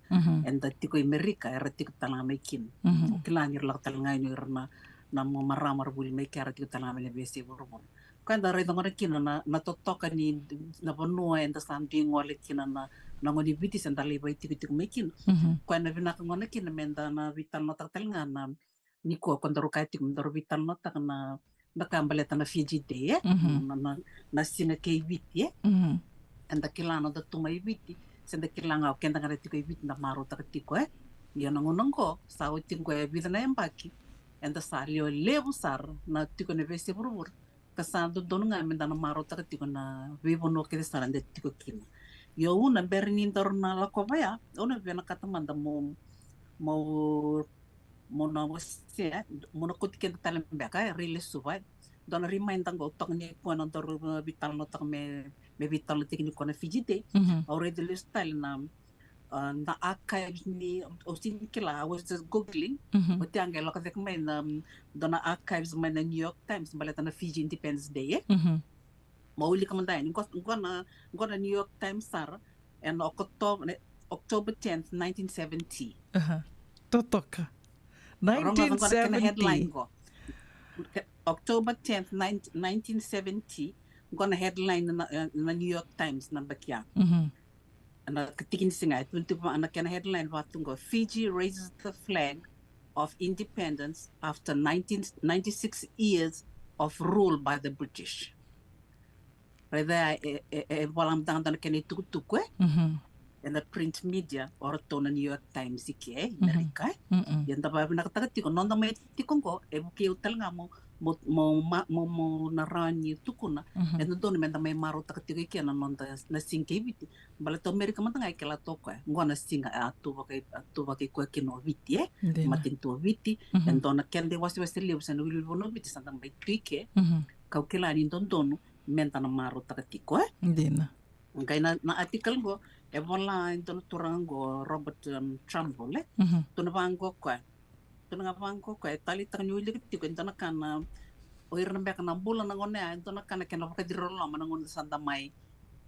Eda tiko i Merika, era tiko tale ga mai kina. O kila ni ra lako tale ga yani o ira na, na marama ra vuli mai ke, era tiko tale ga mai na veiyasai vuravura. Koya da raica gona kina na, na totoka ni na vanua eda sa dui gole kina na, na gone ni Viti se da lai vaitikotiko mai kina. Koya na vinaka gona kina me da na veitalanoataka tale ga na, nikua ko daru kaya tiko me daru veitalanoataka na, na ka baleta na Fiji Day, e? Na, na, na siga kei Viti, e? Eda kila na noda tu mai Viti, se da kila ga o keda ga na tiko i Viti da marautaka tiko, e? Ia na gauna qo, sa oti qo e vica na yabaki eda sa lewe levu sara na tiko na veiyasai vuravura. Ka sa dodonu ga me da na marautaka tiko na veivanua kece sara da tiko kina. Io, Una, bera ni daru na lakova ya, au na vinakata mada mo, mo, mo na wasea, mo na kauti keda tale beka, e, Ray Lesuva, e. Dua na reminder qo, toka nikua na daru veitalanoataka me, me veitalanoataki nikua na Fiji Day. Au raica lesu tale na, a, na archives ni, au sega ni kila, I was just googling. Oti ya qai lako cake mai na, dua na archives mai na New York Times baleta na Fiji Independence Day, e? Mo wilika mada yani, qo, qo na, qo na New York Times sara, ena October, October tenth, nineteen seventy. Totoka. Rogoca qo na kena headline qo. October tenth, nineteen seventy, qo na headline na, na New York Times na baki ya. Na tikina siga, e tukuna tu na kena headline vaka tu qo, Fiji raises the flag of independence after nineteen, ninety-six years of rule by the British. Raica ya, e, e, e vola mada ga na kena itukutuku, e? Ena print media, o ratou na New York Times i ke, e, Amerika, e? Ia da vakavinakataka tiko, noda mai tiko qo, e vukei au tale ga mo, mo, mo, mo, mo na rawa ni tukuna, e dodonu me da mai marautaka tiko i ke na noda, na siga kei Viti. Baleta o Amerika mada ga e kila toka, e? Qo na siga, e, a tu vaka, a tu vaka i koya kina o Viti, e? Matanitu o Viti, e dua na keda iwasewase levu se na wiliwili vanua o Viti sa da mai tu i ke, kau kila ni dodonu, me da na marautaka tiko, e? Dina. Qai na, na article qo, e vola e dua na turaga qo, Robert, um, Trumbull, e? Tukuna vaqo o koya. Tukuna ga vaqo o koya, e taleitaka ni wilika tiko, e dua na ka na, o ira na beka na bula na gauna ya, e dua na ka na kena vakaciriloloma na gauna sa da mai,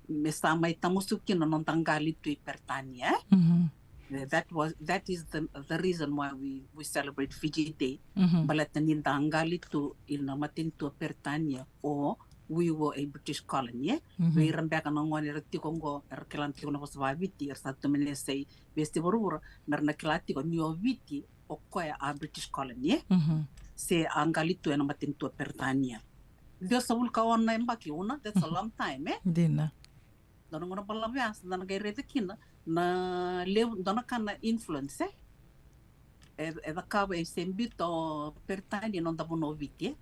me sa mai tamusuki na noda qali tu i Peritania, e? Eh, that was, that is the, the reason why we, we celebrate Fiji Day. Baleta ni da qali tu ina matanitu o Peritania, or we were a British colony, e? Vei ira beka na gone era tiko qo, era kila tiko na vosa vakaViti, era sa tu mai na yasai, veiyasai vuravura, mera na kila tiko ni o Viti, o koya a British colony, e? Se a qali tu ena matanitu o Peritania. Ciwasagavulu ka ono na yabaki, Una, that's a long time, e? Dina. Dua na gauna balavu ya, sa da na qai raica kina na levu, dua na ka na influence, e? E, e cakava, e se biuta o Peritania na noda vanua o Viti, e?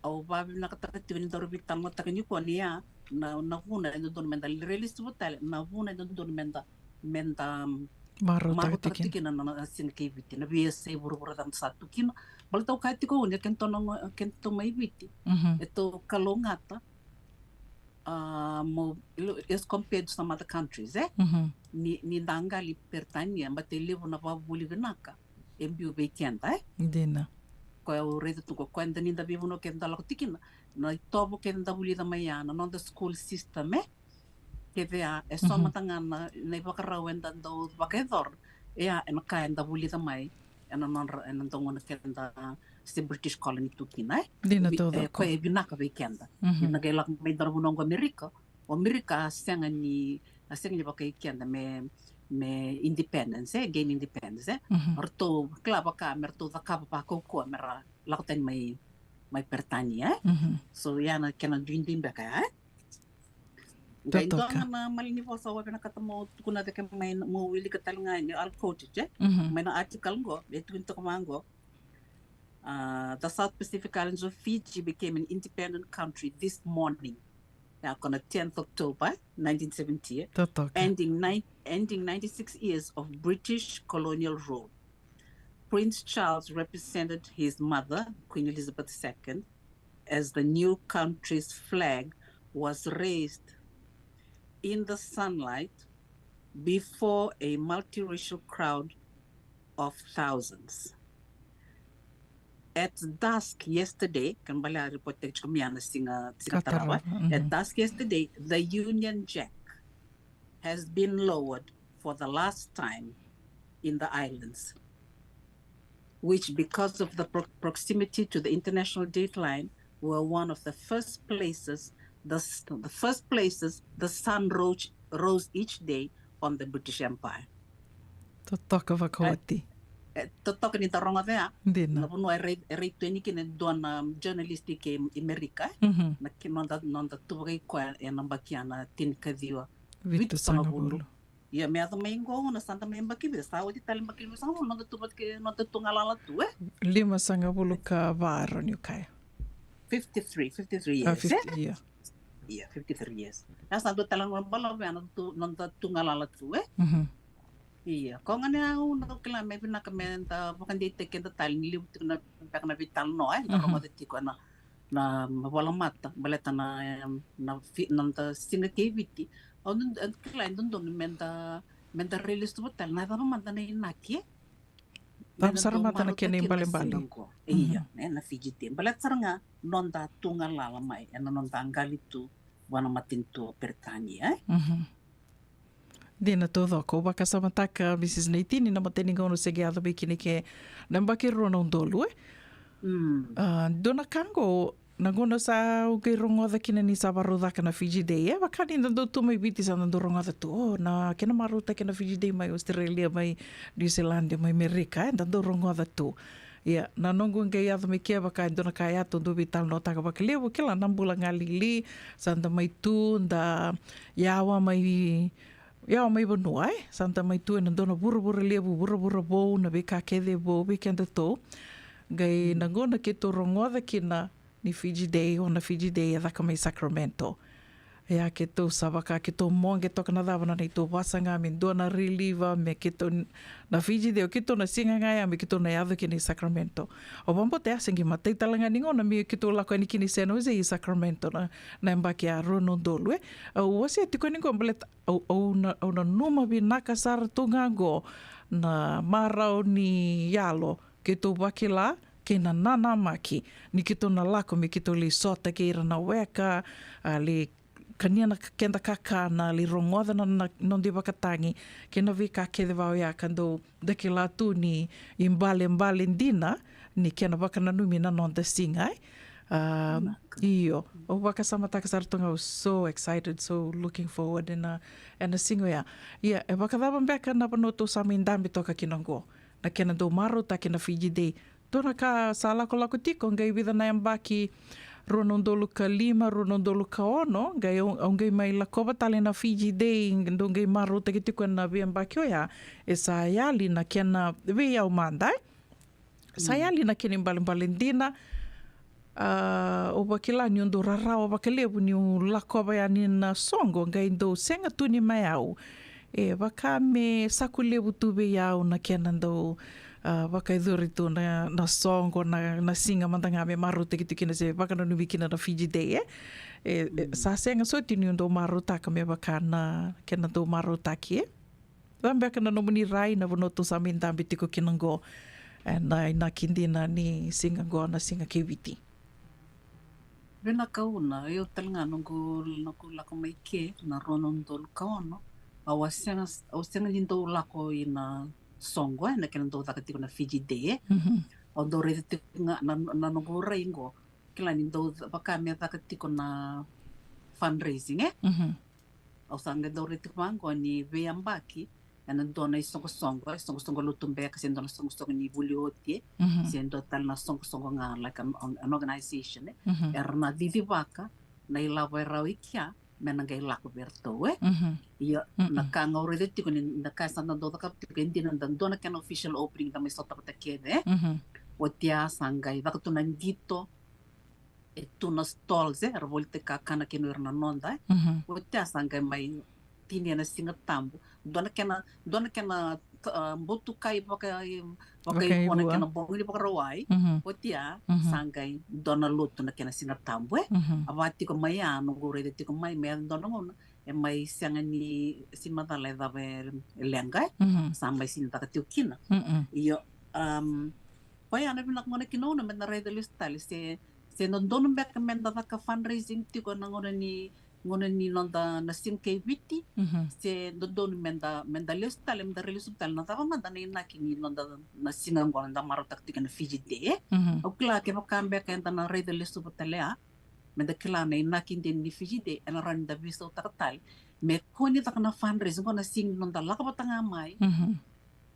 Au vakavinakataka tiko ni daru veitalanoataka nikua ni ya, na, na vuna e dodonu me da railesuva tale, na vuna e dodonu me da, me da marautaka tiko kina na, na siga kei Viti, na veiyasai vuravura sa da sa tu kina. Baleta au kaya tiko, Una, kedatou na go-, kedatou mai Viti, e tou kalougata, a, mo, as compared to some other countries, e? Mhm. Ni, ni da qali Peritania, baleta e levu na vakavuvuli vinaka e biu vei keda, e? Dina. Koya au raica tu qo, koya da, ni da veivanua keda da lako tiko kina, na itovo keda da vulica mai ya, na noda school system, e? Kece ya, e so mada ga na, na ivakarau eda dau vakayacora, e ya, ena ka eda vulica mai ena nodra, ena dau gauna keda se British colony tu kina, e? Dina. Vi-, taucoko. E, koya e vinaka vei keda. Mhm. Eda qai lako mai dua na vanua qo Amerika, o Amerika a sega ni, a sega ni vakai keda me, me independence, e, gain independence, e. Mhm. Ratou kila vaka me ratou cakava vakaukauwa me ra lako tani mai, mai Peritania, e. Mhm. So ya na kena duidui beka ya, e. Qai dua ga na mala ni vosa au vinakata mo tukuna cake mai, mo wilika tale ga yani, I'll quote it, e. Mhm. Mai na article qo, e tukuni toka vaqo. Uh, the South Pacific Islands of Fiji became an independent country this morning. Ya, ko na tenth October nineteen seventy, e. Taucoko. Ending nine, ending ninety-six years of British colonial rule. Prince Charles represented his mother, Queen Elizabeth the second, as the new country's flag was raised in the sunlight before a multiracial crowd of thousands. At dusk yesterday, kena ibalebale a ripotetaki tiko mai ya na siga, siga tarava. Tarava, mhm. At dusk yesterday, the Union Jack has been lowered for the last time in the islands, which, because of the pro-, proximity to the international dateline, were one of the first places, the, s-, the first places the sun rose, rose each day on the British Empire. Totoka vakaoti. E, e, totoka ni da rogoca ya. Dina. Na vanua e rai-, e rai tu yani kina e dua na journalist i ke i Merika, e. Mhm. Na ki-, noda, noda tu vakai koya ena yabaki ya na tinikaciwa vitusagavulu. Vitusagavulu. Ia, me yaco mai qo na sa da mai yabaki vica, sa oti tale yabaki limasagavulu, noda tu vata kei, noda tu galala tu, e? Limasagavulu ka va, rawa niu kaya. Fifty-three, fifty-three years, e? Ah, fifty, ia. Ia, fifty-three years. Na sa dua tale na balavu ya, noda tu, noda tu galala tu, e? Mhm. Ia, koya gona au na kila me vinaka me da vakadeitaki keda tale ni levu tiko na, beka na veitalanoa, e? Da rogoca tiko ena na, na volamata, baleta na, em, na fi-, na noda siga kei Viti. Au dodonu, e, kila, e dodonu me da, me da railesuva tale na cava mada na inaki, e? Cava sara mada na kena ibalebale. Ia, e, na Fiji Day. Baleta sara ga noda tu galala mai ena noda qali tu vua na matanitu o Peritania, e? Mhm. Dina taucoko, au vakasamataka, Mrs Naitini, na matai ni gauna se qai yaco mai kina ke na yabaki rua na udolu, e? Mm. A, dua na ka qo, na gauna sa au qai rogoca kina ni sa varau caka na Fiji Day, e? Vaka ni da dau tu mai Viti sa da dau rogoca tu, o, na kena marautaki na Fiji Day mai Australia, mai New Zealand, mai Amerika, e? Da dau rogoca tu. Ia, na noqu qai yaco mai ke, vaka e dua na ka e yaco, dau veitalanoataka vakalevu, kila na bula galili, sa da mai tu, da yawa mai, yawa mai vanua, e? Sa da mai tu ena dua na vuravura levu, vuravura vou, na veika kece vou vei kedatou. Qai na gauna keitou rogoca kina ni Fiji Day, o na Fiji Day e caka mai Sacramento. Ia keitou sa vaka keitou moqe toka na cava na neitou vasaga me dua na relief, me keitou n-, na Fiji Day, o keitou na siga ga ya me keitou na yaco kina i Sacramento. Au vakabauta ya se qai matai tale ga ni gauna me keitou lako yani kina i San Jose i Sacramento na, na yabaki a rua na udolu, e. Au wasea tiko yani qo baleta au, au na, au nanuma vinaka sara tu ga qo na marau ni yalo keitou vakila kei na nanamaki ni keitou na lako me keitou lai sota kei ira na weka, a, lai kania na keda kakana, lai rogoca na, na noda ivakatagi kei na veika kece va oya ka dau da kila tu ni ibalebale dina ni kena vakananumi na noda siga, e? A, io, au vakasamataka sara tu ga, au so excited, so looking forward ena, ena siga oya. Ia, e vakacava beka na vanua tou sa mai dabe toka kina qo, na kena dau marautaki na Fiji Day? Dua na ka sa lakolako tiko, qai vica na yabaki, rua na udolu ka lima, rua na udolu ka ono, qai au, au qai mai lakova tale na Fiji Day, dau qai marautaki tiko ena veiyabaki oya, e sa yali na kena veiyau mada, e? Sa yali na kena ibalebale dina. A, au vakila niu dau rarawa vakalevu niu lakova yani na soqo, qai dau sega tu ni mai au. E vaka me saku levu tu vei au na kena dau a, vakayacori tu na, na soqo, na, na siga mada ga me marautaki tu kina se vakananumi kina na Fiji Day, e? E, e, sa sega soti ni dau marautaka me vaka na kena dau marautaki, e? Cava beka na nomuni rai na vanua tou sa mai dabe tiko kina qo, e, na inaki dina ni siga qo na siga kei Viti? Vinaka Una, o yau tale ga noqu, noqu lako mai ke na rua na udolu ka ono, au a sega, au sega ni dau lako ina soqo, e, na kena dau caka tiko na Fiji Day, e. Mhm. Au dau raica tiko ga na, na noqu rai qo, kila ni dau ca-, vaka me caka tiko na fundraising, e. Mhm. Au sa qai dau raica tiko vaqo ni veiyabaki ena dua na isoqosoqo, isoqosoqo lotu beka, se dua na soqosoqo ni vuli oti, e. Mhm. Se dua tale na soqosoqo ga, like an, an organization, e. Mhm. Era na cicivaka na ilavo e rawa i kea me na qai lako vei ratou, e. Mhm. Ia, mm-mm, na ka ga au raica tiko ni na ka sa da dau cakava tiko, e dina da dua na kena official opening da mai sota vata kece, e. Mhm. Oti ya sa qai caka tu na qito, e tu na stalls, e, era volitaki kakana kei na ira na noda, e. Mhm. Oti ya sa qai mai tinia na Siga Tabu. Dua na kena, dua na kena, a, butukai vaka, vakaivua na kena bogi ni Vakarauwai. Mhm. Oti ya, mhm, sa qai dua na lotu na kena Siga Tabu, e. Mhm. A va tiko mai ya, noqu raica tiko mai, me yaco dua na gauna e mai sega ni, se macala e cava e leqa, e. Mhm. Sa mai sinitaka tiko kina. Mm-mm. Io, um, koya na vinaka gona kina Una me da raica lesu tale se, se dodonu beka me da caka fundraising tiko na gauna ni, gauna ni noda na siga kei Viti. Mhm. Se dodonu me da, me da lesu tale, me da rai lesu tale na cava mada na inaki ni noda na siga qo da marautaka tiko na Fiji Day, e. Mhm. Au kila kevaka beka eda na raica lesu vata tale ya, me da kila na inaki dina ni Fiji Day, ena rawa ni da veisautaka tale me kua ni caka na fundraising qo na siga ni noda lako vata ga mai. Mhm.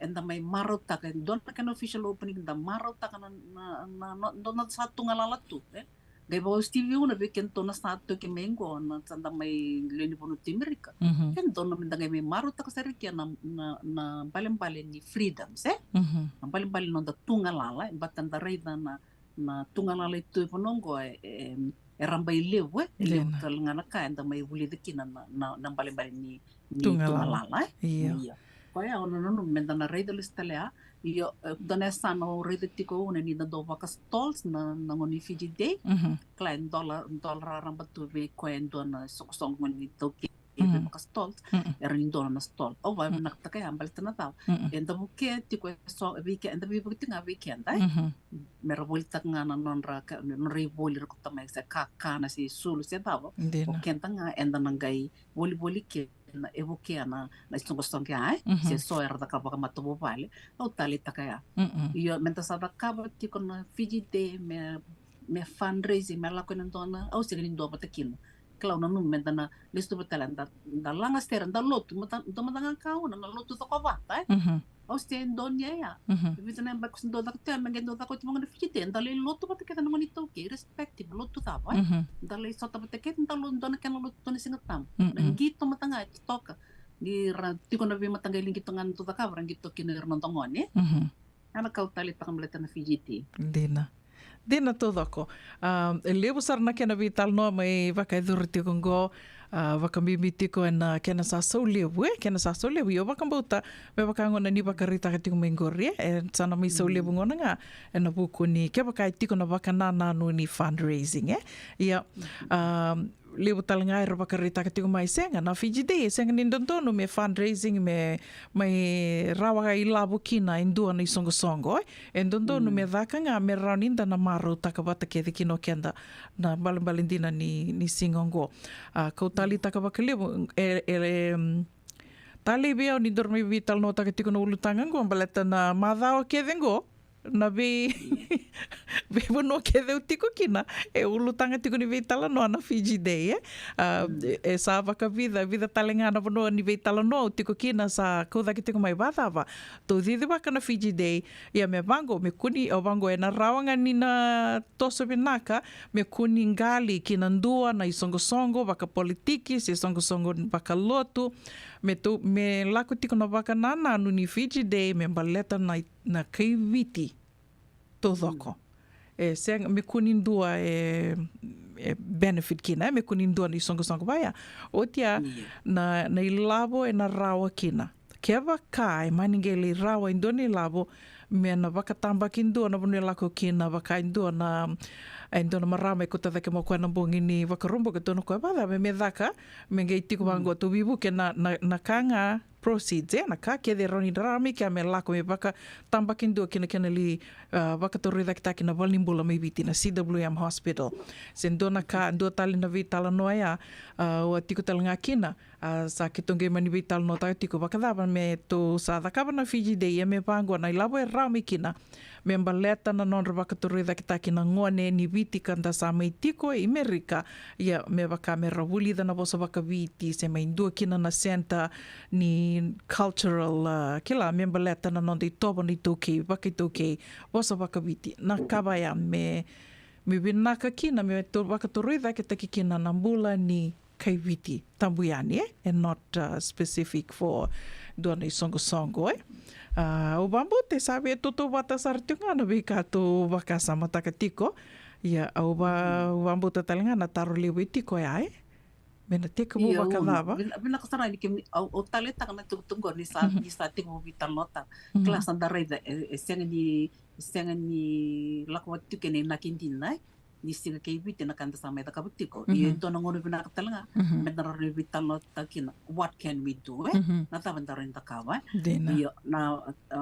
Eda mai marautaka e dua na kena official opening, da marautaka na, na, na, na, na, na sa tu galala tu, e. Qai vakausivi Una vei kedatou na sa toki mai qo, na sa da mai lewe ni vanua tu Amerika. Mhm. Ke dodonu me da qai mai marautaka sara i kea na, na, na balebale ni freedoms, e. Mhm. Na balebale ni noda tu galala, e, baleta da raica na, na tu galala e tu e vanua qo, e, e, e rabailevu, e, e levu tale ga na ka eda mai vulica kina na, na, na balebale ni, ni tu galala, e. Io. Io. Koya au na nanuma me da na raica lesu tale ya. Io, e, dua na yasana au raica tiko Una ni da dau vaka stalls na, na gauna ni Fiji Day. Mhm. Kila e dola, dola raraba tu vei koya e dua na soqosoqo ni taukei, e, vaka stalls. Mm-mm. Era ni dua na stall. Au vakavinakataka ya baleta na cava? Mm-mm. Eda vukea tiko e so, e vei ke, eda veivuke tiko ga vei keda, e. Mhm. Me ra volitaka ga na nodra ka, nodra ivoli ra kauta mai, se kakana, se sulu, se cava. Dina. O keda ga eda na qai volivoli kina, e vukea na, na isoqosoqo ya, e. Mhm. Se so era caka vakamatavuvale, au taleitaka ya. Mm-mm. Io, me da sa cakava tiko na Fiji Day, me, me fundraising, me lako ena dua na, au sega ni dua vata kina. Kila au nanuma me da na lesu tu vata tale, da, da laga sere, da lotu, mada, da mada ga ka Una, na lotu cokovata, e. Mhm. Au se donuya ya. Mhm. Vica na yabaki au se dau caka tu ya, me qai dau caka oti vaqo na Fiji Day, da lai lotu vata kece na gone iTaukei, irrespective lotu cava, e. Mhm. Da lai sota vata kece, da lotu, dua na kena lotu tu na Siga Tabu. Mm-mm. Na qito mada ga e totoka. Ni ra tiko na veimataqali qito ga na dau cakava, ra qito kina ira na noda gone. Mhm. Ya na ka au taleitaka baleta na Fiji Day. Dina. Dina taucoko. A, e levu sara na kena veitalanoa mai vakayacori tiko qo, a, vakabibi tiko ena kena sa sau levu, e, kena sa sau levu. Io, vakabauta me vaka gona ni vakaraitaka tiko mai qori, e, e sa na mai sau levu gona ga ena vuku ni kevaka e tiko na vakanananu ni fundraising, e. Ia, a, levu tale ga era vakaraitaka tiko mai, sega, na Fiji Day e sega ni dodonu me fundraising, me mai rawa ilavo kina e dua na isoqosoqo, e. E dodonu me caka ga me rawa ni da na marautaka vata kece kina o keda na balebale dina ni, ni siga oqo. A, kau taleitaka vakalevu, e, e, em, talei vei au ni daru mai veitalanoataka tiko na ulutaga oqo, baleta na macawa kece oqo, na vei, veivanua kece au tiko kina, e ulutaga tiko ni veitalanoa na Fiji Day, e? A, e, e sa vakavica, vica tale ga na vanua ni veitalanoa au tiko kina, sa kau cake tiko mai, vacava, tou cicivaka na Fiji Day, ia me vaqo, me kua ni, o vaqo, ena rawa ga ni na toso vinaka, me kua ni qali ki na dua na isoqosoqo vakapolitiki se isoqosoqo vakalotu, me tou, me lako tiko na vakanananu ni Fiji Day me baleta na, na kai Viti taucoko. E sega, me kua ni dua e, e benefit kina, e, me kua ni dua na isoqosoqo vaya. Oti ya, na, na ilavo ena rawa kina. Kevaka e mani qai lai rawa e dua na ilavo, me na vakatabakidua na vanua e lako kina, vaka e dua na, e dua na marama e kauta cake mai o koya na bogi ni Vakaraubuka, tukuna o koya, vacava me, me caka, me qai tiko vaqo, tou veivuke na, na, na ka ga proceeds, e, na ka kece e rawa ni rara mai kea me lako me vakatabakidua kina, kena lai, a, vakatorocaketaki na valenibula mai Viti, na C W M Hospital. Se dua na ka, dua tale na veitalanoa ya, a, au a tiko tale ga kina, a, sa keitou qai mani veitalanoataka tiko vakacava me tou sa cakava na Fiji Day, ia me vaqo na ilavo e rawa mai kina me baleta na nodra vakatorocaketaki na gone ni Viti ka da sa mai tiko i Merika, ia me vaka me ra vulica na vosa vakaViti, se mai dua kina na center ni cultural, a, kila, me baleta na noda itovo na iTaukei, vakaitaukei, vosa vakaViti, na ka vaya me, me vinaka kina, me to-, vakatorocaketaki kina na bula ni kai Viti tabu yani, e? E not, uh, specific for dua na isoqosoqo, e? A, au vabauta e sa via tautauvata sara tiko ga na veika tou vakasamataka tiko. Ia, au va-, au vabauta tale ga na taro levu e tiko ya, e? Me na tekivu vakacava? Vina-, vinaka sara ni kemi-, au, au taleitaka na tukutuku ni sa, ni sa tekivu veitalanoataka. Kila sa da raica, e, e sega ni, e sega ni lako vata tiko kei na inaki dina, e? Ni siga kei Viti na ka da sa mai cakava tiko. Io, e dua na gauna vinaka tale ga me da rawa ni veitalanoataka kina, what can we do, e? Na cava da rawa ni cakava, e? Dina. Io, na, a,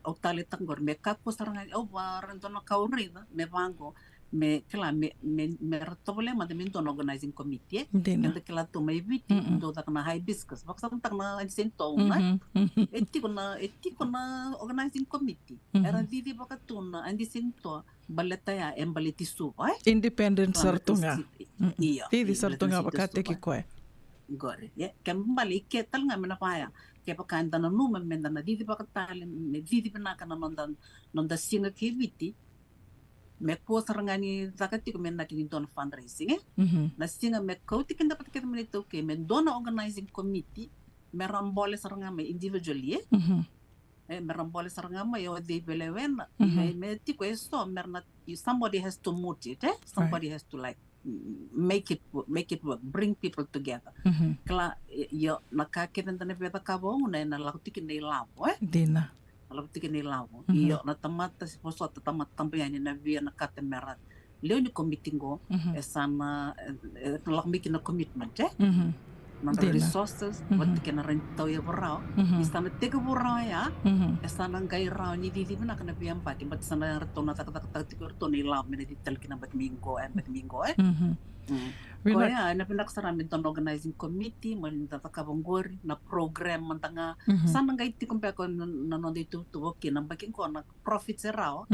au taleitaka qori me kakua sara ga, au via, ra dua na ka au raica me vaqo, me kila, me, me, me ra tovolea mada me dua na organizing committee, e? Dina. Keda kila tu mai Viti, dou caka na hibiscus, vakasamataka na Aunty Seinito, na, e tiko na, e tiko na organizing committee. Era cicivaka tu na Aunty Seinito, baleta ya e baleti Suva, e? Independent sara tu ga. Io, cici sara tu ga vakataki koya. Qori, e, ke bale i ke tale ga me na vaya. Kevaka eda nanuma me da na cici vakatale, me cici vinaka na noda, noda siga kei Viti, me kua sara ga ni caka tiko me na kini dua na fundraising, e? Na siga me kauti keda vata kece mai na iTaukei, me dua na organizing committee, me ra bole sara ga mai individually, e? E, me ra bole sara ga mai o cei e lewena. Me, me tiko e so, me ra na, you, somebody has to moot it, e? Somebody has to, like, m-, make it wo-, make it work, bring people together. Kila, i-, io, na ka kece da na via cakava oqo na, na lako tiko na ilavo, e? Dina. Na lako tiko na ilavo. Io, na tamata, se vosota, tamata tabu yani na via na kata me ra lewe ni komiti qo, e sa na, e, e lako mai kina na commitment, e? Na nodra resources, vata kei na rawa ni tauyavu rawa. Ni sa na tekivu rawa ya, e sa na qai rawa ni cici vinaka na veiyabaki, baleta sa na ratou na cakacakataka tiko ratou na ilavo me na cici tale kina yabaki mai qo, e, yabaki mai qo, e? Koya, e na vinaka sara me dua na organizing committee, mo ni da cakava qori, na program mada ga. Sa na qai tiko beka na, na noda ituvatuva kina, yabaki qo na profits e rawa.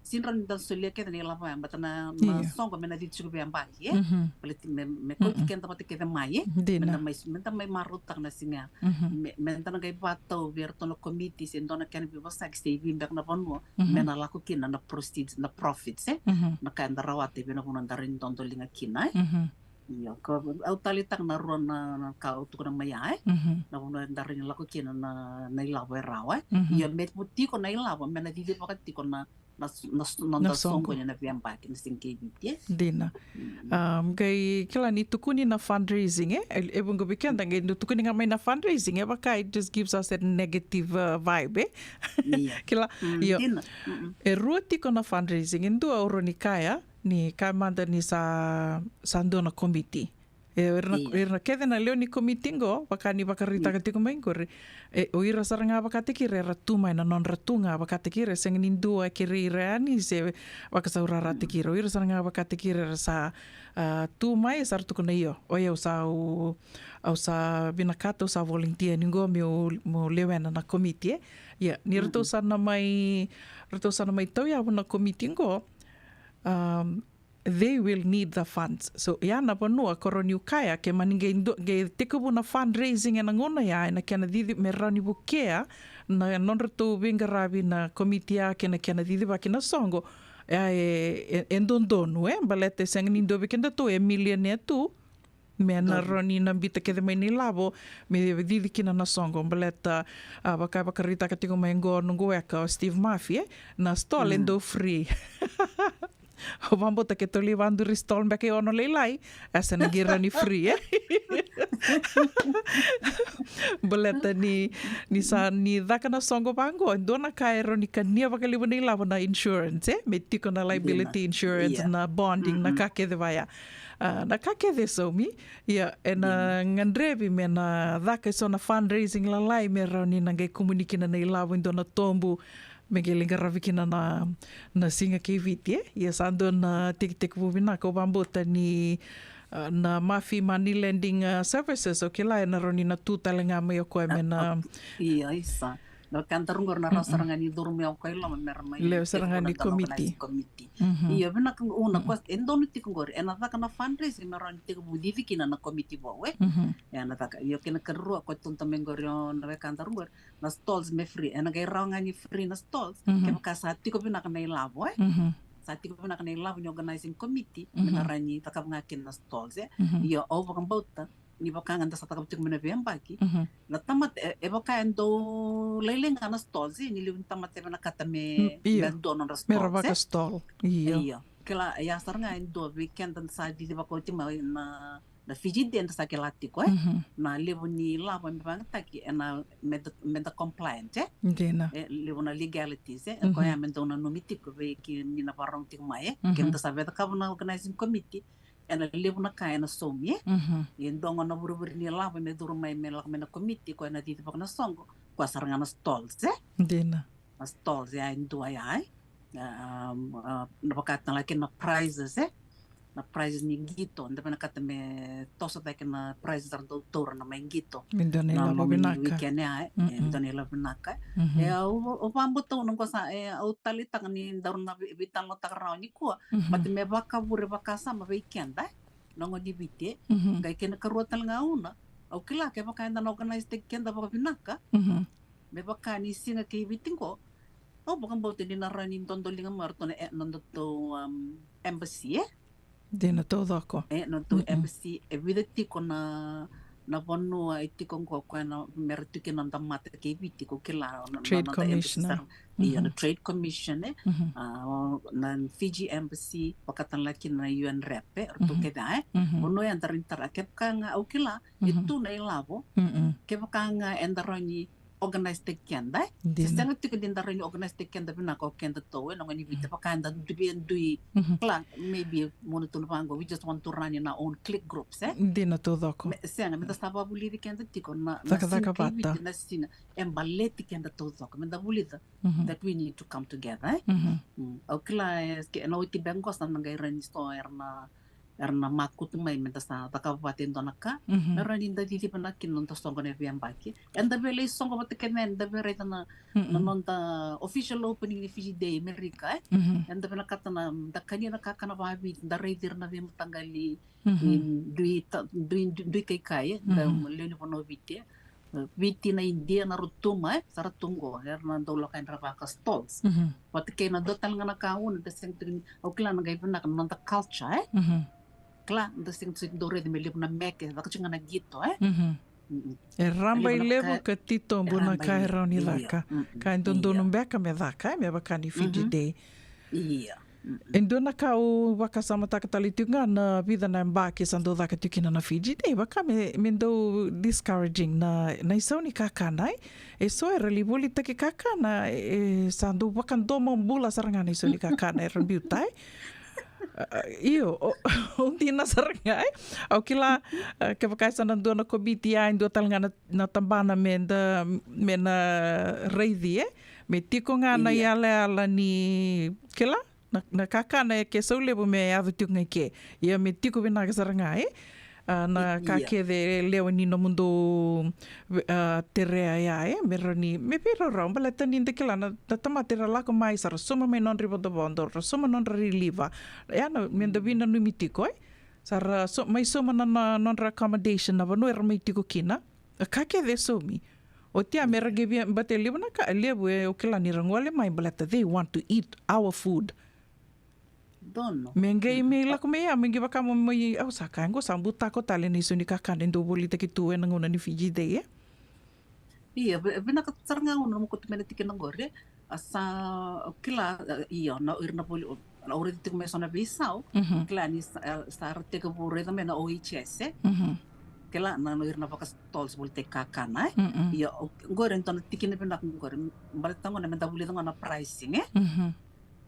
Sega ni da solia kece na ilavo ya, baleta na, na soqo me na cici tiko veiyabaki, e? Baleta me, me kauti keda vata kece mai, e? Dina. Me da mai, me da mai marautaka na siga ya. Me, me da na qai vakatau vei iratou na komiti, se dua na kena veivosaki, se i vei beka na vanua, me na lako kina na proceeds, na profits, e? Na ka eda rawata, vei na vanua da rawa ni dodoliga kina, e? Io, ko, au taleitaka na rua na, na ka au tukuna mai ya, e? Na vanua eda rawa ni lako kina na, na ilavo e rawa, e? Io, me tiko na ilavo, me na cicivaka tiko na na s-, na s-, na noda soqo ni na veiyabaki ni siga kei Viti, e? Dina. Um, qai kila ni tukuni na fundraising, e? E, e vuqa vei keda qai dau tukuni ga mai na fundraising, e vaka it just gives us that negative, uh, vibe, e? Kila, io. Dina. E rua tiko na fundraising, e dua au rawa ni kaya, ni kaya mada ni sa, sa dua na komiti. E, o ira na, o ira na kece na lewe ni komiti qo, vaka ni vakaraitaka tiko mai qori. E, o ira sara ga vakataki ira era tu mai na nodra tu ga vakataki ira, e sega ni dua e kerei ira yani se vakasaurarataki ira. O ira sara ga vakataki ira era sa, a, tu mai, sa ra tukuna io. O yau sa, au, au sa vinakata, au sa volunteer ni qo meu, meu lewena na komiti, e. Ia, ni ratou sa na mai, ratou sa na mai tauyavu na komiti qo, um, they will need the funds. So, ya na vanua ko rawa niu kaya, ke mani qai do-, qai tekivu na fundraising ena gauna ya, ena kena cici me rawa ni vukea na nodratou veiqaravi na komiti ya kei na kena cicivaki na soqo. Ya e, e, e dodonu, e, baleta e sega ni dua vei kedatou e millionaire tu, me na rawa ni na biuta kece mai na ilavo, me cici kina na soqo, baleta, a, vaka, vakaraitaka tiko mai qo noqu weka o Steve Murphy, e, na stall e dau free. Au vakabauta keitou lai vakaduri stall beka e ono lailai, e sa na qai rawa ni free, e? Baleta ni, ni sa ni caka na soqo vaqo, e dua na ka e rawa ni kania vakalevu na ilavo na insurance, e? Me tiko na liability insurance, na bonding, na ka kece vaya. A, na ka kece saumi, ia, e na gadrevi me na caka e so na fundraising lalai me rawa ni na qai kumuni kina na ilavo e dua na tobu, me qai lai qaravi kina na, na siga kei Viti, e? Ia sa dua na tekitekivu vinaka au vakabauta ni, a, na Mafi Money Lending, a, Services, au kila e na rawa ni na tu tale ga mai o koya me na. Ia, isa. Na ka daru qori na rawa sara ga ni curu mai o koya i loma me ra mai lewe sara ga ni komiti. Ia, vinaka, una koya e donu tiko qori, e na caka na fundraising me rawa ni tekivu cici kina na komiti vou, e? E na caka, io, kena karua koya tu tale mai qori o na weka daru qori. Na stalls me free, e na qai rawa ga ni free na stalls. Kevaka sa tiko vinaka na ilavo, e? Sa tiko vinaka na ilavo ni organizing committee, me na rawa ni cakava ga kina na stalls, e? Io, au vakabauta ni vaka ga da sa cakava tiko mai na veiyabaki. Na tamata, e, e vaka e dau lailai ga na stalls, e, ni levu ni tamata e vinakata me, me dua nodra stalls, e? Io. Kila, ia sara ga e dua vei keda sa cici vakaoti mai na na Fiji Day da sa kila tiko, e? Na levu ni lavo me vagataki, e na me da, me da compliant, e? Dina. E levu na legalities, e? E koya me dau nanumi tiko vei kemuni na vakarorogo tiko mai, e? Ke da sa via cakava na organizing committee, e na levu na ka e na saumi, e? E dua ga na vurevure ni lavo me curu mai me lako mai na committee, koya na cici vaka na soqo, koya sara ga na stalls, e? Dina. Na stalls ya e dua ya, e? Um, uh, na vaka tale ga kina na prizes, e? Na prizes ni qito, da vinakata me toso cake na prizes era dau taura na mai qito. Me dua na ilavo vinaka. Weekend ya, e? E dua na ilavo vinaka. E, au, au vakabauta au na qo sa, e, au taleitaka ni daru na vei-, veitalanoataka rawa nikua. But me vakavure vakasama vei keda, e? Na gone ni Viti, e? Qai kena karua tale ga una, au kila kevaka eda na organize taki keda vakavinaka, me vaka ni siga kei Viti qo, au vakabauta ni na rawa ni dodoliga mai o ratou na, e, na nodatou, um, embassy, e? Dina taucoko. E, nodatou embassy, e vica tiko na, na vanua e tiko qo koya na me ra tu kina na noda mata kei Viti, ko kila na, na, na noda embassy sara. Io, na Trade Commission, e? A, o, na Fiji Embassy, vaka tale ga kina na U N rep, e? O ratou kece, e? Vanua ya da rawa ni tara, kevaka ga au kila e tu na ilavo, kevaka ga eda rawa ni organize taki keda, e? Se sega tiko ni da rawa ni organize taki keda vinaka o kedatou, e, na gone ni Viti, vaka eda dui, dui, kila, maybe mo na tukuna vaqo, we just want to run in our own clique groups, e? Dina taucoko. Me, sega, me da sa vakavulici keda tiko na, na siga kei Viti, na siga e baleti keda taucoko, me da vulica that we need to come together, e? Mm. Au kila, e, ke, na oti beka qo sa na qai rawa ni so era na era na makutu mai me da sa cakava vata e dua na ka, me rawa ni da ciciva na kina noda soqo na veiyabaki. Eda via lai soqo vata kece, eda via raica na, na noda official opening ni Fiji Day Amerika, e? Eda vinakata na, da kania na kakana vakaViti, da raici ira na veimataqali, e, dui ta-, dui, dui, dui kaikai, e? Da lewe ni vanua o Viti, e? Viti, na Idia, na Rotuma, e? Sa ra tu qo, era na dau lako yani ra vaka stalls. Vata kei na dua tale ga na ka una, da sega tiko ni, au kila na qai vinaka na noda culture, e? Kila, da sega tiko ni dau raica me levu na meke, vaka tiko ga na qito, e? E raba i levu ka titobu na ka e rawa ni caka. Ka e dodonu beka me caka, e? Me vaka ni Fiji Day. Ia. E dua na ka au vakasamataka tale tiko ga na vica na yabaki sa dau caka tiko kina na Fiji Day, vaka me, me dau discouraging na, na isau ni kakana, e. E so era lai volitaki kakana, e, sa dau vakadomobula sara ga na isau ni kakana era biuta, e. A, io, o, o dina sara ga, e. Au kila, a, kevaka e sa na dua na komiti, a, e dua tale ga na, na tabana me da, me na raici, e. Me tiko ga na iyalayala ni, kila, na, na kakana e ke sau levu me yaco tiko ga i ke. Ia me tiko vinaka sara ga, e? A, na ka kece e lewe ni nomudou, a, terea ya, e? Me rawa ni, me veiraurau, baleta ni da kila na, na tamata era lako mai sa ra sauma mai nodra ivodovodo, ra sauma nodra riliva. Ya na, me da veinanumi tiko, e? Sa ra sau-, mai sauma na, na nodra accommodation, na vanua era mai tiko kina. A ka kece e saumi. Oti ya me ra qai via, baleta e levu na ka, e levu e, au kila ni ra gole mai baleta they want to eat our food. Donu. Me qai me lako mai ya, me qai vaka mo mai, au sa kaya qo sa butako tale na isau ni kakana e dau volitaki tu ena gauna ni Fiji Day, e? Ia, vi-, vinaka sara ga au na mokutu mai na tikina qori, e? A sa, au kila, e, io, na, ira na voli, au raica tiko mai so na veisau, au kila ni sa, e, sa ra tekivu raica mai na O H S, e? Kila na, na ira na vakastalls volitaki kakana, e? Mm-mm. Io, o, qori e dua na tikina vinaka qori. Baleta qo na meda vulica qo na pricing, e? Mhm.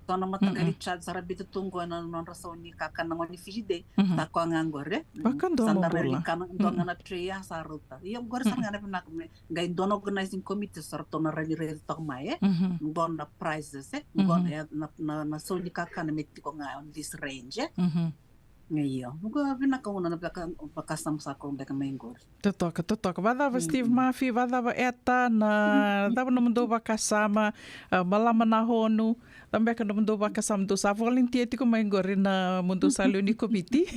So na mataqali, mhm, charge sara biuta tu qo ena nodra sau ni kakana qo ni Fiji Day. Mhm. Sa koya ga qori, e? Vakadua. Sa mo da bula. Raica ni kana, dua ga, mhm, na tray ya sa rauta. Io, qori sara, mhm, ga na vinaka me qai dua na organizing committee sa ratou na rawa ni raica toka mai, e? Mhm. Qo na prices, e? Qo, mhm, na, na, na, na sau ni kakana me tiko ga on this range, e? Mhm. Io, qo vinaka, una na vaka, vakasama sa kau beka mai qori. Totoka, totoka. Vacava, mm, Steve Murphy, vacava Eta, na cava nomudou vakasama, a, Malama Nahonu, cava beka nomudou vakasama, dou sa volunteer tiko mai qori na nomudou sa lewe ni komiti.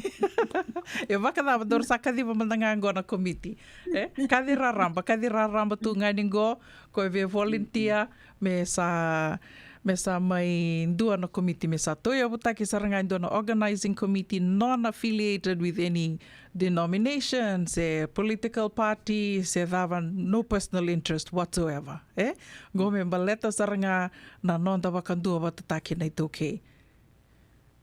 E vakacava, dou sa kaciva mada ga qo na komiti. E? Kaci raraba, kaci raraba tu ga ni qo, ko e via volunteer, me sa, me sa mai dua na komiti, me sa tauyavutaki sara ga e dua na organizing committee, non-affiliated with any denomination, se political party, se cava, no personal interest whatsoever, e? Qo me baleta sara ga na noda vakaduavatataki na iTaukei.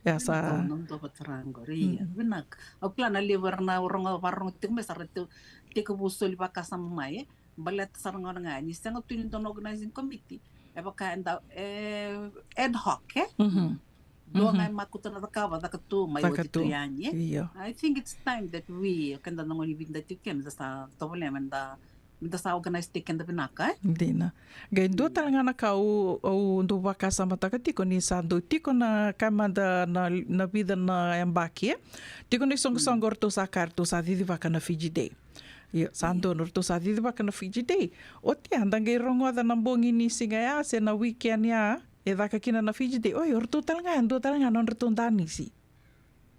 Ia sa. Vinaka, na dua vata ra qori, ia. Mm. Vinaka. Au kila na levu era na rogo, varogo tiko mai, sa ra te, tekivu soli vakasama mai, e? Baleta sara ga ni sega tu ni dua na organizing committee. E vaka eda, e, ad hoc, e? Mhm. Dua ga, mhm, e makuta na cakava, caka tu mai, caka oti tu, tu yani, e? Io. I think it's time that we, keda na gone vei da tiko kina, da sa tovolea me da, me da sa organize-taki keda vinaka, e? Dina. Qai dua, mm, tale ga na ka au, au dau vakasamataka tiko ni sa dau tiko na ka mada na, na vica na yabaki, e? Tiko na isoqosoqo, mm, ratou sa kaya ratou sa cicivaka na Fiji Day. Io, sa, mm, donu ratou sa cicivaka na Fiji Day. Oti ya, da qai rogoca na bogi ni siga ya, se na weekend ya, e caka kina na Fiji Day. Oi, o ratou tale ga, e dua tale ga na nodratou danisi.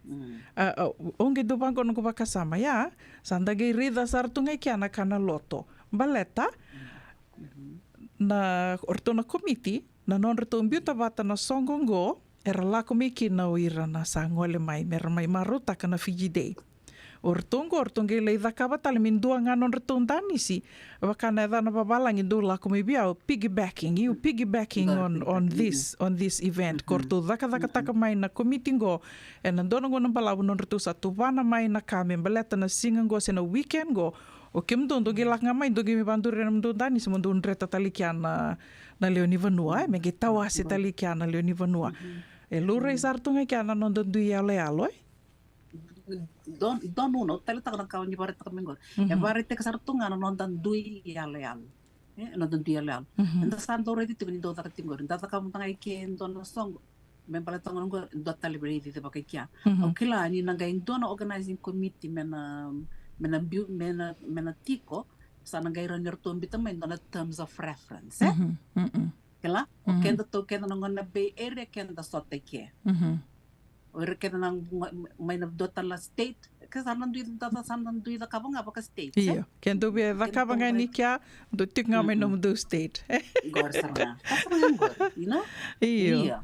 Mm. A, a, au qai dau vaqo noqu vakasama, ia, sa da qai raica sara tu ga i kea na ka na loto. Baleta, mm, mhm, na, o ratou na komiti, na nodratou biuta vata na soqo qo, era lako mai kina o ira na sa gole mai, me ra mai marautaka na Fiji Day. O ratou qo, o ratou qai lai cakava tale me dua ga nodratou danisi. Vaka na yacana vavalagi dau lako mai vei au, piggybacking, you piggybacking on, on this, on this event. Ko ratou cakacakataka mai na komiti qo, ena dua na gauna balavu nodratou sa tuvana mai na ka me baleta na siga qo se na weekend qo. O kemudou dou qai lako ga mai, dou qai mai vaduri ena nomudou danisi, mo dou dreta tale kea na, na lewe ni vanua, e, me qai tawase tale kea na lewe ni vanua. E laurai sara tu ga kea na noda dui yaloyalo, e? Don, don, au taleitaka na ka ni vakaraitaka mai qori. E vakaraitaka sara tu ga na noda dui yaloyalo. E, noda dui yaloyalo. Eda sa dau raica tiko ni dau caka tiko qori. Da caka mada ga i ke e dua na soqo. Me baleta qo, dua tale vei raici vaka i kea. Au kila ni na qai dua na organizing committee me na, me na biu, me na, me na tiko. Sa na qai rawa ni ratou biuta mai dua na terms of reference, e? Kila? O keda tu, keda na gone na Bay Area, keda sota i ke. O ira kece na, mai na dua tale na state, ke sa na dui, da, da sa na dui cakava ga vaka state, e? Io, ke dou via cakava ga ni kea, dou tiko ga mai nomudou state. Qori sara ga. Ka sara ga qori, you know? Io. Io.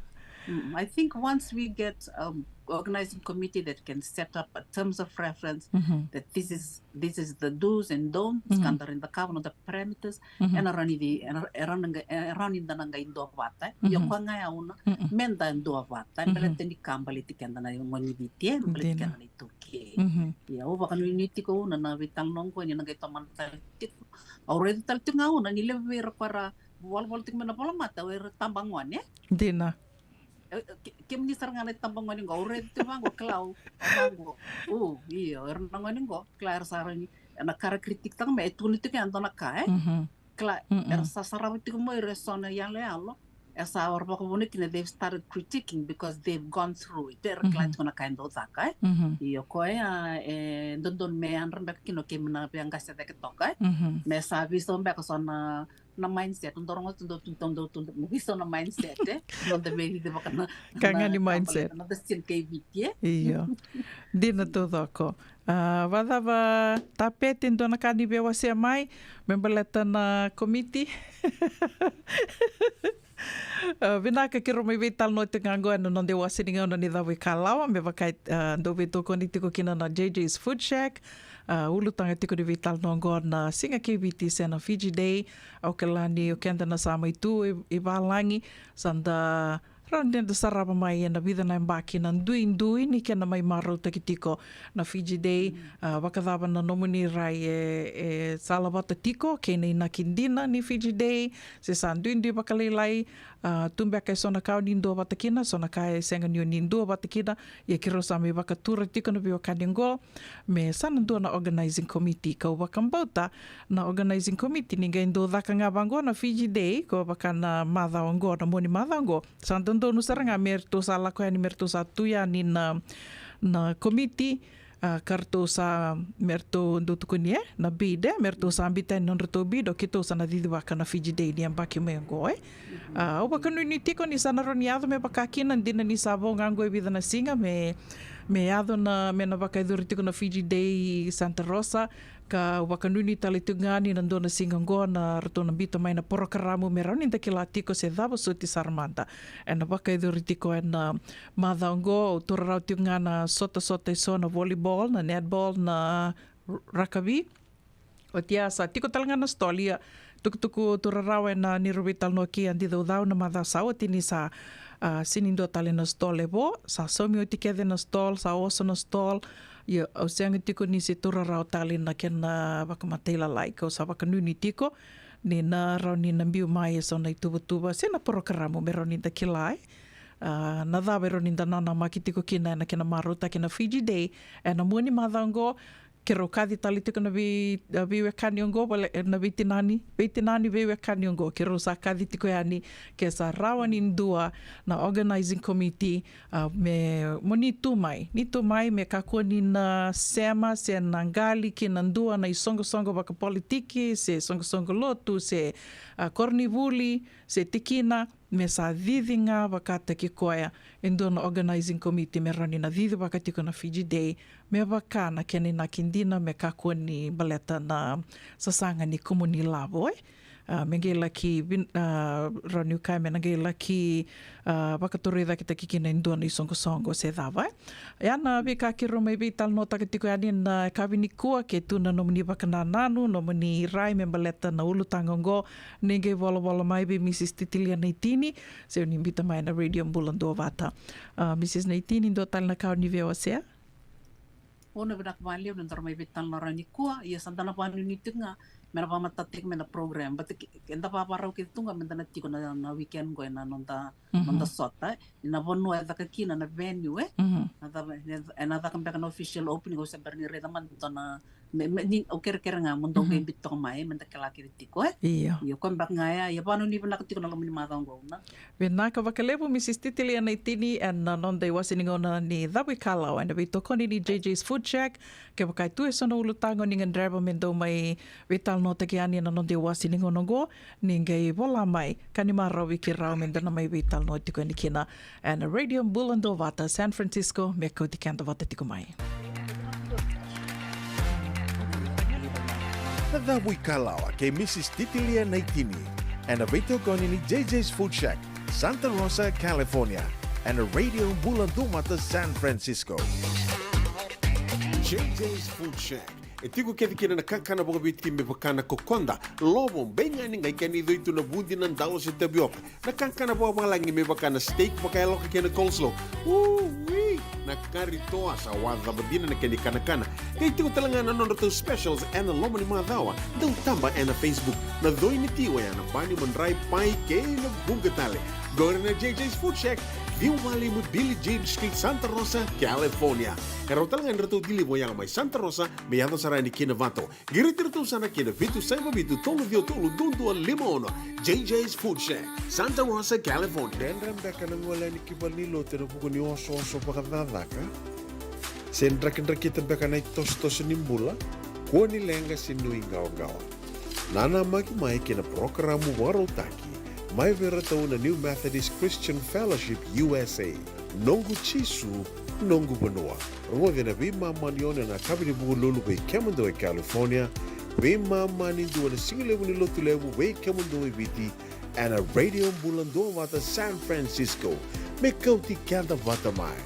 Mm, I think once we get, um, organizing committee that can set up a terms of reference, that this is, this is the do's and don'ts, ka da rawa ni cakava, noda parameters, ena rawa ni, ena, e rawa ni da na qai duavata, e? Io, koya ga ya una, me da duavata, e? Baleta ni ka baleti keda na gone ni Viti, e? Baleti keda na iTaukei. Ia, au vakanuinui tiko una na veitalanoa qo ni na qai tomana tale tiko. Au raica tale tiko ga una ni levu vei ira ko era volavola tiko mai na volamata, o ira tabagone, e? Dina. E, e, ke, kemuni sara ga na itabagone qo, au raica tiko vaqo, kila, au vaqo. O, io, era na gone qo, kila, era sa rawa ni, ena ka ra critic taka mai, e tukuna tiko ya dua na ka, e? Kila, era sa sarava tiko mai ira eso na yaloyalo. E sa, era vakavuna kina, they've started critiquing because they've gone through it. Era kila tiko na ka e dau caka, e? Io, koya, e, dodonu me yadra beka kina o keimami na veiqase cake toka, e? Me sa veisau beka so na na mindset, dou rogo tu, dou tu, dou tu, dou tu, me veisau na mindset, e? Noda vei, vaka na, ka ga ni mindset. Noda sila kei Viti, e? Io. Dina taucoko. A, vacava Tapete, dua na ka ni veiwasea mai me baleta na komiti? A, vinaka, keirau mai veitalanoa tiko ga qo ena noda iwase ni gauna ni Cava i Kalawa, me vaka, a, dau veitokoni tiko kina na J J's Food Shack. A, ulutaga tiko ni veitalanoa qo na Siga kei Viti se na Fiji Day. Au kila ni o keda na sa mai tu i, i valagi, sa da Rawa ni da sarava mai ena vica na yabaki na duidui ni kena mai marautaki tiko na Fiji Day. A, vakacava na nomuni rai e, e salavata tiko kei na inaki dina ni Fiji Day, se sa duidui vakalailai? A, tu beka eso na ka o ni duavata kina, so na ka e sega ni o ni duavata kina, ia keirau sa mai vakatura tiko na veiwekani oqo me sa na dua na organizing committee. Kau vakabauta na organizing committee ni qai dau caka ga vaqo na Fiji Day, ko vaka na macawa oqo, na mua ni macawa oqo, sa dodonu sara ga me ratou sa lako yani, me ratou sa tu yani na, na komiti, a, ka ratou sa, me ratou dau tukuni, e, na bid, e, me ratou sa biuta yani na nodratou bid, o keitou sa na cicivaka na Fiji Day ni yabaki mai oqo, e. A, au vakanuinui tiko ni sa na rawa ni yaco me vaka kina, dina ni sa vo ga oqo e vica na siga me, me yaco na, me na vakayacori tiko na Fiji Day i Santa Rosa. Kau vakanuinui tale tiko ga ni na dua na siga oqo na ratou na biuta mai na porokaramu me rawa ni da kila tiko se cava soti sara mada ena vakayacori tiko ena macawa oqo. Au taura rawa tiko ga na sotasota eso, na volleyball, na netball, na r-, rakavi. Oti ya sa tiko tale ga na stall, ia tukutuku taura rawa ena neirau veitalanoa ki Adi Caucau na macawa sa oti ni sa, a, sega ni dua tale na stall e vo, sa saumi oti kece na stall, sa oso na stall. Ia au sega tiko ni se taura rawa tale na kena vakamatailalai, kau sa vakanuinui tiko ni na rawa ni na biu mai eso na ituvatuva se na porokaramu me rawa ni da kila, e, a, na cava e rawa ni da nanamaki tiko kina ena kena marautaki na Fiji Day ena mua ni macawa oqo. Keirau kaci tale tiko na vei, a, veiwekani oqo, vale, e, na veitinani, veitinani veiwekani oqo, keirau sa kaci tiko yani ke sa rawa ni dua na organizing committee, a, me, mo ni tu mai, ni tu mai me kakua ni na sema se na qali ki na dua na isoqosoqo vakapolitiki se soqosoqo lotu se, a, koronivuli se tikina, me sa cici ga vakataki koya e dua na organizing committee me rawa ni na cicivaka tiko na Fiji Day me vaka na kena inaki dina, me kakua ni baleta na sasaga ni kumuni lavo, e. A, me qai laki vin-, a, rawa niu kaya me na qai laki, a, vakatorocaketaki kina e dua na isoqosoqo se cava, e. Ia na veika keirau mai veitalanoataka tiko yani na yakavi nikua, ke tu na nomuni vakanananu, nomuni rai me baleta na ulutaga oqo, ni qai volavola mai vei Mrs Titilia Naitini, se o ni biuta mai na Radio Bula Duavata. A, Mrs Naitini, dua tale na ka o ni via wasea? Au na vinaka vakalevu ni daru mai veitalanoa nikua, ia sa da na vakanuinui tiko ga me na vakamatatataki mai na program, but ke-, eda vavarau kece tu ga me da na tiko na, na weekend qo ena noda, mhm, noda sota, e. Ni na vanua e caka kina na venue, e. Mhm. Na cava, e, ena caka beka na official opening, au se bera ni raica mada dua na, me, me, ni, au kerekere ga mo dou, mhm, qai biuta toka mai, e, me da kila kece tiko, e. Io. Io, koya beka ga ya, ia vakanuinui vinaka tiko na loma ni macawa oqo, na. Vinaka vakalevu Mrs Titilia Naitini ena noda iwase ni gauna ni Cavuikalawa ena veitokoni ni J J's Food Shack. Kevaka e tu eso na ulutaga o ni gadreva me dou mai veitalanoataki yani ena noda iwase ni gauna oqo, ni qai vola mai ka ni marau vei keirau me da na mai veitalanoa tiko yani kina ena Radio Bula Duavata San Francisco, me kauti keda vata tiko mai. Na Cavuikalawa kei Mrs Titilia Naitini ena veitokoni ni J J's Food Shack, Santa Rosa, California, ena Radio Bula Duavata San Francisco. J J's Food Shack e tiko kece kina na kakana vakaviti me vaka na kokoda, lovo, beigani, qai kena icoi tu na vudi, na dalo se tavioka. Na kakana vakavalagi me vaka na steak vakayaloka kei na coleslaw. Ui! Na kari toa, sa wacava dina na kena ikanakana. Qai tiko tale ga na nodratou specials ena loma ni macawa. Dau taba ena Facebook. Na coi ni ti oya na bani, madrai, pai kei na vuqa tale. Qori na J J's Food Shack, ciwa walu lima Billie Jean Street, Santa Rosa, California. E rau tale ga ni ratou deliver oya mai Santa Rosa me yaco sara yani ki Novato. Qiriti iratou sara ki na vitu saiva vitu tolu ciwa tolu dua dua lima ono. J J's Food Shack, Santa Rosa, California. Dredre beka na gole yani ki valenilotu ena vuku ni osooso vakacakacaka? Se drakidrakita beka na itosotoso ni bula? Kua ni leqa se nuiqawaqawa. Nanamaki mai ki na parokaramu vakarautaki mai vei iratou na New Methodist Christian Fellowship U S A. Noqu Jisu, noqu vanua. Rogoci ena veimama ni ono ena yakavi ni Vukelulu vei kemudou e California, veimama ni dua ena sigalevu ni Lotulevu vei kemudou e Viti, ena Radio Bula Duavata San Francisco. Me kauti keda vata mai.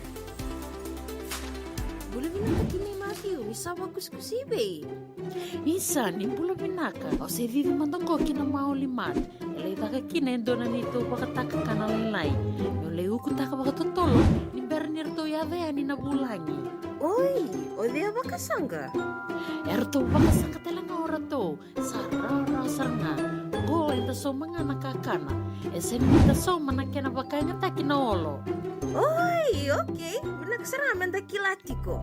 Bula vinaka tinai Matthew. Isa, vakusikusi i vei? Isa, ni bula vinaka. O se cici mada qo ki na Maoli Mart. E lai caka kina e dua na neitou vakatakakana lailai. Meu lai ukutaka vakatotolo ni bera ni ratou yaco yani na vulagi. Oi, o cei a vakasaqa? E ratou vakasaqa tale ga o ratou. Sa rawarawa sara ga. Qo eda sauma ga na kakana. E sega ni da sauma na kena vakayagataki na olo. Oi, okei. Vinaka sara ga me da kila tiko.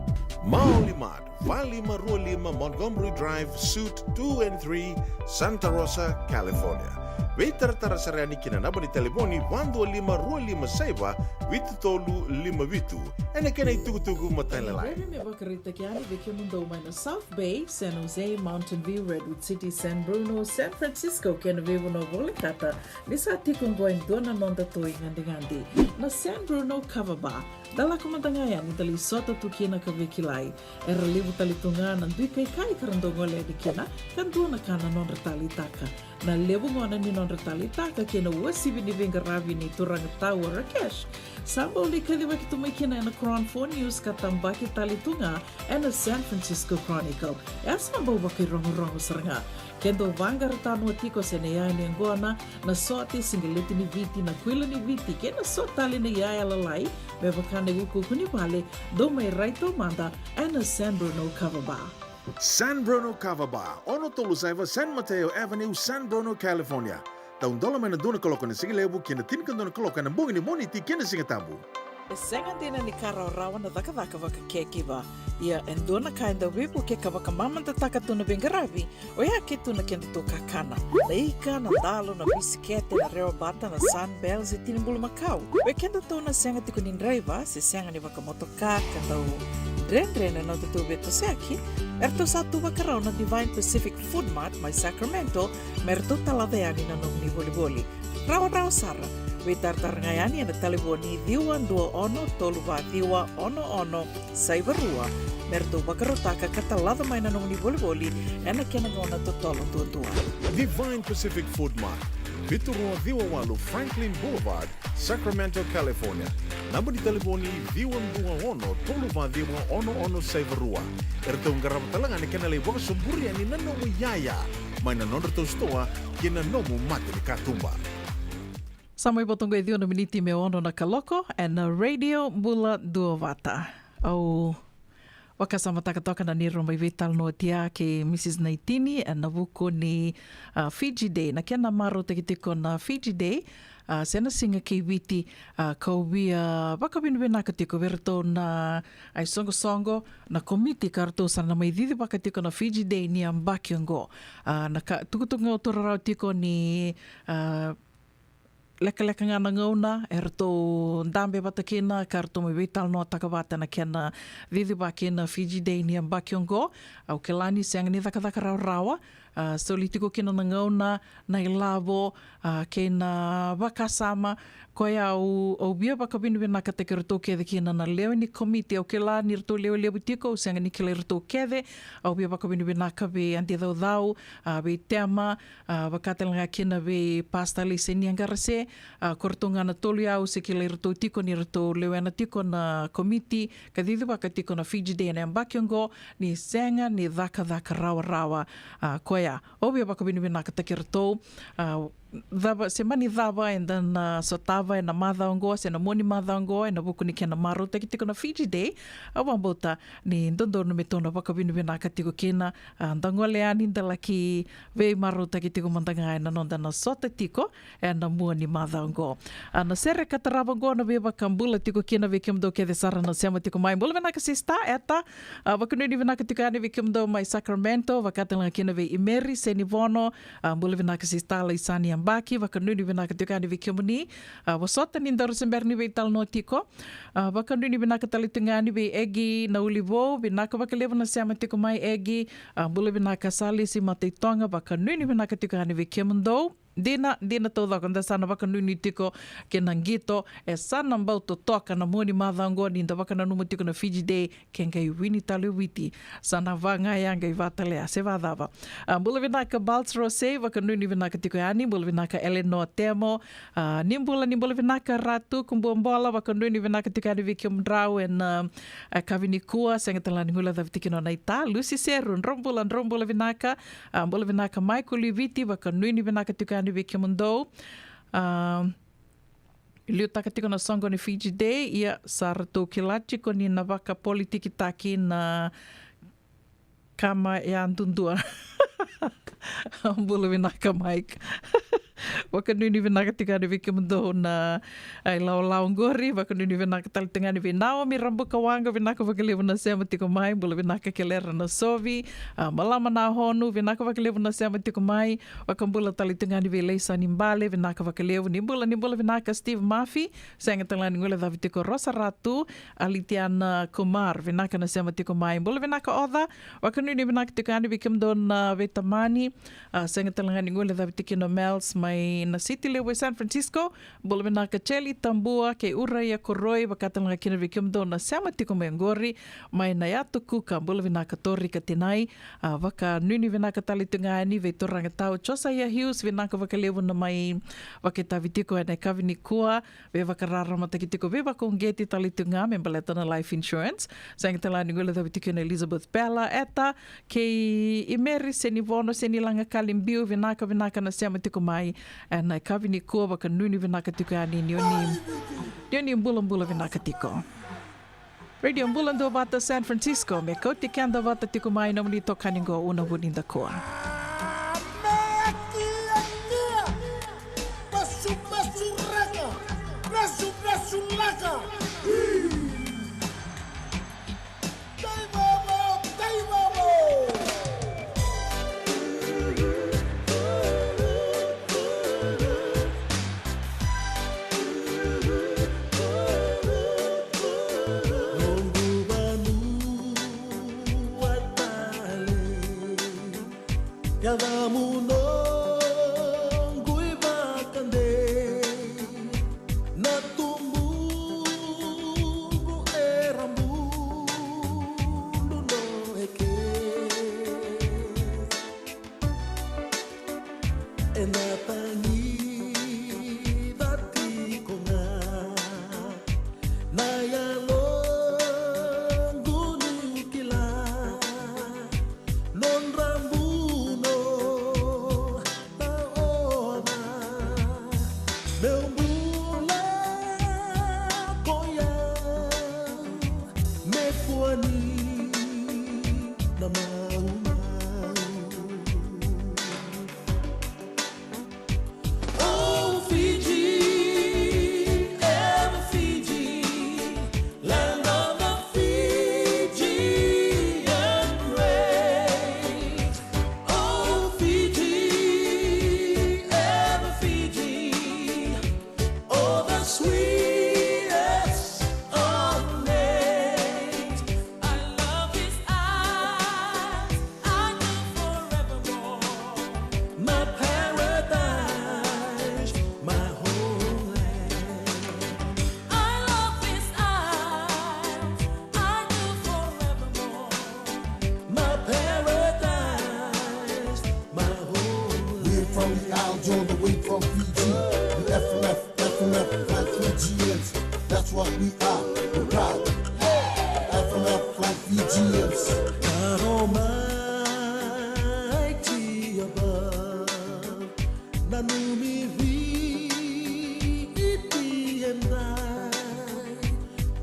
Maoli Mart, va lima rua lima Montgomery Drive, Suite two and three, Santa Rosa, California. Veitaratara sara yani ki na naba ni talevoni va dua lima rua lima saiva vitu tolu lima vitu. Ena kena itukutuku matailalai. Veve me vakaraitaki yani vei kemudou mai na South Bay, San Jose, Mountain View, Redwood City, San Bruno, San Francisco kei na veivanua volekata, ni sa tiko oqo e dua na noda toi gadigadi, na San Bruno Kava Bar. Da lako mada ga yani da lai sota tu kina ka veikilai. Era levu tale tu ga na dui kaikai ka ra dau gole yani kina, ka dua na ka na nodra taleitaka. Na levu gona ni nodra taleitaka kei na uasivi ni veiqaravi ni turaga tau o Rakesh, sa bau lai kacivaki tu mai kina ena Cron Four News ka tabaki tale tu ga ena San Francisco Chronicle. E a sa bau vakairogorogo sara ga. Ke dou vaqara tanua tiko se na iyaya ni yaqona, na sote, siqeleti ni Viti, na kuila ni Viti kei na so tale na iyaya lalai me vaka na iukuuku ni vale, dou mai rai taumada ena San Bruno Kava Bar. San Bruno Kava Bar, ono tolu saiva San Mateo Avenue, San Bruno, California. Taudola mai na dua na kaloko ena sigalevu ki na tinikadua na kaloko ena bogi ni Moniti kei na Sigatabu. E sega dina ni ka rawarawa na cakacaka vaka caregiver. Ia e dua na ka e dau veivuke ka vakamamadataka tu na veiqaravi, oya ke tu na kedatou kakana. Na ika, na dalo, na bisikete, na rewabata, na Sunbell se tini bulumakau. Vei kedatou na sega tiko ni draiva se sega ni vakamotoka ka dau dredre na nodatou veitosoyaki, eratou sa tu vakarau na Divine Pacific Food Mart mai Sacramento me ratou talaca yani na nomuni volivoli. Rawarawa sara. Veitaratara ga yani ena talevoni ciwa dua ono tolu va ciwa ono ono saiva rua me ratou vakarautaka ka talaca mai na nomuni volivoli ena kena gauna totolo duadua. Divine Pacific Food Mart, vitu rua ciwa walu Franklin Boulevard, Sacramento, California. Naba ni talevoni ciwa dua ono tolu va ciwa ono ono saiva rua. Eratou qarava tale ga na kena lai vakasoburi yani na nomu iyaya mai na nodratou sitoa ki na nomu mata ni katuba. Sa mai vota oqo e ciwa na miniti me ono na kaloko ena Radio Bula Duavata. Au vakasamataka toka na neirau mai veitalanoa tia kei Mrs Naitini ena vuku ni, a, Fiji Day, na kena marautaki tiko na Fiji Day, a, se na siga kei Viti, a, kau via vakavinavinaka tiko vei iratou na, a, isoqosoqo, na komiti ka ratou sa na mai cicivaka tiko na Fiji Day ni yabaki oqo. A, na ka, tukutuku ga au taura rawa tiko ni, a, lekaleka ga na gauna eratou dabe vata kina ka ratou mai veitalanoataka vata na kena cicivaki na Fiji Day ni yabaki oqo. Au kila ni sega ni cakacaka rawarawa, a, soli tiko kina na gauna, na ilavo, a, kei na vakasama. Koya au, au via vakavinavinakataki iratou kece kina na lewe ni komiti. Au kila ni ratou lewe levu tiko, au sega ni kilai iratou kece. Au via vakavinavinaka vei Adi Caucau, a, vei Tema, a, vaka tale ga kina vei Pastor Laisenia Qarase, a, ko iratou ga na tolu ya au se kilai iratou tiko ni ratou lewena tiko na komiti ka cicivaka tiko na Fiji Day ena yabaki oqo, ni sega ni cakacaka rawarawa, a, koya. Au via vakavinavinakataki iratou, a, cava, se mani cava eda na sotava ena macawa oqo se na mua ni macawa oqo ena vuku ni kena marautaki tiko na Fiji Day, au vakabauta ni dodonu me tou na vakavinavinaka tiko kina, a, da gole yani da laki veimarautaki tiko mada ga ena noda na sota tiko ena mua ni macawa oqo. A, na sere ka tarava oqo na veivakabula tiko kina vei kemudou kece sara na sema tiko mai. Bula vinaka sista Eta, a, vakanuinui vinaka tiko yani vei kemudou mai Sacramento, vaka tale ga kina vei Imeri Senivono, a, bula vinaka sista Laisani Yabaki, vakanuinui vinaka tiko yani vei kemuni, a, vosota ni daru se bera ni veitalanoa tiko. A, vakanuinui vinaka tale tu ga yani vei Egi na Ulivou, vinaka vakalevu na sema tiko mai Egi, a, bula vinaka Salisi Mataitoga, vakanuinui vinaka tiko yani vei kemudou. Dina, dina taucoko, da sa na vakanuinui tiko kei na qito, e sa na bau totoka na mua ni macawa oqo ni da vakananuma tiko na Fiji Day, ke qai wini tale o Viti. Sa na vagayaqa i vatalea, se vacava. A, bula vinaka Balts Rose, vakanuinui vinaka tiko yani, bula vinaka Eleanor Temo. A, ni bula, ni bula vinaka Ratu, Kubua Bola, vakanuinui vinaka tiko yani vei kemudrau ena, a, kavi nikua, sega tale ga ni guilecavi tiko na nona ita. Lucy Seru, drau bula, drau bula vinaka. A, bula vinaka Michael Liviti, vakanuinui vinaka tiko yani vei kemudou. A, liutaka tiko na soqo ni Fiji Day, ia sa ratou kila tiko ni na vakapolitikitaki na kama yadudua. Bula vinaka Mike. Vakanuinui vinaka tiko yani vei kemudou na, a, ilawalawa oqori, vakanuinui vinaka tale tiko yani vei Naomi Rabuka Waqa, vinaka vakalevu na sema tiko mai, bula vinaka Kelera Nasovi, a, Malama Nahonu, vinaka vakalevu na sema tiko mai, vakabula tale tiko yani vei Leisa Nibale, vinaka vakalevu, ni bula, ni bula vinaka Steve Mafi, sega tale ga ni guilecavi tiko Rosa Ratu, Alitiana Kumar, vinaka na sema tiko mai, bula vinaka Oca, vakanuinui vinaka tiko yani vei kemudou na veitamani, a, sega tale ga ni guilecavi tiko na Mels mai na city levu e San Francisco, bula vinaka Cheli Tabua, kei Uraia Koroi, vaka tale ga kina vei kemudou na sema tiko mai oqori, mai na yatu Kuka, bula vinaka Torika Tinai, a, vakanuinui vinaka tale tiko ga yani vei turaga tau Josiah Hughes, vinaka vakalevu na mai vakaitavi tiko ena yakavi nikua, veivakararamataki tiko, veivakauqeti tale tiko ga me baleta na life insurance. Sega tale ga ni guilecavi tiko na Elizabeth Bella, Eta, kei Imeri Senivono, Senilaga Kalibiu, vinaka, vinaka na sema tiko mai ena yakavi nikua, vakanuinui vinaka tiko yani ni oni, ni oni bulabula vinaka tiko. Radio Bula Duavata San Francisco, me kauti keda vata tiko mai nomuni itokani qo Una Vunidakua. Noqu vanua tale, yacamu noqu ivakadei, na tubuqu era bulu no eke. Ena tagi vati ko ga na yaloqu niu kila nodra buno na oca. Meu bula ko ya me kua ni na maumau. Oh, Fiji, ever Fiji, land of the Fijian great. Oh, Fiji, ever Fiji, oh, the sweetest of names. I love this island, I do forevermore. My paradise, my homeland. I love this island, I do forevermore. My paradise, my homeland. We're from the islands all the way from Fiji. The F M F, F M F, fly Fijians. That's what we are. We're proud. F M F, fly Fijians. Karo mighty above. Nanumi Viti and I.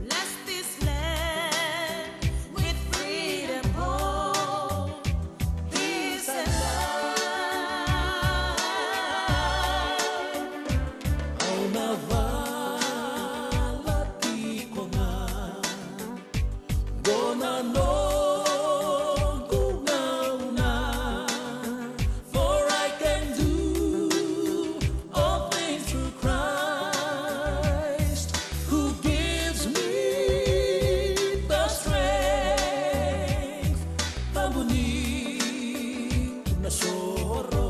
Bless this land with freedom, hope, peace and love. Au na vala tiko ga, qo na noqu gauna. For I can do all things through Christ who gives me the strength. Vavuni na soro.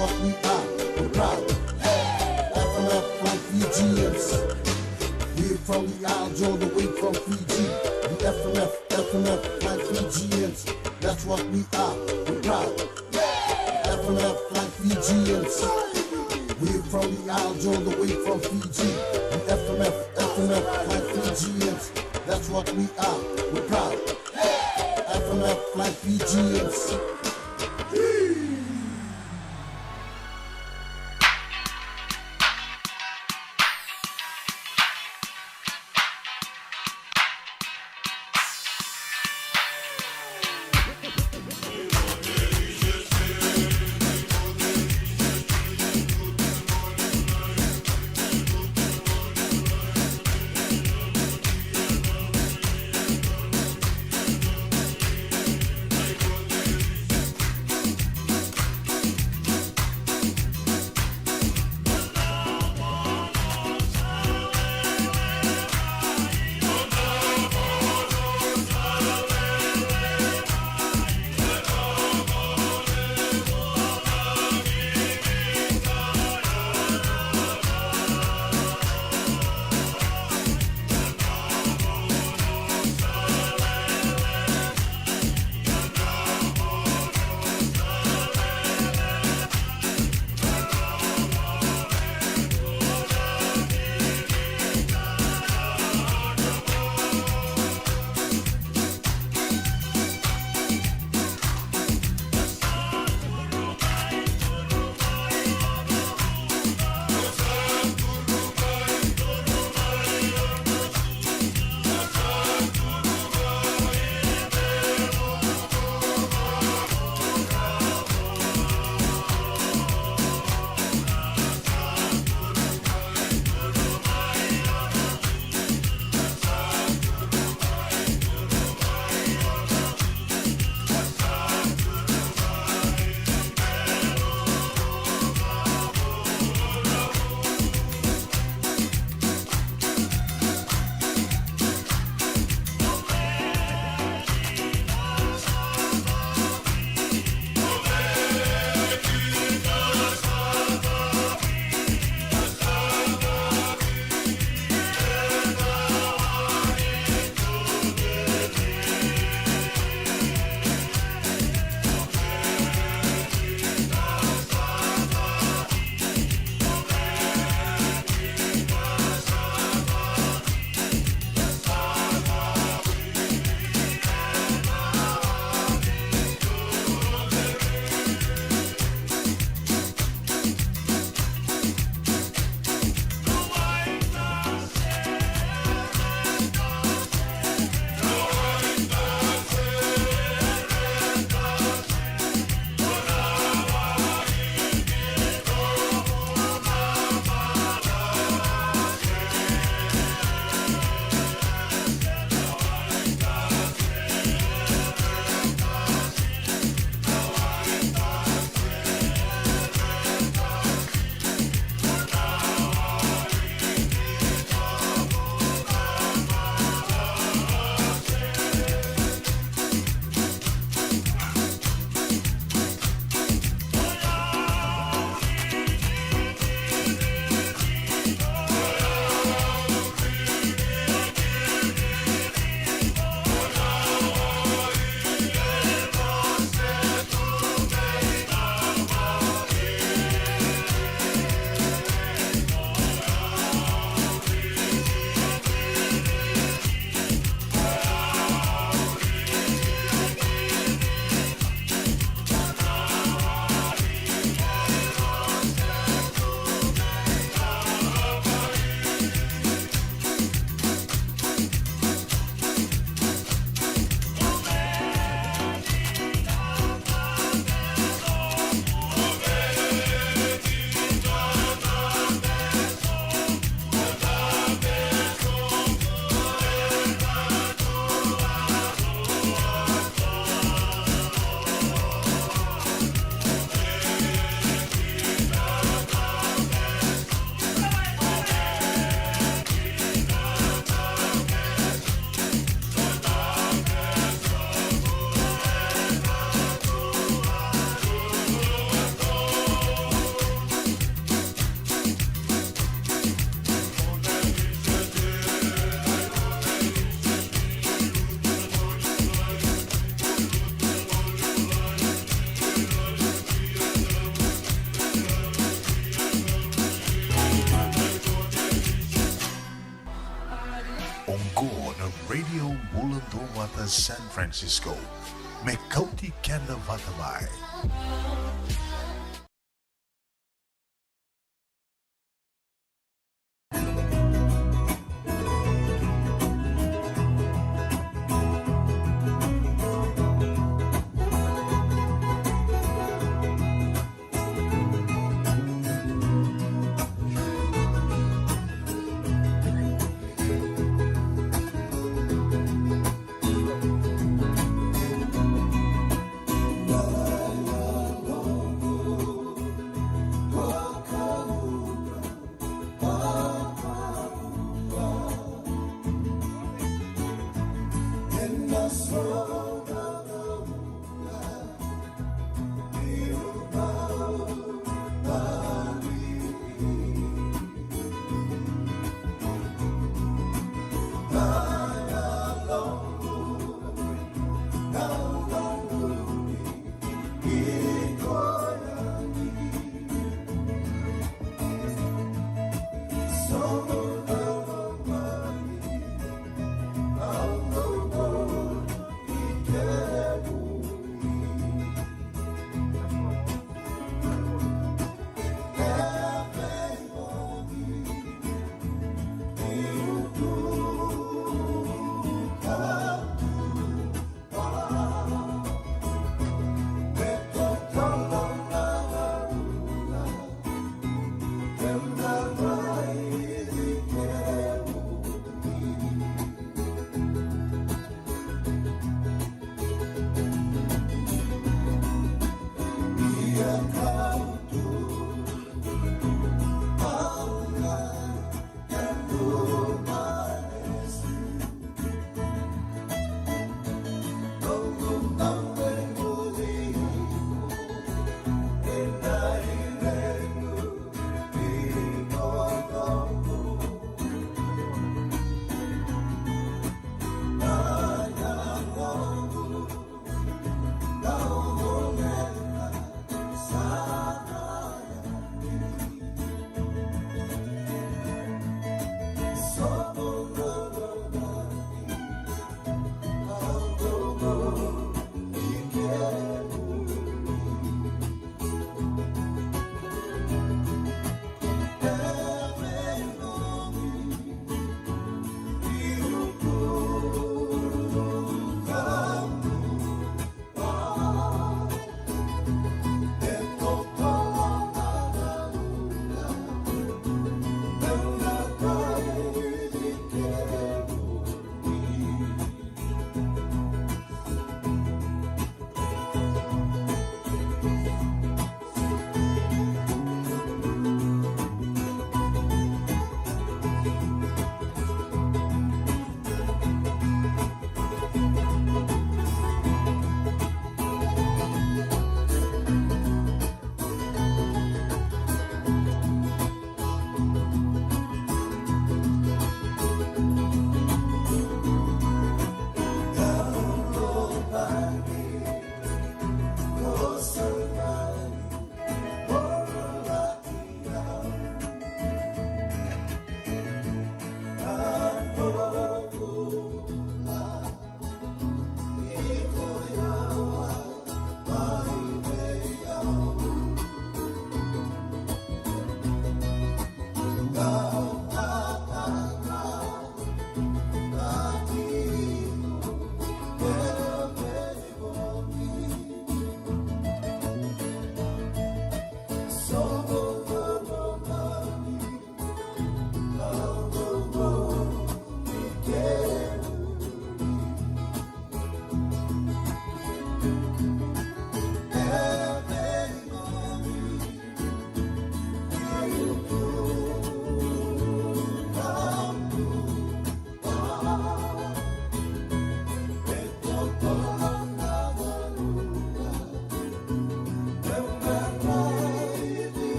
What we are, we're proud. F M F, like Fijians. We're from the islands all the way from Fiji. The F M F, F M F, like Fijians. That's what we are, we're proud. F M F, like Fijians. We're from the islands all the way from Fiji. The F M F, F M F, like Fijians. That's what we are, we're proud. F M F, like Fijians. Oqo na Radio Bula Duavata San Francisco, me kauti keda vata mai.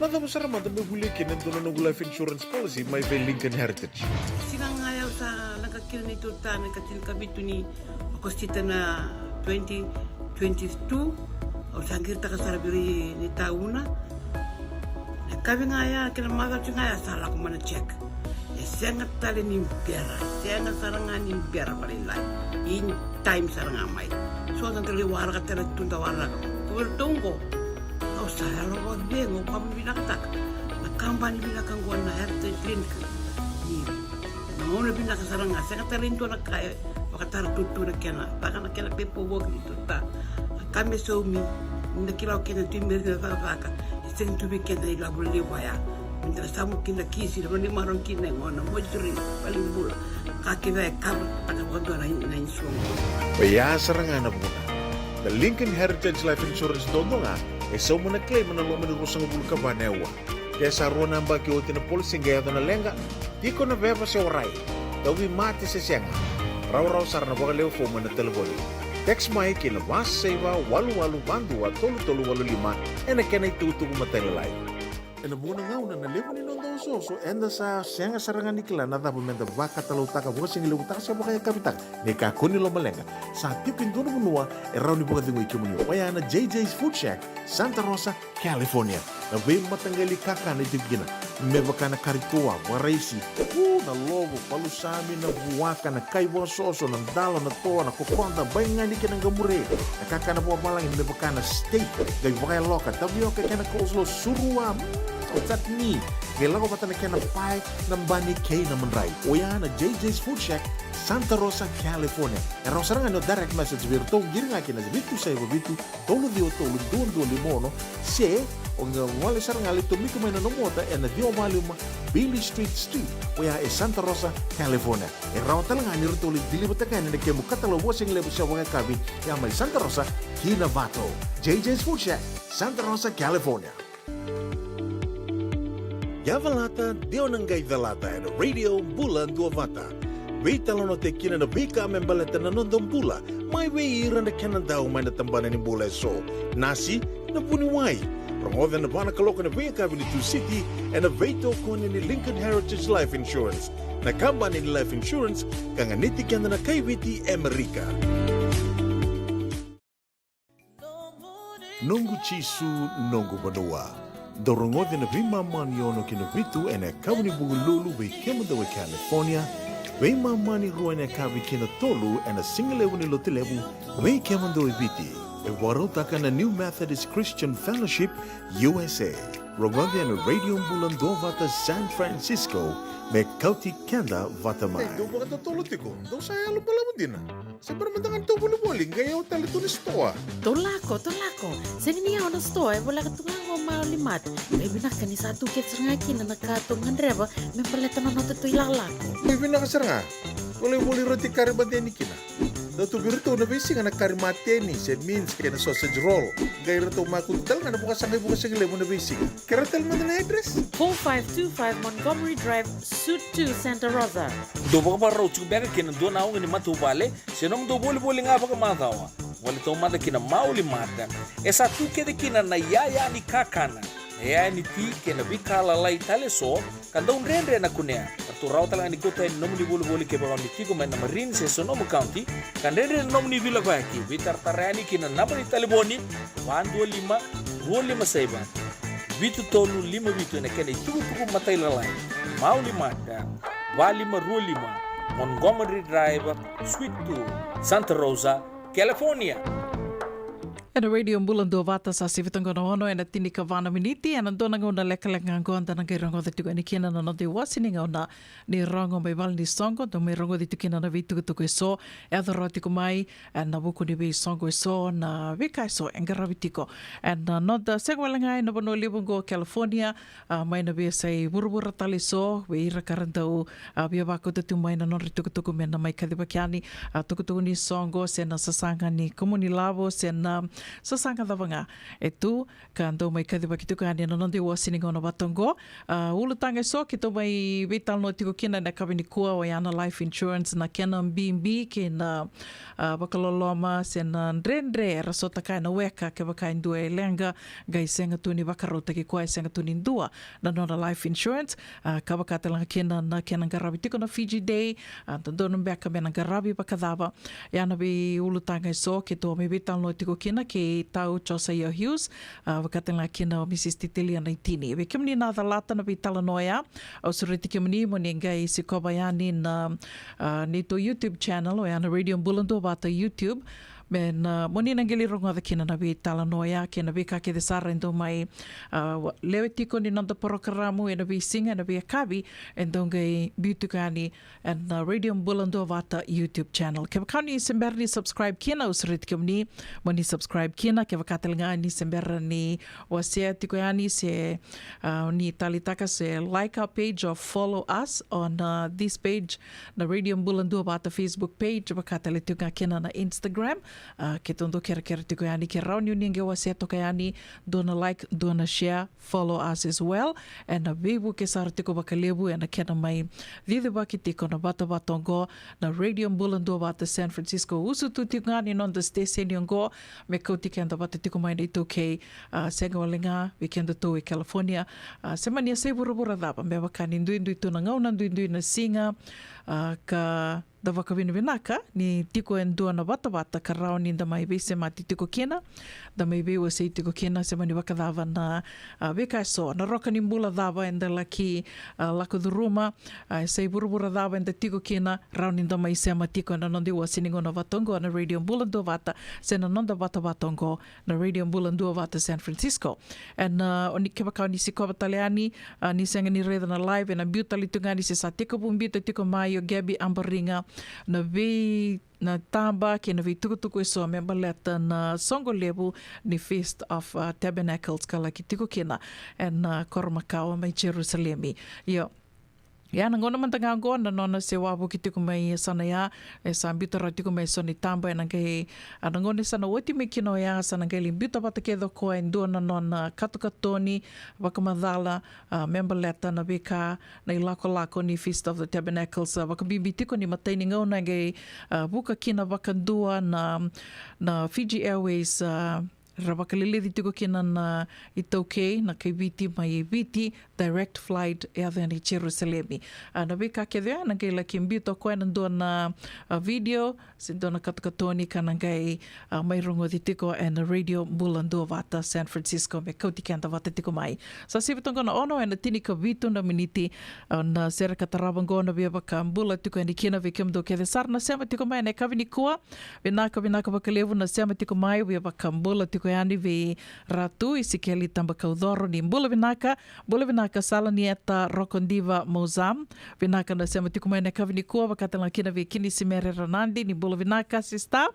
Cava sara mada me volia kina e dua na noqu life insurance policy mai vei Lincoln Heritage? Siga ga ya au sa leqa kina ni tota na ka tinikavitu ni Okosita na twenty twenty-two. Au sa qiritaka sara vei ira ni tauna. Na kavi ga ya kei na macawa ga ya sa lako mai na check. E sega tale ni bera, sega sara ga ni bera vakalailai. In time sara ga mai. So da qai waraka tale tu da waraka. Ko vei ratou qo. Au sa yalo vakacegu, au vakavinavinakataka na kabani vinaka qo na Heritage Link. Ni na gauna vinaka sara ga, sega tale ni dua na ka e vakatara tutu na kena, vaka na kena pepa voki ni tota. Na ka me saumi, ni da kila o kena tu i meri na cakacaka, e sega tu vei keda na ilavo levu ya. Ni da samu kina kisi, na vanimaro kina e gona, mojuri, valenibula. Ka kece e kava, taka vakadua na, na insurance. Oya sara ga na vuna. Na Lincoln Heritage Life Insurance dodonu ga, e sauma na claim ena loma ni ruasagavulu ka va na aua. Ke sa rua na yabaki oti na policy qai yaco na leqa, tiko na veva se warai, tauvimate se sega, rawarawa sara na vakalewe fomu ena talevoni. Text mai ki na va saiva walu walu va dua tolu tolu walu lima ena kena itukutuku matailalai. Ena vuqa na gauna na levu ni noda osooso, eda sa sega sara ga ni kila na cava meda vakatalautaka, vakasigilevutaka se vakayakavitaka. Ni kakua ni lomaleqa, sa tiko e dua na vanua e rawa ni vakacegui kemuni. Oya na J J's Food Shack, Santa Rosa, California. Na veimataqali kakana e tiko kina, me vaka na kari toa, vakaraisi, u, na lovo, palusami, na vuaka, na kai vakasoso, na dalo, na toa, na kokoda, baigani kei na qamure. Na kakana vakavalagi me vaka na steak, qai vakayaloka, tavioka kei na coleslaw, surua, mm, chutney. Qai lako vata na kena pae, na bani kei na madrai. Oya na J J's Food Shack, Santa Rosa, California. E rawa sara ga ni o direct message vei iratou, qiri ga kina vitu saiva vitu, tolu ciwa tolu, dua dua lima ono, se o qai gole sara ga lai tomika mai na nomu ota ena ciwa va lima Beale Street Suite, oya e Santa Rosa, California. E rawa tale ga ni ratou lai deliver-taka yani na kemu katalau vakasigalevu se vakayakavi, ya mai Santa Rosa ki Novato. J J's Food Shack, Santa Rosa, California. Yavalata, de o na qai calata ena Radio Bula Duavata. Veitalanoataki kina na veika me baleta na noda bula, mai vei ira na kenadau mai na tabana ni bula eso. Nasi, na vuniwai. Rogoca ena va na kaloko ena veiyakavi ni Tusiti, ena veitokoni ni Lincoln Heritage Life Insurance, na kabani ni life insurance ka ganiti keda na kai Viti Amerika. Noqu Jisu, noqu vanua. Dou rogoci na veimama ni ono ki na vitu ena yakavi ni Vukelulu vei kemudou e California, veimama ni rua ena yakavi ki na tolu ena sigalevu ni Lotulevu vei kemudou e Viti. E vakarautaka na New Methodist Christian Fellowship U S A. Rogoci ena Radio Bula Duavata San Francisco, me kauti keda vata mai. Ei, dou vakatotolo tiko, dou sa yalo balavu dina. Se bera mada ga ni tou volivoli, qai yawa tale tu na sitoa. Tou lako, tou lako. Sega ni yawa na sitoa, e voleka tu ga qo Mauli Mart. Qai vinaka ni sa tu kece sara ga kina na ka tou gadreva me baleta na noda tou ilakolako. Qai vinaka sara ga. Volivoli roti kari mateni kina. Dau tu vei iratou na veisiga na kari mateni, se mince kei na sausage roll. Qai ratou makutu tale ga na vakasaqa ivakasigalevu na veisiga. Kerea tale mada na address. Four five two five Montgomery Drive, Suite two, Santa Rosa. Dou vakavakarau tiko beka ki na dua na oga ni matavuvale, se nomudou volivoli ga vakamacawa. Voli taumada ki na Mauli Mart. E sa tu kece kina na iyaya ni kakana, na iyaya ni ti kei na veika lalai tale eso, ka dau dredre na kunea. Ratou rawa tale ga ni kauta yani na nomuni volivoli kevaka o ni tiko mai na Marin se Sonoma County, ka dredre na nomuni veilakoyaki. Veitaratara yani ki na naba ni talevoni, va dua lima, rua lima saiva, vitu tolu lima vitu ena kena itukutuku matailalai. Mauli Mart, va lima rua lima Montgomery Drive, Suite two, Santa Rosa, California. Ena Radio Bula Duavata, sa sivi toka na ono ena tinikava na miniti, ena dua na gauna lekaleka ga qo da na qai rogoca tiko yani kina na noda iwase ni gauna ni rogo mai vale ni soqo, da mai rogoci tiko kina na veitukutuku eso e yaco rawa tiko mai ena vuku ni veisoqo eso, na veika eso e qaravi tiko ena noda, sega wale ga ena vanua levu qo California, a, mai na veiyasai vuravura tale eso, vei ira ka ra dau, a, via vakauta tu mai na nodra itukutuku me na mai kacivaki yani, a, tukutuku ni soqo, se na sasaga ni kumuni lavo, se na, Sasaga cava ga e tu ka dau mai kacivaki tiko yani na noda iwasi ni gauna vata oqo. A, ulutaga eso keitou mai veitalanoa tiko kina ena yakavi nikua, oya na life insurance, na kena bibi kei na, a, vakaloloma se na dredre era sota kaya na weka kevaka e dua e leqa, qai sega tu ni vakarautaki koya, e sega tu ni dua na nona life insurance. A, ka vaka tale ga kina na kena qaravi tiko na Fiji Day, a, dodonu beka me na qaravi vakacava. Ia na veiulutaga eso keitou mai veitalanoa tiko kina kei Tau Josiah Hughes, a, vaka tale ga kina o Mrs Titilia Naitini. Vei kemuni na calata na veitalanoa ya, au sureti kemuni mo ni qai sikova yani na, a, neitou YouTube channel, oya na Radio Bula Duavata YouTube. Me na, mo ni na qai lai rogoca kina na veitalanoa ya kei na veika kece sara e dau mai, a, wa-, lewe tiko ni noda porokaramu ena veisiga, ena veiyakavi, e dau qai biu tiko yani ena, a, Radio Bula Duavata YouTube channel. Kevaka ni se bera ni subscribe kina, au sureti kemuni mo ni subscribe kina. Kevaka tale ga ni se bera ni wasea tiko yani se, a, ni taleitaka se like our page or follow us on, a, this page, na Radio Bula Duavata Facebook page, vaka tale tiko ga kina na Instagram. A, keitou dau kerekere tiko yani ke rawa ni o ni qai wasea toka yani, dua na like, dua na share, follow us as well. Ena veivuke sara tiko vakalevu ena kena mai cicivaki tiko na vatavata oqo, na Radio Bula Duavata San Francisco. Usutu tiko ga ni noda station oqo me kauti keda vata tiko mai na iTaukei, a, sega wale ga vei kedatou e California, a, se mani yasai vuravura cava, me vaka ni duidui tu na gauna, duidui na siga, a, ka da vakavinavinaka ni tiko e dua na vatavata ka rawa ni da mai veisemati tiko kina, da mai veiwasei tiko kina, se mani vakacava na, a, veika eso, na roka ni bula cava eda laki, a, lako curuma, a, yasai vuravura cava eda tiko kina, rawa ni da mai sema tiko ena noda iwasi ni gauna vata oqo na Radio Bula Duavata, se na noda vatavata oqo, na Radio Bula Duavata San Francisco. Ena, a, o ni kevaka o ni sikova tale yani, a, ni sega ni raica na live, ena biu tale tu ga yani se sa tekivu biuta tiko mai o Gabby Abariga na vei, na taba kei na veitukutuku eso me baleta na soqo levu ni Feast of, a, Tabernacles ka laki tiko kina ena, a, koro makawa mai Jerusalemi. Io. Ia na gauna mada ga oqo na nona se wavoki tiko mai e sa na ya, e sa biuta rawa tiko mai e so na itaba, ena qai, a, na gauna e sa na oti mai kina oya, sa na qai lai biuta vata kece o koya e dua na nona katokatoni vakamacala, a, me baleta na veika, na ilakolako ni Feast of the Tabernacles, a, vakabibi tiko ni matai ni gauna e qai, a, vuka kina vakadua na, na Fiji Airways, a, ra vakaleleci tiko kina na iTaukei, na kai Viti mai Viti, direct flight, e yaco yani i Jerusalemi. A, na veika kece oya na qai laki biuta o koya ena dua na, a, video, se dua na katokatoni ka na qai, a, mai rogoci tiko ena Radio Bula Duavata San Francisco me kauti keda vata tiko mai. Sa sivi toka na ono ena tinikavitu na miniti, a, na sere ka tarava oqo na via vakabula tiko yani kina vei kemudou kece sara na sema tiko mai ena yakavi nikua. Vinaka, vinaka vakalevu na sema tiko mai, via vakabula tiko yani vei Ratu Isikeli Tabakaucoro, ni bula vinaka, bula vinaka Salanieta Rokodiva Mozam, vinaka na sema tiko mai ena yakavi nikua, vaka tale ga kina vei Kinisimere Ranadi, ni bula vinaka sista,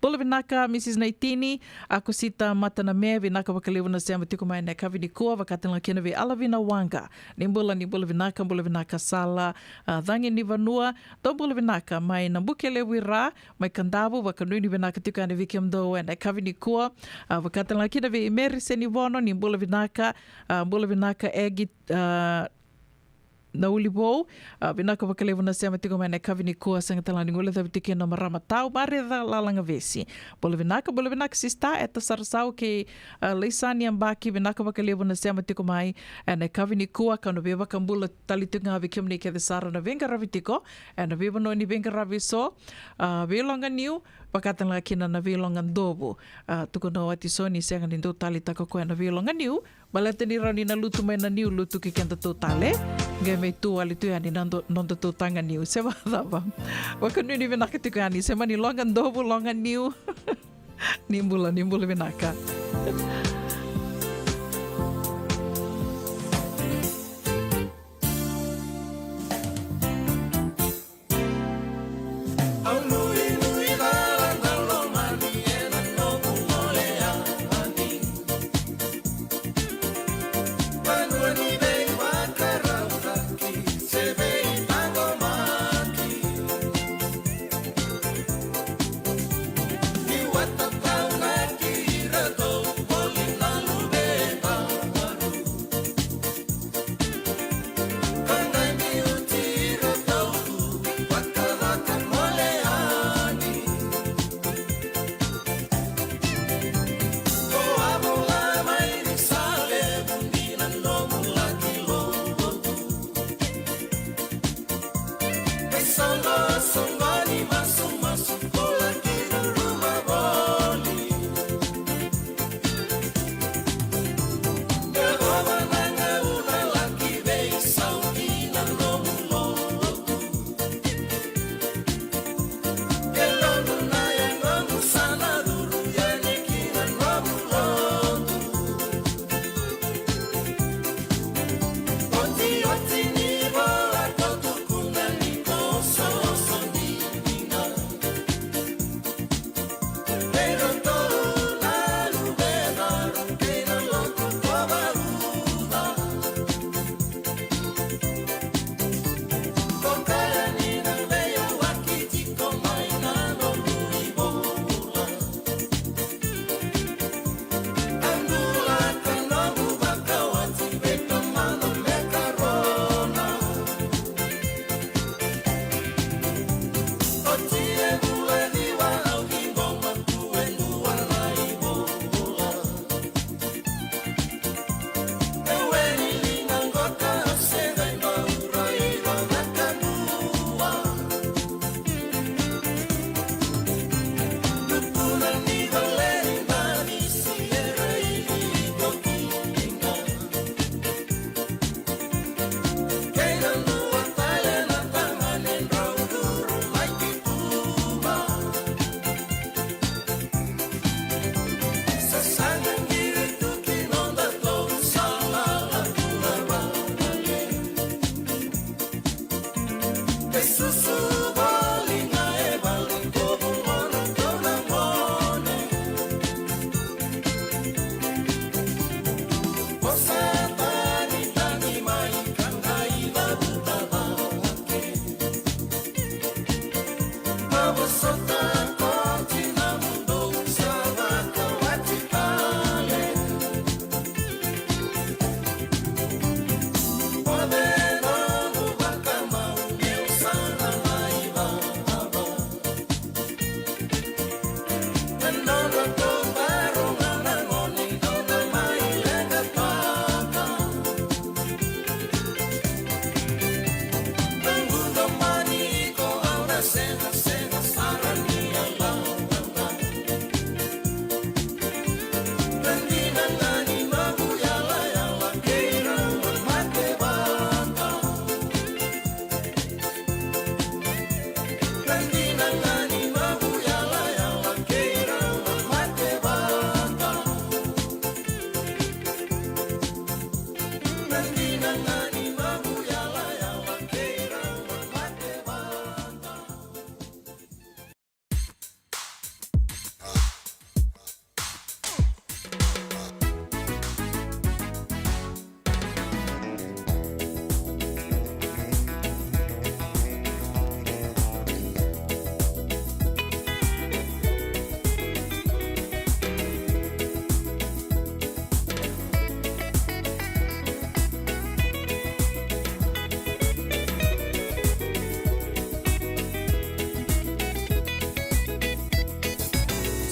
bula vinaka Mrs Naitini, Akosita Mataname, vinaka vakalevu na sema tiko mai ena yakavi nikua, vaka tale ga kina vei Alavina Waqa, ni bula, ni bula vinaka, bula vinaka Sala, a, Caginivanua, dou bula vinaka mai Nabukelevu i Ra, mai Kadavu, vakanuinui vinaka tiko yani vei kemudou ena yakavi nikua. A, vaka tale ga kina vei Meri Senivono, ni bula vinaka, a, bula vinaka Egi, a, Naulivou, a, vinaka vakalevu na sema tiko mai ena yakavi nikua, sega tale ga ni guilecavi tiko kina o marama Tau, Marica Lalagavesi. Bula vinaka, bula vinaka sista, Eta Sarasau kei, a, Laisani Abaki, vinaka vakalevu na sema tiko mai ena yakavi nikua, ka na via vakabula tale tiko ga vei kemuni kece sara na veiqaravi tiko ena veivanua ni veiqaravi eso, a, veiloga niu, vaka tale ga kina na veiloga dovu. A, tukuna o Watisoni sega ni dau taleitaka o koya na veiloga niu, baleta ni rawa ni na lutu mai na niu lutu ki kedatou tale, qai mai tu wale tu yani na do-, nodatou taga niu, se vakacava. Vakanuinui vinaka tiko yani, se mani loga dovu, loga niu. Ni bula, ni bula vinaka.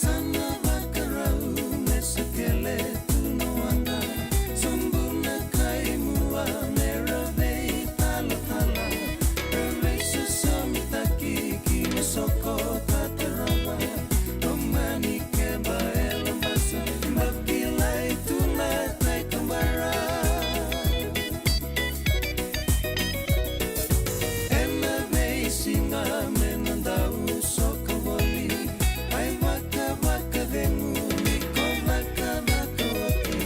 Sa na vakarau me sa kele tu na waqa, sobu na kai mua me ra veitalatala, ra veisosomitaki ki na soko ka tarava. Loma ni keba e Labasa, bau kilai tu na tai kabara. Ena veisiga me na dau soko voli, ai vakavakacegu ni ko cakacaka oti.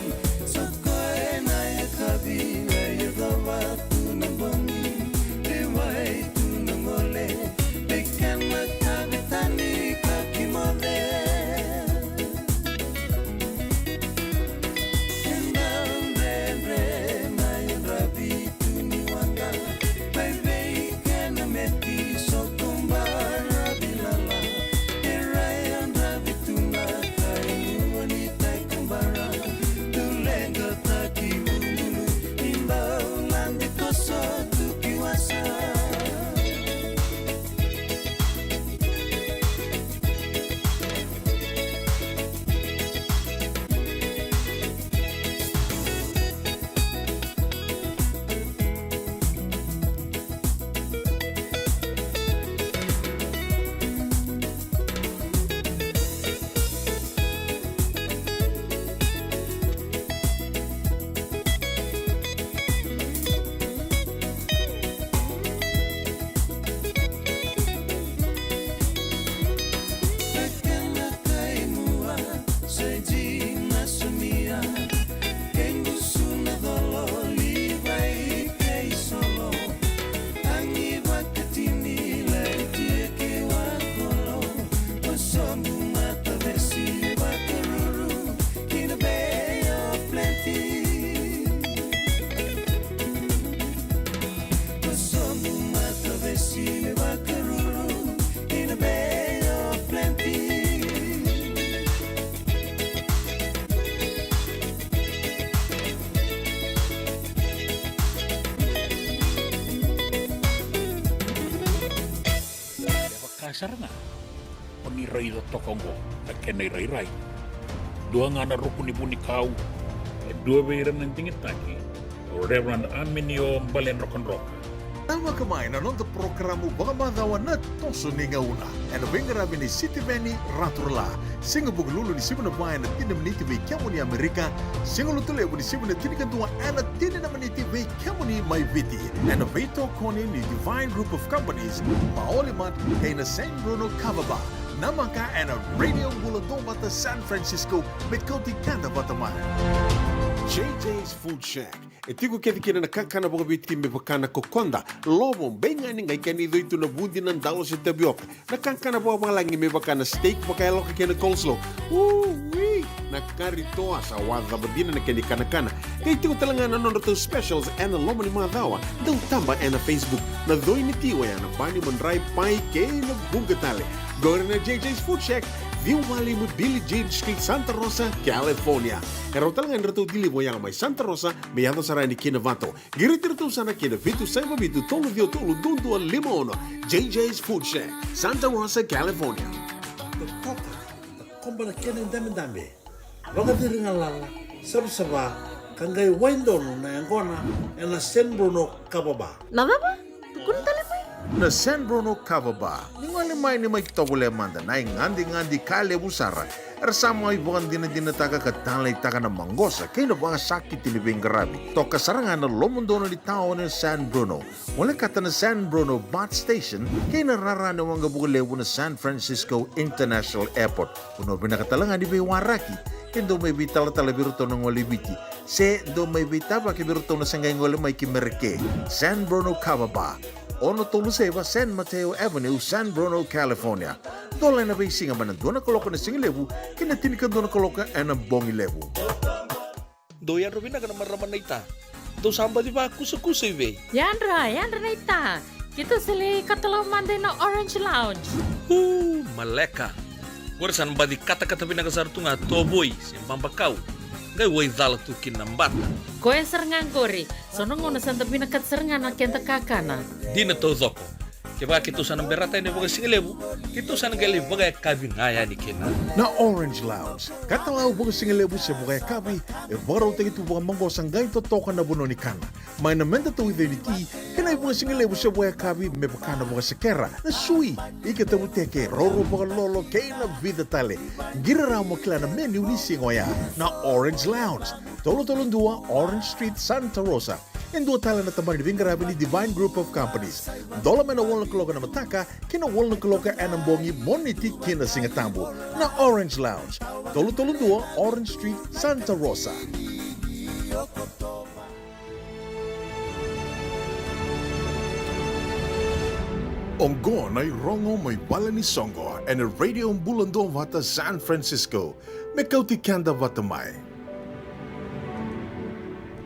Soko ena yakavi, lai yacova tu na bogi, riwai tu na gole, vei kena kavetani ka kimoce. Eda dredre na yadravi tu ni waqa, mai vei kena meti soko baravi lala. Era yadravi tu na kai mua ni tai kabara, tu leqataki bulubulu, ni bau lade koso tu ki wasa. Kaimua, Saiji, Nasumia, Kengusu, Nacolo, Livai kei Solo. Agi vakatini, Laitia kei Wakolo. Vosobu, Matavesi, Vakaruru, kina Bay of Plenty. Vosobu, Matavesi, Vakaruru, kina Bay of Plenty. E vaka sara ga o ni raica toka oqo na kena irairai. Dua ga na ruku ni vunikau, e dua vei ira na digitaki, o Reverend Aminio Baledrokadroka. Tavaka mai na noda porokaramu vakamacawa Na Toso ni Gauna, ena veiqaravi ni Sitiveni Raturala. Siga Vukelulu ni sivi na va ena tini na miniti vei kemuni Amerika. Siga Lotulevu ni sivi na tinikadua ena tini na miniti vei kemuni mai Viti. Ena veitokoni ni Divine Group of Companies, Maoli Mart, kei na San Bruno Kava Bar. Namaka ena Radio Bula Duavata San Francisco, me kauti keda vata mai. J J's Food Shack. E tiko kece kina na kakana vakaviti me vaka na kokoda, lovo, beigani, qai kena icoi tu na vudi, na dalo se tavioka. Na kakana vakavalagi me vaka na steak vakayaloka kei na coleslaw. Ui! Na kari toa sa wacava dina na kena ikanakana. Qai tiko tale ga na nodratou specials ena loma ni macawa. Dau taba ena Facebook. Na coi ni ti oya na bani, madrai, pai kei na vuqa tale. Qori na J J's Food Shack, ciwa walu lima Billie Jean Street, Santa Rosa, California. E rawa tale ga ni ratou deliver oya mai Santa Rosa me yaco sara yani ki Novato. Qiriti iratou sara ki na vitu saiva vitu tolu ciwa tolu dua dua lima ono. J J's Food Shack, Santa Rosa, California. Bana kena idabedabe, vakaciri galala, savasava, ka qai wai donu na yaqona ena San Bruno Kava Bar. Na cava? Tukuna tale mai. Na San Bruno Kava Bar. Ni gole mai, ni mai tovolea mada na igadigadi ka levu sara. Era sa mai vakadinadinataka ka taleitaka na maqosa kei na vakasakiti ni veiqaravi. Toka sara ga na lomodonu ni taoni o San Bruno. Volekata na San Bruno BART Station kei na rara ni waqa vakalevu na San Francisco International Airport. Vanua vinaka tale ga ni veiwaraki ke dou mai veitalatala vei iratou na gole i Viti, se dou mai veitavaki vei iratou na se qai gole mai ki Merika. San Bruno Kava Bar, ono tolu saiva San Mateo Avenue, San Bruno, California. Dola ena veisiga mai na dua na kaloko ena sigalevu ki na tinikadua na kaloko ena bogi levu. Dou yadra vinaka na marama naita. Dou sa baci vakusakusa i vei? Yadra, yadra naita. Keitou sa lai katalau mada ina Orange Lounge. Uu, maleka. Qori sa na baci katakata vinaka sara tu ga tovoi se babakau. Qai wai cala tu kina na bata. Koya sara ga qori. So na gauna sa da vinakata sara ga na keda kakana. Dina taucoko. Kevaka keitou sa na berata yani vakasigalevu, keitou sa na qai lai vakayakavi ga yani kina. Na Orange Lounge, katalau vakasigalevu se vakayakavi, e vakarautaki tu vakamaqosa qai totoka na vanua ni kana. Mai na meda tauica ni ti, kei na ivakasigalevu se vakayakavi me vaka na vakasekera, na sui, ika tavuteke, roro vakalolo, kei na vica tale. Qiri rawa mo kila na menu ni siga oya. Na Orange Lounge, tolu tolu dua Orange Street, Santa Rosa. E dua tale na tabana ni veiqaravi ni Divine Group of Companies. Dola mai na walu na kaloko ena mataka ki na walu na kaloko ena bogi, Moniti ki na Sigatabu. Na Orange Lounge, tolu tolu dua Orange Street, Santa Rosa. Oqo na irogo mai vale ni soqo ena Radio Bula Duavata San Francisco. Me kauti keda vata mai.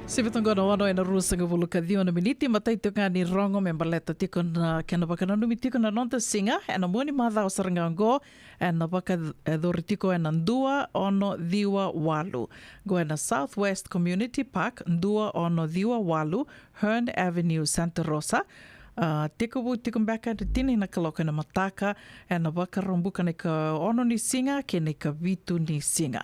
Sivi toqo na ono ena ruasagavulu ka ciwa na miniti, matai tiko ga ni rogo me baleta tiko na kena vakananumi tiko na noda siga ena mua ni macawa sara ga oqo, ena vakayacori tiko ena dua ono ciwa walu. Qo ena Southwest Community Park, dua ono ciwa walu, Hearn Avenue, Santa Rosa. A, tekivu tiko beka ena tini na kaloko ena mataka, ena Vakaraubuka na ikaono ni siga kei na ikavitu ni siga.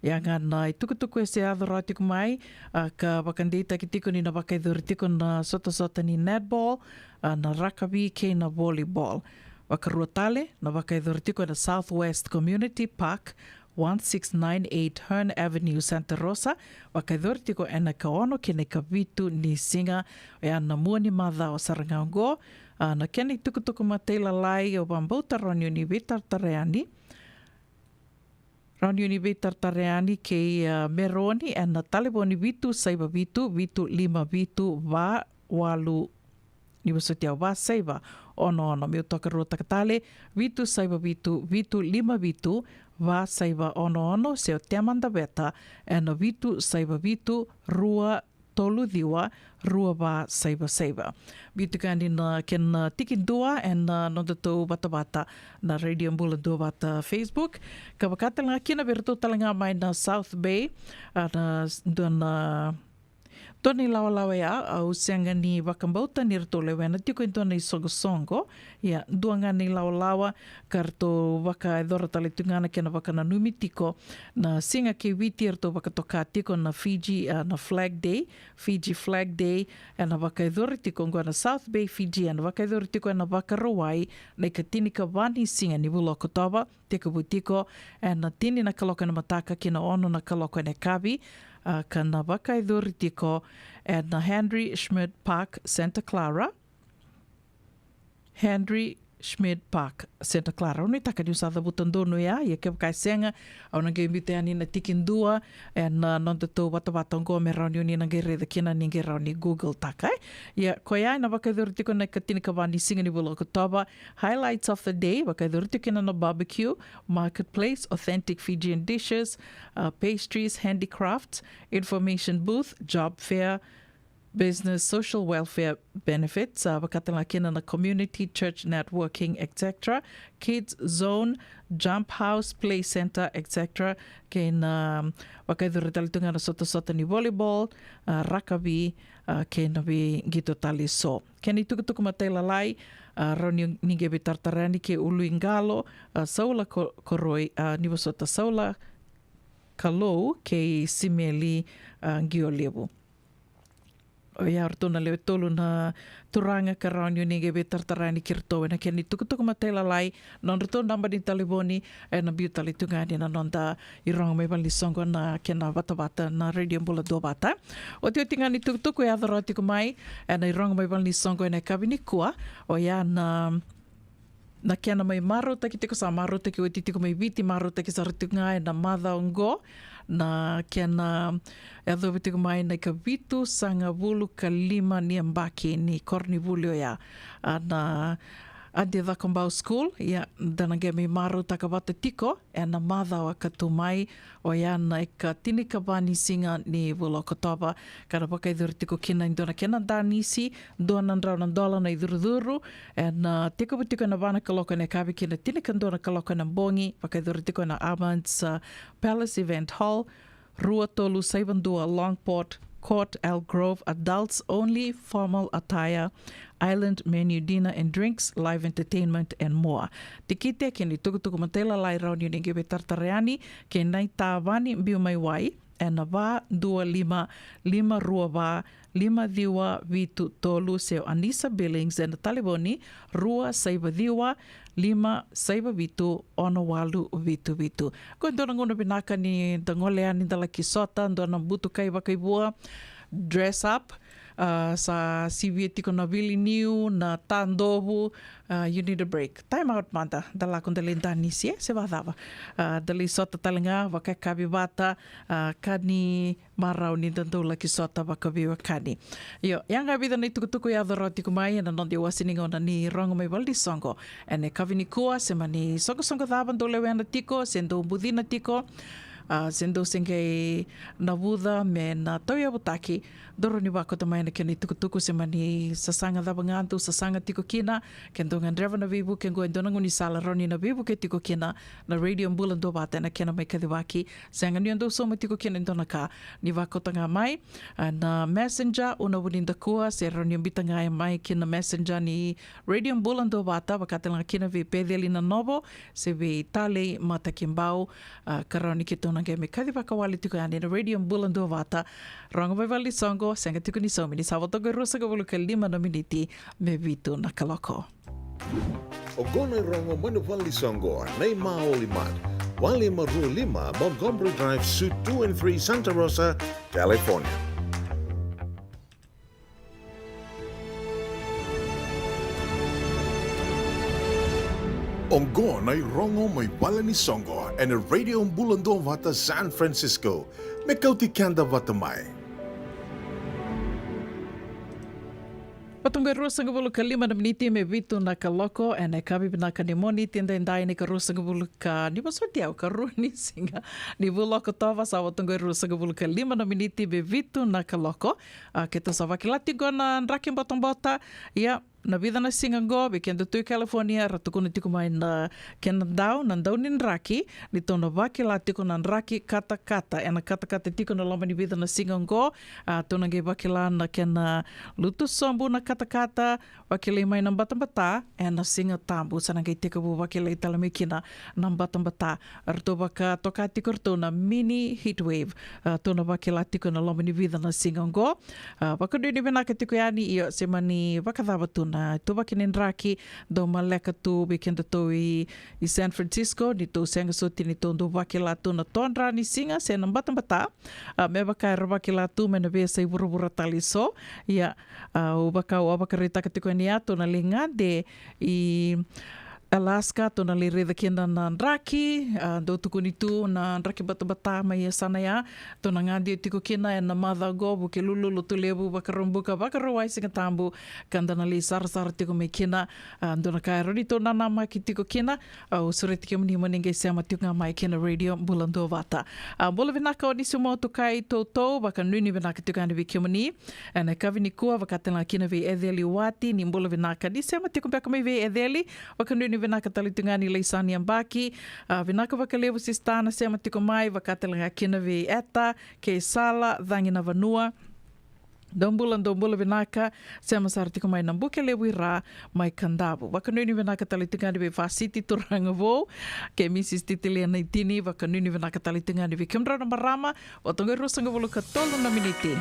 Ia ga na itukutuku e se yaco rawa tiko mai, a, ka vakadeitaki tiko ni na vakayacori tiko na sotasota ni netball, a, na rakavi kei na volleyball. Vakarua tale, na vakayacori tiko ena Southwest Community Park, one six nine eight Hearn Avenue, Santa Rosa, vakayacori tiko ena ikaono kei na ikavitu ni siga, oya na mua ni macawa sara ga oqo. A, na kena itukutuku matailalai, au vakabauta rawa ni o ni veitaratara yani. Rawa ni o ni veitaratara yani kei, a, Meroni ena talevoni vitu saiva vitu, vitu lima vitu, va walu, ni vosoti au, va saiva ono ono. Meu tokaruataka tale, vitu saiva vitu, vitu lima vitu, va saiva ono ono, se o tea mada vata ena vitu saiva vitu, rua tolu ciwa, rua va saiva saiva. Biu tiko yani na kena tikidua ena nodatou vatavata na Radio Bula Duavata Facebook. Ka vaka tale ga kina vei iratou tale ga mai na South Bay, a, na s-, dua na Dua na ilawalawa ya, au sega ni vakabauta ni ratou lewena tiko e dua na isoqosoqo. Ia, dua ga na ilawalawa ka ratou vakayacora tale tu ga na kena vakananumi tiko na siga kei Viti, ratou vakatoka tiko na Fiji, a, na Flag Day, Fiji Flag Day, ena vakayacori tiko oqo ena South Bay, Fiji, ena vakayacori tiko ena Vakarauwai, na ikatinikava ni siga ni vula o Okotova. Tekivu tiko ena tini na kaloko ena mataka ki na ono na kaloko ena yakavi, a, ka na vakayacori tiko ena Heinrich Schmidt Park, Santa Clara. Heinrich Schmidt Park, Santa Clara. Au nuitaka niu sa cavuta donu ya, ia kevaka e sega, au na qai biuta yani na tikidua ena, a, nodatou vatavata oqo me rawa ni o ni na qai raica kina, ni qai rawa ni Google taka, e. Ia, koya ena vakayacori tiko na ikatinikava ni siga ni vula o Okotova, Highlights of the day, vakayacori tiko kina na barbecue, marketplace, authentic Fijian dishes, uh, pastries, handicrafts, information booth, job fair, business, social welfare benefits, uh, vaka tale ga kina na community, church networking, et cetera. Kids zone, jump house, play center, et cetera. Kei na, um, vakayacori tale tu ga na sotasota ni volleyball, uh, rakavi, uh, kei na veiqito tale eso. Kena itukutuku matailalai, a, rawa ni, ni qai veitaratara yani kei Uluiqalo, a, Saula Ko-, Koroi, a, ni vosota Saula Kalou kei Simeli, a, Qiolevu. Oya o ratou na lewe tolu na turaga ka rawa ni o ni qai veitaratara yani kei ratou ena kena itukutuku matailalai, nodratou naba ni talevoni, ena biu tale tu ga yani na noda irogo mai valenisoqo na kena vatavata na Radio Bula Duavata. Otioti ga ni tukutuku e yaco rawa tiko mai ena irogo mai valenisoqo ena yakavi nikua, oya na na kena mai marautaki tiko, sa marautaki oti tiko mai Viti, marautaki sara tiko ga ena macawa oqo, na kena yacovi tiko mai na ikavitusagavulu ka lima ni yabaki ni koronivuli oya. A, na Adi Cakobau School, ia, da na qai mai marautaka vata tiko ena macawa ka tu mai, oya na ikatinikava ni siga ni vula o Okotova, ka na vakayacori tiko kina e dua na kena danisi, dua na drau na dola na icurucuru, ena tekivu tiko ena va na kaloko ena yakavi ki na tinikadua na kaloko ena bogi, vakayacori tiko ena Armand's, uh, Palace Event Hall, rua tolu saiva dua Longport Court, Elk Grove, adults only, formal attire, island menu, dinner and drinks, live entertainment and more. Tikite kei na itukutuku matailalai rawa ni o ni qai veitaratara yani kei Naitavani Biu Mai Wai, ena va dua lima, lima rua va, lima ciwa vitu tolu, se o Anisa Billings ena talevoni rua saiva ciwa, lima saiva vitu, ono walu vitu vitu. Qo e dua na gauna vinaka ni da gole yani da laki sota, dua na butukai vakaivua, dress up, a, sa sivia tiko na viliniu, na tadovu, a, you need a break. Time out mada, da lako da lai danisi, e, se vakacava. A, da lai sota tale ga, vakayakavi vata, a, ka ni marau ni da dau laki sota vakaveiwekani. Io, ya ga e vica na itukutuku e yaco rawa tiko mai ena noda iwase ni gauna ni rogo mai valenisoqo ena yakavi nikua, se mani soqosoqo cava dou lewena tiko, se dou bucina tiko, a, se dou se qai navuca me na tauyavutaki, dou rawa ni vakauta mai na kena itukutuku se mani sasaga cava ga dou sasaga tiko kina. Ke dou gadreva na veivuke oqo, e dua na gaunisala rawa ni na veivuke tiko kina na Radio Bula Duavata ena kena mai kacivaki. Sega ni o dou sauma tiko kina e dua na ka, ni vakauta ga mai, a, na Messenger, Una Vunidakua, se rawa ni o bita ga mai ki na Messenger ni Radio Bula Duavata, vaka tale ga kina vei Peceli Nanovo se vei Talei Matakibau, a, ka rawa ni keitou na qai mai kacivaka wale tiko yani na Radio Bula Duavata. Rogo mai valenisoqo, sega tiko ni saumi, ni sa vo toka e ruasagavulu ka lima na miniti me vitu na kaloko. Oqo na irogo mai na valenisoqo nei Maoli Mart, walu lima rua lima Montgomery Drive, Suite two and three, Santa Rosa, California. Oqo na irogo mai valenisoqo ena Radio Bula Duavata San Francisco, me kauti keda vata mai. Vo toka e ruasagavulu ka lima na miniti me vitu na kaloko ena yakavi vinaka ni Moniti edaidai, na ikaruasagavulu ka, ni vosoti au, karua ni siga ni vula o Okotova, sa vo toka e ruasagavulu ka lima na miniti me vitu na kaloko. A, keitou sa vakila tiko na draki botabota. Ia, na vica na siga oqo, vei kedatou e California, ra tukuna tiko mai na kena dau, na dau ni draki, ni tou na vakila tiko na draki katakata. Ena katakata tiko ena loma ni vica na siga oqo, a, tou na qai vakila na kena lutu sobu na katakata, vakilai mai na batabata ena Siga Tabu, sa na qai tekivu vakilai tale mai kina na batabata. Ratou vakatoka tiko ratou na mini heat wave, a, tou na vakila tiko ena loma ni vica na siga oqo. A, vakanuinui vinaka tiko yani, io, se mani vakacava tu na ituvaki ni draki dau maleka tu vei kedatou i, i San Francisco, ni tou sega soti ni tou dau vakila tu na todra ni siga se na batabata. A, me vaka era vakila tu mai na veiyasai vuravura tale eso. Ia, a, au vaka, au a vakaraitaka tiko yani ya, tou na lai gade i Alaska, tou na lai raica kina na draki, a, dau tukuni tu na draki batabata mai yasana ya. Tou na gade tiko kina ena macawa oqo, Vukelulu, Lotulevu, Vakaraubuka, Vakarauwai, Siga Tabu, ka da na lai sarasara tiko mai kina. A, dua na ka e rawa ni tou nanamaki tiko kina, au sureti kemuni mo ni qai sema tiko ga mai kina Radio Bula Duavata. A, bula vinaka Onisimo Tukai Toutou, vakanuinui vinaka tiko yani vei kemuni ena yakavi nikua, vaka tale ga kina vei Eceli Wati, ni bula vinaka, ni sema tiko beka mai vei Eceli. Vakanuinui vinaka tale tiko ga ni lai sa ni yabaki. A, vinaka vakalevu sista na sema tiko mai, vaka tale ga kina vei Eta kei Sala, Cagi na Vanua. Dou bula, dou bula vinaka, sema sara tiko mai Nabukelevu i Ra, mai Kadavu. Vakanuinui vinaka tale tiko ga yani vei Vasiti Turaga Vou, kei Mrs Titilia Naitini, vakanuinui vinaka tale tiko ga yani vei kemudrau na marama, vakaoqo e ruasagavulu ka tolu na miniti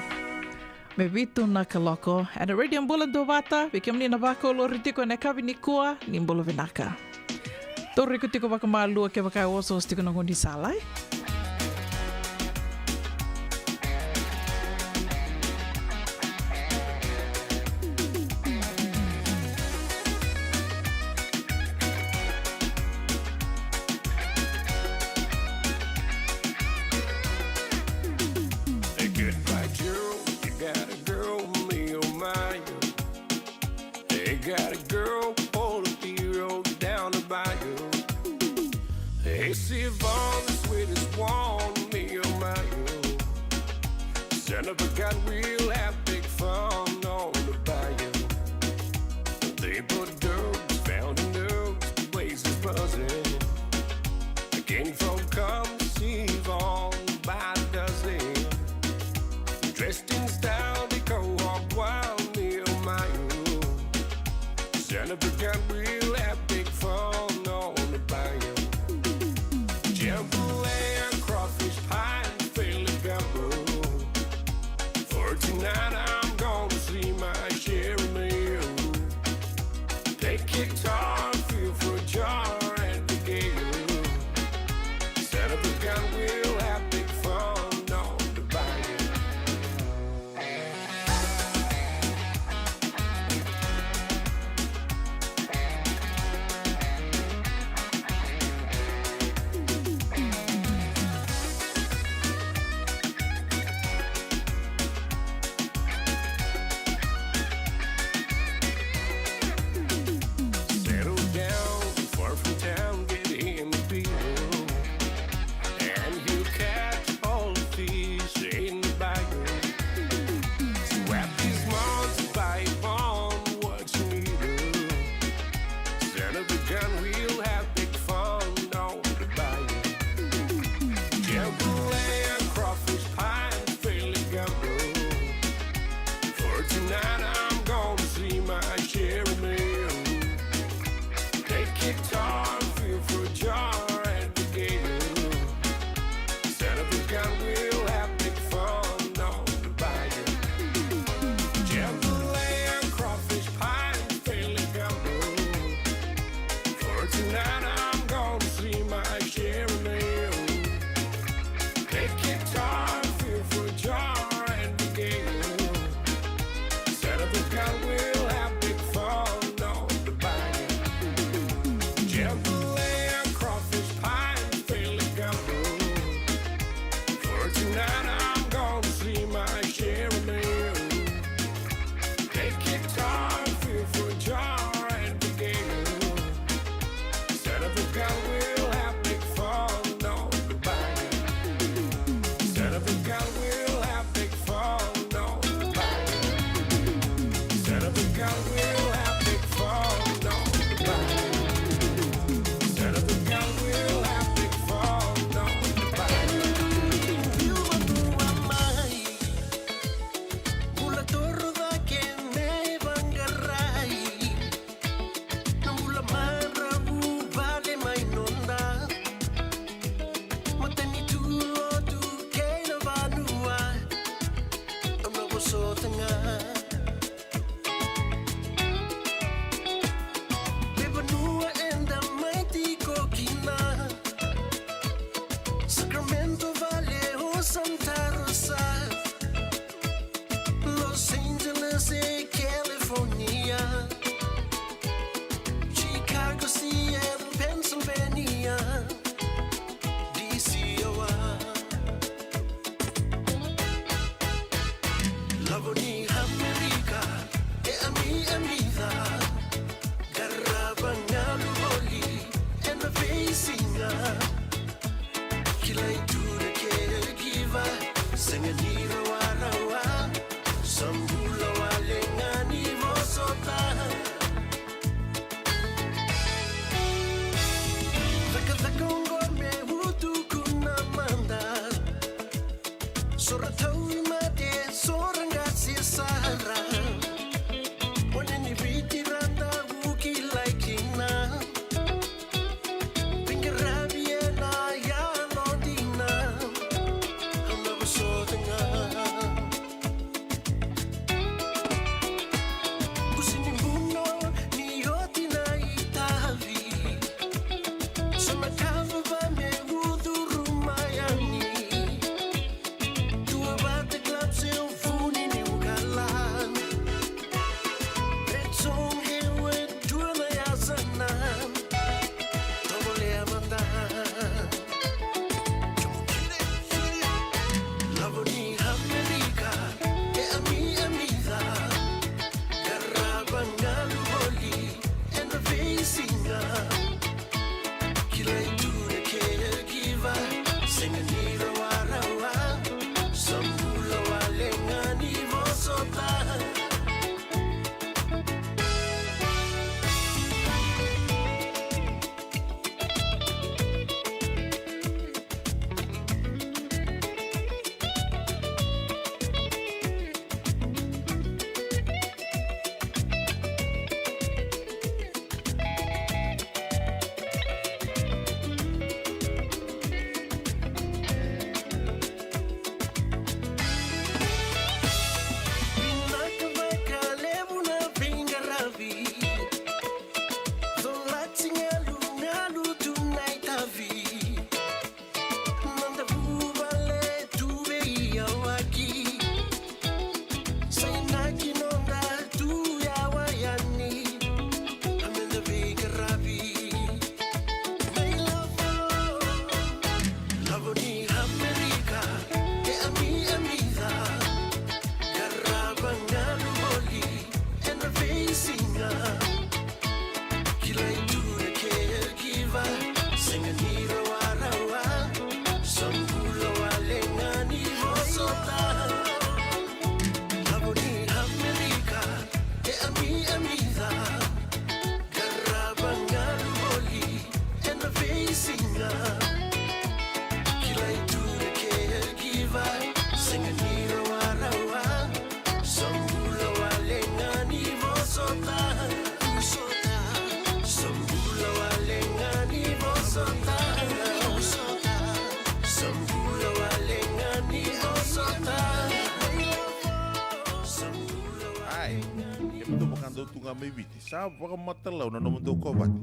me vitu na kaloko. Ena Radio Bula Duavata, vei kemuni na vakolori tiko ena yakavi nikua, ni bula vinaka. Tauri iko tiko vakamalua kevaka e osooso tiko na gaunisala, e? Hey, goodbye, Joe. You got a girl, me, oh my. They got a girl on the road down the bayou. Hey, Siobhan, the sweetest one, me, oh my, oh. Son of a gun, we'll have big fun on the bayou. They put dogs, found in dogs, places buzzing. Again, folk come, Siobhan, by the dozen. Dressed in style, they go all wild, me, oh my, oh. Son of a gun, we'll have big fun on the bayou. Jambalaya, crawfish pie, and Philly gumbo. For tonight, I'm gonna see my share of meal. Play guitar, feel for joy and the gale. Son of a gun, we'll have big fun on the bayou. Settle down, far from town, get in the pillow. And you catch all the fish in the bayou. Swap these months, buy on what you need. Son of a gun, we'll have big fun on the bayou. Jambalaya, crawfish pie, and Philly gumbo. For tonight, I'm gonna see my share of meal. Take guitar, feel for joy and the gale. Son of a gun, we'll have big fun on the bayou. Jambalaya, crawfish pie, and Philly gumbo. For tonight, I'm gonna see my share of meal. Take guitar, feel for joy and the gale. Son of a gun, we'll have big fun on the bayou. Jambalaya, crawfish pie, and Philly gumbo. For tonight, I'm gonna see my share of meal. Take guitar, feel for joy and the gale. Son of a gun, we'll have big fun on the bayou. Son of a gun, we'll have big fun on the bayou. Son of a gun, we'll have big fun on the bayou. Son of a gun, we'll have big fun on the bayou. Bula toro cake me vaqarai. Na bula maravu vale mai noda. Matanitu, lotu kei na vanua. Au na vosota ga. Me vanua eda mai tiko kina. Sacramento vale o Santa Rosa. Los Angeles e California, Chicago, Seattle, Pennsylvania, D C, Iowa. Lavo ni Amerika e ami, ami ca. Qarava galu voli ena veisiga. Kilai tu na caregiver, sega ni rawarawa. Sa bula wale ga ni vosota. Cakacaka oqo me utuku na mada. So ra tauvimate, so ra qase sa tu ga mai Viti, sa vakamatau na nomudou kovate.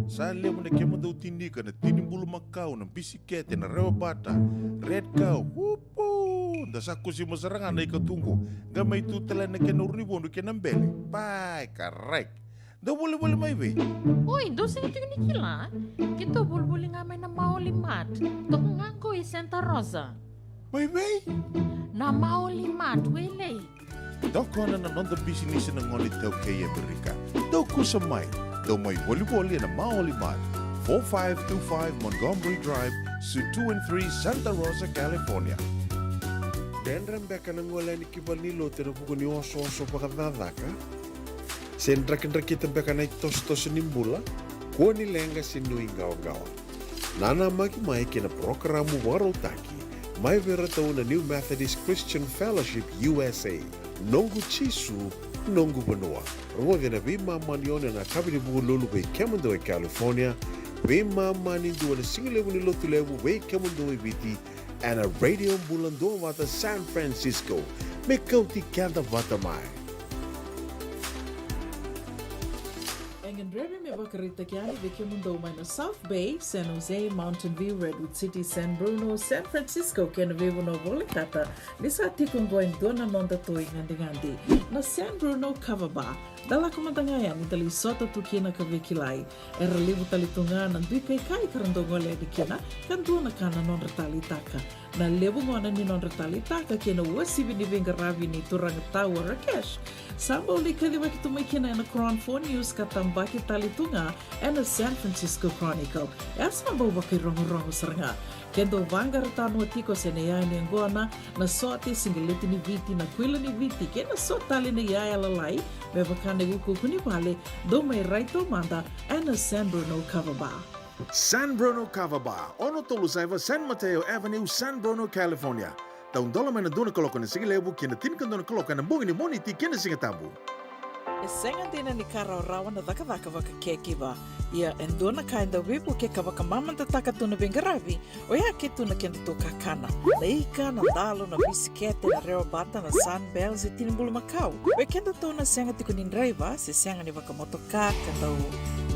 Sa levu na kemudou tinika, na tini bulumakau, na bisikete, na rewa bata, red cow, upu. Da sa kusima sara ga na ika tu qo. Qai mai tu tale na kena urunivodu kei na bele. Pai, karai. Dou volivoli mai vei? Oi, dou sega tiko ni kila. Keitou volivoli ga mai na Maoli Mart. Toka ga qo i Santa Rosa. Mai vei? Na Maoli Mart, Wailei. Tokona na noda bisinisi na gone iTaukei e Amerika. Dou kusa mai. Dou mai volivoli ena Maoli Mart, four five two five Montgomery Drive, Suite two and three, Santa Rosa, California. Dredre beka na gole yani ki valenilotu ena vuku ni osooso vakacakacaka? Se drakidrakita beka na itosotoso ni bula? Kua ni leqa se nuiqawaqawa. Nanamaki mai ki na parokaramu vakarautaki mai vei iratou na New Methodist Christian Fellowship U S A, Noqu Jisu, Noqu Vanua. Rogoci ena veimama ni ono ena yakavi ni Vukelulu vei kemudou e California, veimama ni dua ena sigalevu ni Lotulevu vei kemudou e Viti, ena Radio Bula Duavata San Francisco. Me kauti keda vata mai. E gadrevi me vakaraitaki yani vei kemudou mai na South Bay, San Jose, Mountain View, Redwood City, San Bruno, San Francisco kei na veivanua volekata, ni sa tiko oqo e dua na noda toi gadigadi, na San Bruno Kava Bar. Da lako mada ga yani da lai sota tu kina ka veikilai. Era levu tale tu ga na dui kaikai ka ra dau gole yani kina, ka dua na ka na nodra taleitaka. Na levu gona ni nodra taleitaka kei na uasivi ni veiqaravi nei Turaga Tau Rakesh, sa bau lai kacivaki tu mai kina ena Cron Four News ka tabaki tale tu ga ena San Francisco Chronicle. E sa bau vakairogorogo sara ga. Ke dou vaqara tanoa tiko se na iyaya ni yaqona, na sote, siqeleti ni Viti, na kuila ni Viti kei na so tale na iyaya lalai, me vaka na iukuuku ni vale, dou mai rai taumada ena San Bruno Kava Bar. San Bruno Kava Bar, ono tolu saiva San Mateo Avenue, San Bruno, California. Dau dola mai na dua na kaloko ena sigalevu ki na tinikadua na kaloko ena bogi ni Moniti kei na Sigatabu. E sega dina ni ka rawarawa na cakacaka vaka caregiver. Ia e dua na ka e dau veivuke ka vakamamadataka tu na veiqaravi, oya ke tu na kedatou kakana. Na ika, na dalo, na bisikete, na rewa bata, na Sunbell, se tini bulumakau. Vei kedatou na sega tiko ni draiva se sega ni vakamotoka ka dau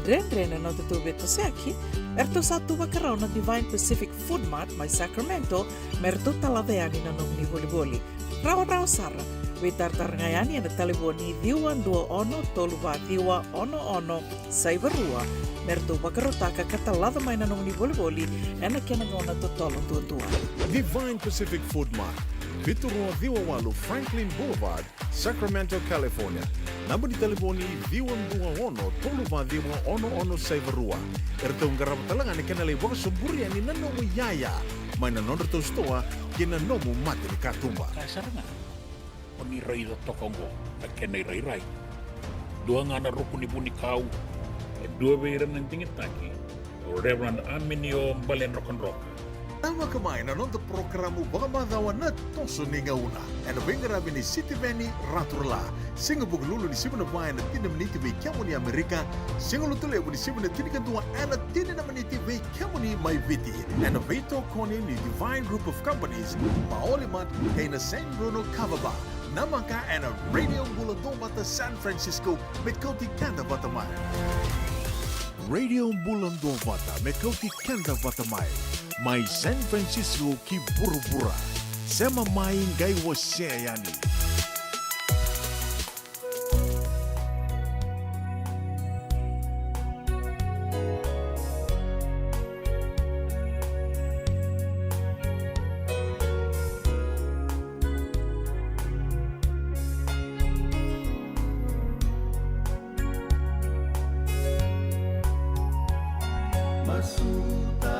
dredre na nodatou veitosoyaki, eratou sa tu vakarau na Divine Pacific Food Mart mai Sacramento me ratou talaca yani na nomuni volivoli. Rawarawa sara, veitaratara ga yani ena talevoni ciwa dua ono tolu va ciwa ono ono saiva rua me ratou vakarautaka ka talaca mai na nomuni volivoli ena kena gauna totolo duadua. Divine Pacific Food Mart, vitu rua ciwa walu Franklin Boulevard, Sacramento, California. Naba ni talevoni ciwa dua ono tolu va ciwa ono ono saiva rua. Eratou qarava tale ga na kena lai vakasoburi yani na nomu iyaya mai na nodratou sitoa kei na nomu mata ni katuba. Ka sara ga. O ni raica toka oqo na kena irairai. Dua ga na ruku ni vunikau, e dua vei ira na digitaki, o Reverend Aminio Baledrokadroka. Namaka mai na noda parokaramu vakamacawa Na Toso ni Gauna, ena veiqaravi nei Sitiveni Raturala. Siga Vukelulu ni sivi na va ena tini na miniti vei kemuni Amerika, Siga Lotulevu ni sivi na tinikadua ena tini na miniti vei kemuni mai Viti, ena veitokoni ni Divine Group of Companies, Maoli Mart, kei na San Bruno Kava Bar. Namaka ena Radio Bula Duavata San Francisco, me kauti keda vata mai. Radio Bula Duavata, me kauti keda vata mai. Mai San Francisco ki vuravura. Sema mai qai wasea yani. Masuta.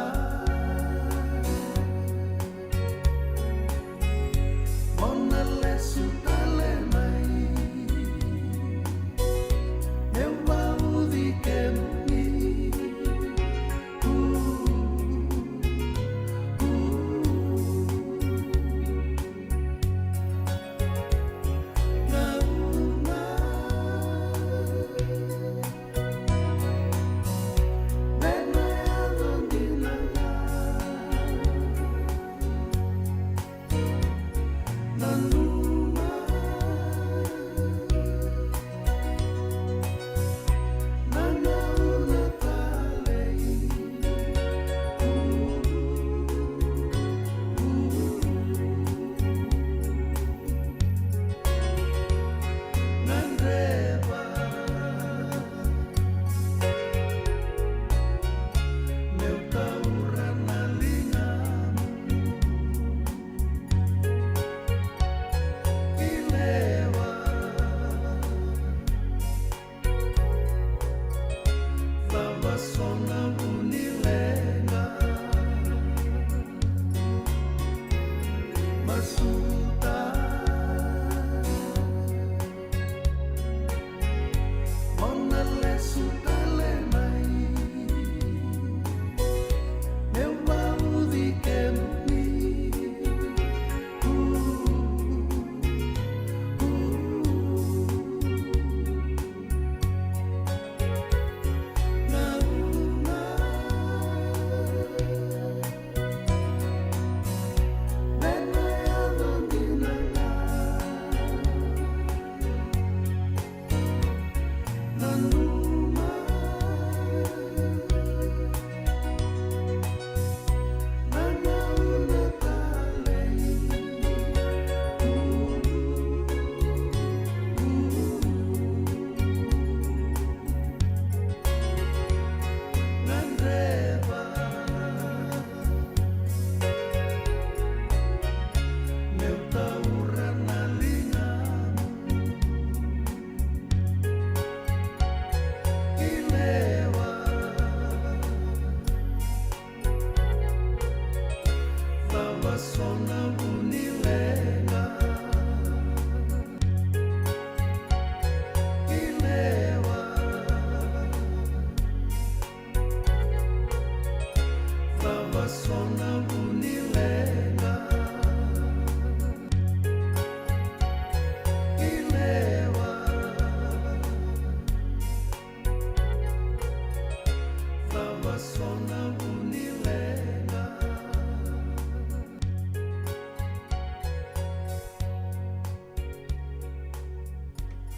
Mona lesu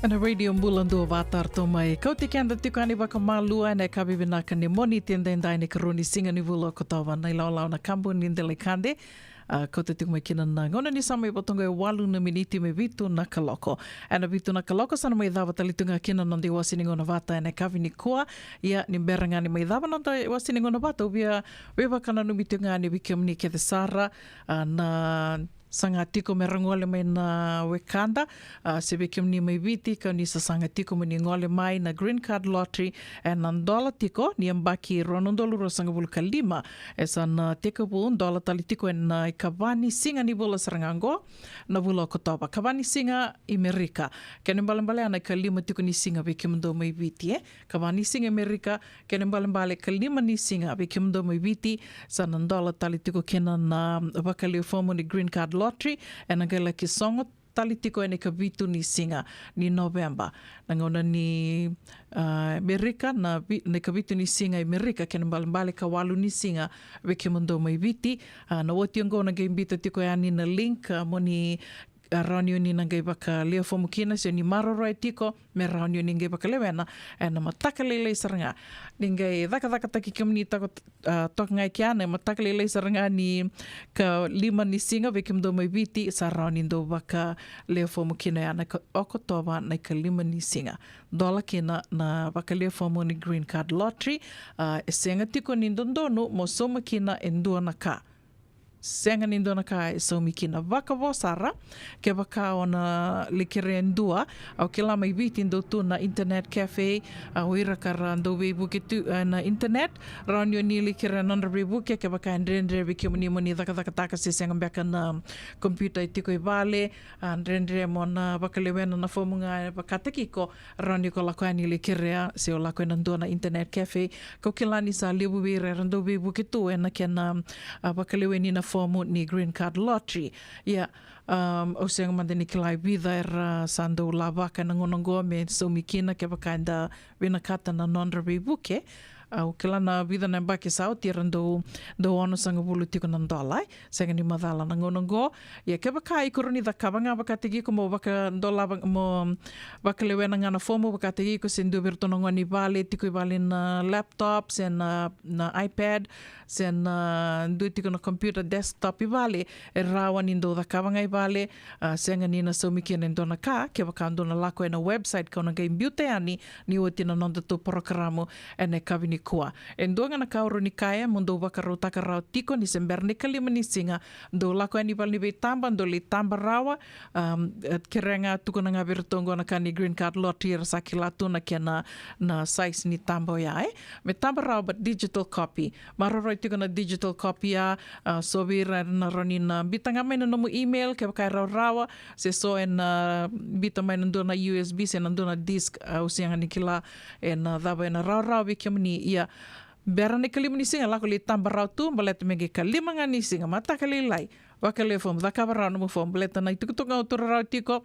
Ena Radio Bula Duavata, ratou mai kauti keda tiko yani vakamalua ena yakavi vinaka ni Moniti edaidai, na ikarua ni siga ni vula o Okotova. Na ilawalawa na kabu ni delaikade, a, kauta tiko mai kina na gauna ni sa mai vata oqo e walu na miniti me vitu na kaloko. Ena vitu na kaloko sa na mai cava tale tu ga kina na noda iwase ni gauna vata ena yakavi nikua. Ia ni bera ga ni mai cava na noda iwase ni gauna vata, au via veivakananumi tiko ga ni vei kemuni kece sara, a, na saga tiko me ra gole mai na wekada, a, se vei kemuni mai Viti, kau ni sa saga tiko mo ni gole mai na Green Card Lottery, ena dola tiko ni yabaki rua na udolu ruasagavulu ka lima. E sa na tekivu dola tale tiko ena ikava ni siga ni vula sara ga oqo, na vula o Okotova. Kava ni siga i Merika. Kena ibalebale ena ikalima tiko ni siga vei kemudou mai Viti, e. Kava ni siga i Merika, kena ibalebale ikalima ni siga vei kemudou mai Viti, sa na dola tale tiko kina na, na vakalewenifomu ni Green Card Lottery, ena qai laki sogo tale tiko ena ikavitu ni siga ni Noveba. Na gauna ni, a, Merika, na vi-, na ikavitu ni siga i Merika, kena ibalebale ikawalu ni siga vei kemudou mai Viti. A, na oti oqo na qai biuta tiko yani na link, a, mo ni, a, rawa ni o ni na qai vakalewenifomu kina, se o ni maroroya tiko, me rawa ni o ni qai vakalewena ena mataka lailai sara ga. Ni qai cakacakataki kemuni toko, a, toka ga i kea ena mataka lailai sara ga ni ikalima ni siga vei kemudou mai Viti, sa rawa ni dou vakalewenifomu kina ena ka-, Okotova na ikalima ni siga. Dola kina na vakalewenifomu ni Green Card Lottery, a, e sega tiko ni dodonu mo sauma kina e dua na ka. Sega ni dua na ka e saumi kina. Vakavo sara, kevaka o na lai kerea e dua, au kila mai Viti dau tu na internet cafe, a, o ira ka ra dau veivuke tu, e, na internet, rawa ni o ni lai kerea na nodra veivuke, kevaka e dredre vei kemuni mo ni cakacakataka se sega beka na computer e tiko i vale, a, dredre mo na vakalewena na fomu ga e vakataki iko, rawa ni ko lako yani lai kerea, se o lako ena dua na internet cafe. Kau kila ni sa levu vei ira era dau veivuke tu ena kena, a, vakaleweni na fomu ni Green Card Lottery. Ia, um, au sega mada ni kila e vica era sa dau lavaka ena gauna oqo me saumi kina kevaka eda vinakata na nodra veivuke. Au kila na vica na yabaki sa oti era dau, dau onosagavulu tiko na dola, e. Sega ni macala na gauna oqo. Ia kevaka iko rawa ni cakava ga vakataki iko mo vakadolava, mo vakalewena ga na fomu vakataki iko, se dua vei iratou na gone i vale, tiko i vale na laptop, se na, na iPad, se na dua tiko na computer desktop i vale, e rawa ni dau cakava ga i vale, a, sega ni na saumi kina e dua na ka, kevaka dou na lako ena website kau na qai biuta yani ni oti na nodatou porokaramu ena yakavi ni Kua. E dua ga na ka au rawa ni kaya, mo dou vakarautaka rawa tiko ni se bera ni kalima ni siga, dou lako yani vale ni veitaba, dou lai taba rawa. Um, e, kerea ga, tukuna ga vei iratou oqo na ka ni green card lottery, era sa kila tu na kena, na size ni taba oya, e. Me taba rawa, but digital copy. Maroroi tiko na digital copy ya, a, so vei ira na rawa ni na biuta ga mai na nomu email, kevaka e rawarawa, se so ena, a, biuta mai na dua na U S B, se na dua na disk, a, au sega ni kila ena cava ena rawarawa vei kemuni. Ia, bera na ikalima ni siga, lako lai taba rawa tu, baleta me qai ikalima ga ni siga, mataka lailai, vakalewe fomu, cakava rawa nomu fomu, baleta na itukutuku ga au taura rawa tiko,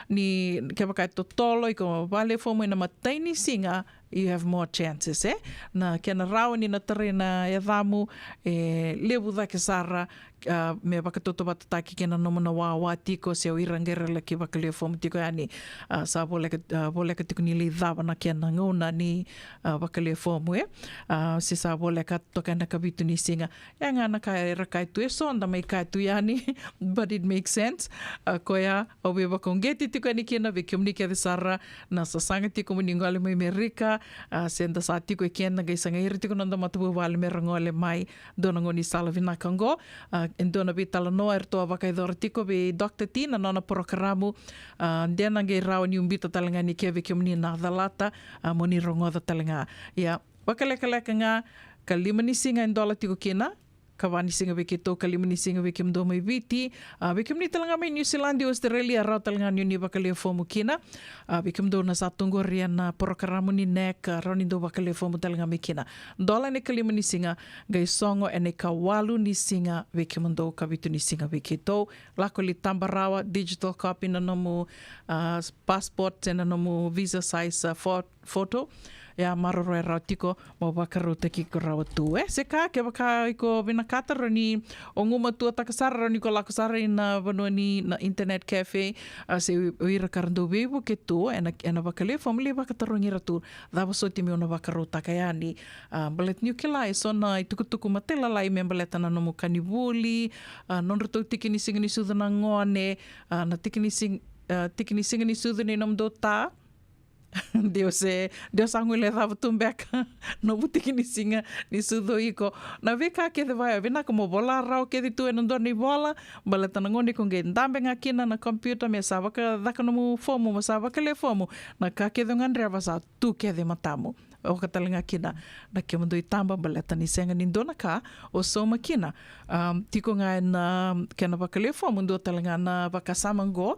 ni kevaka e totolo iko vakalewe fomu ena imatai ni siga, you have more chances, e? Na kena rawa ni na tarai na yacamu, e levu cake sara, a, me vakatautauvatataki kei na nomu na wawa tiko, se o ira qai ra laki vakalewe fomu tiko yani, a, sa voleka, a, voleka tiko ni lai cava na kena gauna ni, a, vakalewe fomu, e? A, se sa voleka toka ena ikavitu ni siga. E ga na ka era kaya tu, e so da mai kaya tu yani, but it makes sense. A, koya au via vakauqeti tiko yani kina vei kemuni kece sara na sasaga tiko mo ni gole mai Merika, a, se da sa tiko e kea, da qai sagai ira tiko na noda matavuvale me ra gole mai. Dua na gaunisala vinaka oqo. A, e dua na veitalanoa eratou a vakayacora tiko vei Doctor T na nona porokaramu. A, de na qai rawa niu biuta tale ga yani ke vei kemuni na calata, a, mo ni rogoca tale ga. Ia, vakalekaleka ga, ikalima ni siga e dola tiko kina, ikava ni siga vei keitou, ikalima ni siga vei kemudou mai Viti, a, vei kemuni tale ga mai Niusiladi, Australia, rawa tale ga niu ni vakalewe fomu kina. A, vei kemudou na sa tu qori ena porokaramu ni NEC, a, rawa ni dou vakalewe fomu tale ga mai kina. Dola ena ikalima ni siga, qai sogo ena ikawalu ni siga vei kemudou, ikavitu ni siga vei keitou. Lako lai taba rawa, digital copy na nomu, a, passport, se na nomu visa size, a, fo-, photo. Ia, maroroya rawa tiko mo vakarautaki iko rawa tu, e. Se ka, kevaka iko vinakata, rawa ni o gumatuataka sara, rawa ni ko lako sara ina vanua ni na internet cafe, a, se o ira ka ra dau veivuke tu ena, ena vakalewe fomu, lai vakatarogi ira tu, cava soti meu na vakarautaka yani. A, baleta niu kila e so na itukutuku matailalai me baleta na nomu ka ni vuli, a, nodratou tiki ni siga ni sucu na gone, a, na tiki ni sig-, a, tiki ni siga ni sucu ni nomudou ta. De o se, de o sa guilecava tu beka nomu tiki ni siga ni sucu o iko. Na veika kece vaya, vinaka mo vola rawa kece tu ena dua na ivola, baleta na gauna iko qai dabe ga kina na computer me sa vakacaka nomu fomu, mo sa vakalewe fomu, na ka kece o gadreva sa tu kece e matamu. Oka tale ga kina na kemudou itaba, baleta ni sega ni dua na ka o sauma kina. Am, tiko ga ena kena vakalewe fomu, dua tale ga na vakasama oqo.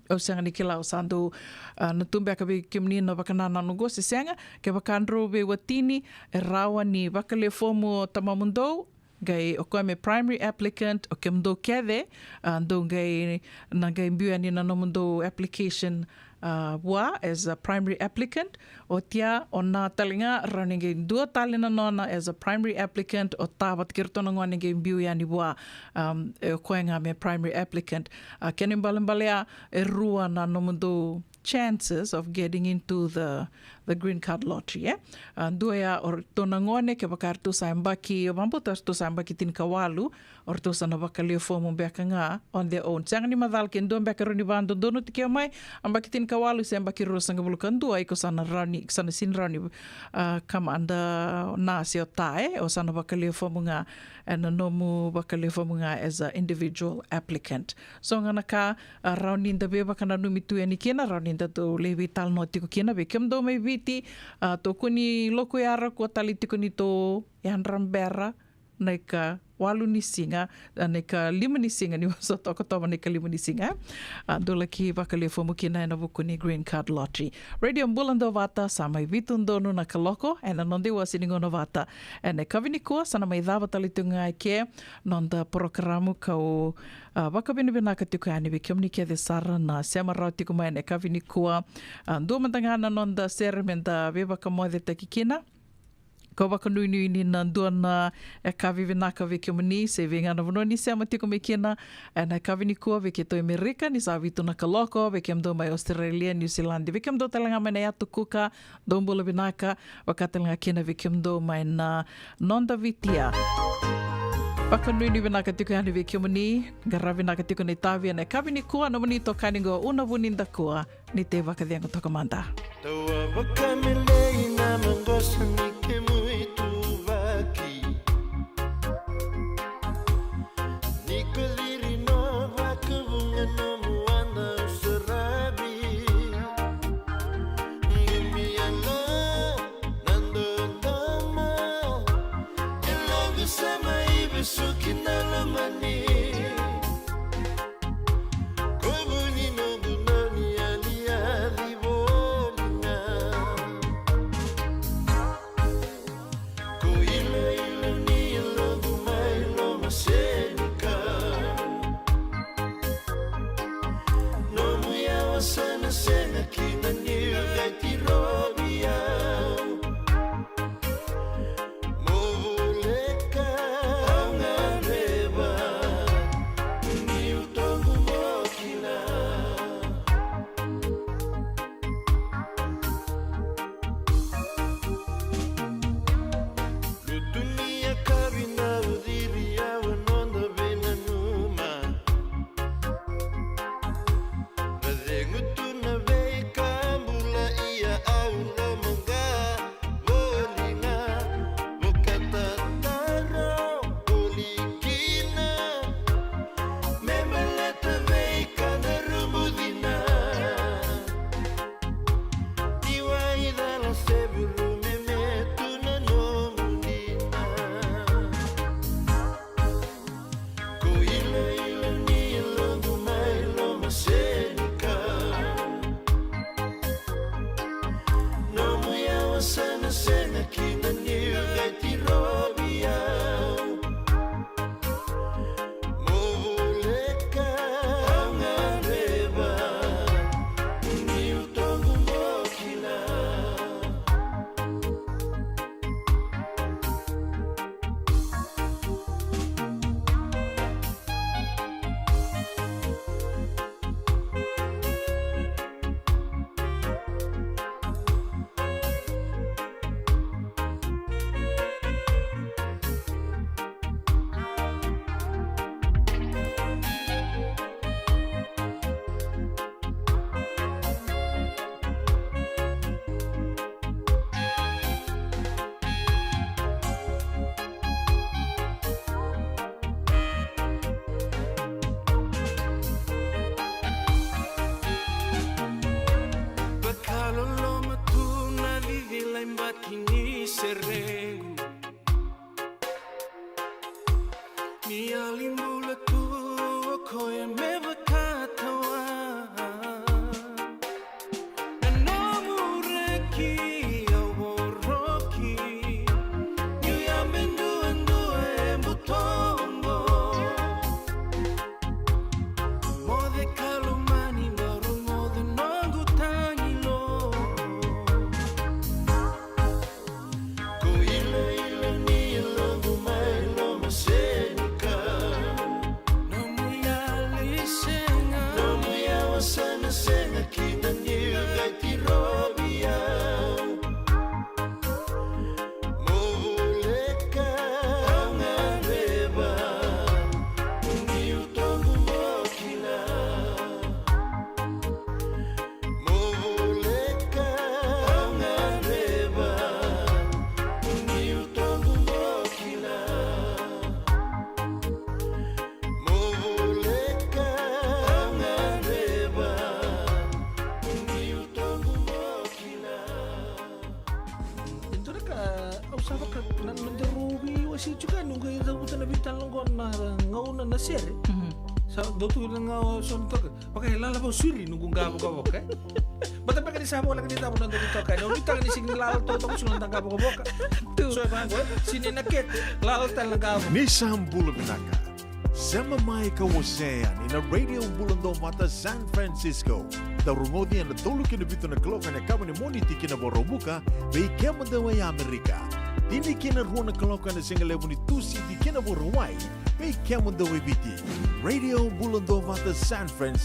Au sega ni kila o sa dau, a, na tu beka vei kemuni na vakanananu oqo se sega. Kevaka drau veiwatini, e rawa ni vakalewe fomu o tamamudou, qai o koya me primary applicant, o kemudou kece, a, dou qai, na qai biu yani na nomudou application, a, vua as a primary applicant. Oti ya, o na tale ga rawa ni qai dua tale na nona as a primary applicant, o ta vata kei iratou na gone qai biu yani vua. Am, e o koya ga me primary applicant. A, kena ibalebale ya, e rua na nomudou chances of getting into the, the green card lottery, e? A, dua ya o ratou na gone, kevaka eratou sa yabaki, au vakabauta eratou sa yabaki tinikawalu, o ratou sa na vakalewe fomu beka ga on their own. Sega ni macala ke dua beka e rawa ni vakadodonu tiko mai, yabaki tinikawalu se yabaki ruasagavulu ka dua, iko sa na rawa ni, sa na sega ni rawa ni, a, kamada na se o ta, e? O sa na vakalewe fomu ga, ena nomu vakalewe fomu ga as a individual applicant. So ga na ka, a, rawa ni da veivakananumi tu yani kina, rawa ni da dau lai veitalanoa tiko kina vei kemudou mai Viti, a, tokoni Lokoyara, kua tale tiko ni tou yadra bera na ikawalu ni siga, a, na ikalima ni siga ni vosota, Okotova na ikalima ni siga, e? A, dou laki vakalewe fomu kina ena vuku ni green card lottery. Radio Bula Duavata, sa mai vitu donu na kaloko ena noda iwase ni gauna vata. Ena yakavi nikua sa na mai cava tale tu ga eke noda porokaramu, kau, a, vakavinavinaka tiko yani vei kemuni kece sara na sema rawa tiko mai ena yakavi nikua. A, dua mada ga na noda sere meda veivakamocetaki kina. Kau vakanuinui ni na dua na yakavi vinaka vei kemuni se vei ga na vanua ni sema tiko mai kina ena yakavi nikua, vei keitou e Amerika ni sa vitu na kaloko, vei kemudou mai Australia, Niusiladi, vei kemudou tale ga mai na Yatu Kuka, dou bula vinaka, vaka tale ga kina vei kemudou mai na noda Viti ya. Vakanuinui vinaka tiko yani vei kemuni, qara vinaka tiko na itavi ena yakavi nikua, nomuni itokani qo Una Vunidakua, ni tei vakacegu toka mada. Tawa vakamelei na Maqosa ni kemu ituvaki. Ni ko ciri no vakavuqa nomu wada saravi. Qumi yalo na dodoma. E loqu sa mai vesuki na lomani. Ko vu ni noqu noni yaliyali voli ga. Ko iloilo ni yaloqu mai lomasenikau. Nomu yawa sa na sega kina ni qai tirovi au. Mo voleka au gadreva, niu toqu mo kila. Lutu ni yakavi na uciri au a noda veinanuma. Na cegu tu na veika bula ia au lomaqa voli ga. Vakatataro voli kina me baleta veika na rubucina. Ni waicala se vuru me me tu na nomu dina. Ko iloilo ni yaloqu mai lomasenikau. Nomu yawa sa na sega kina niu qai tirovi au. Mo voleka au gadreva, niu toqu mo kila. Vakaloloma tu na cicila i bati ni serequ. Ni yali bula tu o koya me vakatawa. Na nomu reki au voroki. Niu yabe duadua e butoqo. Moce ka lomani, bau rogoca noqu tagi lo. Ko iloilo ni yaloqu mai lomasenikau. Nomu yali sega. Nomu yawa sa na sega kina niu qai tirovi au. Mo voleka au gadreva, niu toqu mo kila. Mo voleka au gadreva, niu toqu mo kila. Mo voleka au gadreva, niu toqu mo kila. E dua na ka au sa vaka na, na nodaru veiwasei tiko yani, noqu cavuta na veitalanoa qo na gauna na sere. Mhm. Sa dau tu na gauna so na toka. Vaka e lala vau siri noqu qa vokavoka, e? Baleta beka ni sa voleka ni cava na noqu toka, e? Au nuitaka ni sega ni lala totoka, sega ni da qa vokavoka. Tu. So e vaqo, e? Sega ni na kete, lala tale na qa vokavoka. Ni sa bula vinaka. Sema mai ka wasea yani na Radio Bula Duavata San Francisco. Dau rogoci ena tolu ki na vitu na kaloko ena yakavi ni Moniti ki na Vakaraubuka, vei kemudou e Amerika. Tini ki na rua na kaloko ena sigalevu ni Tusiti ki na Vakarauwai, vei kemudou e Viti. Radio Bula Duavata San Francisco.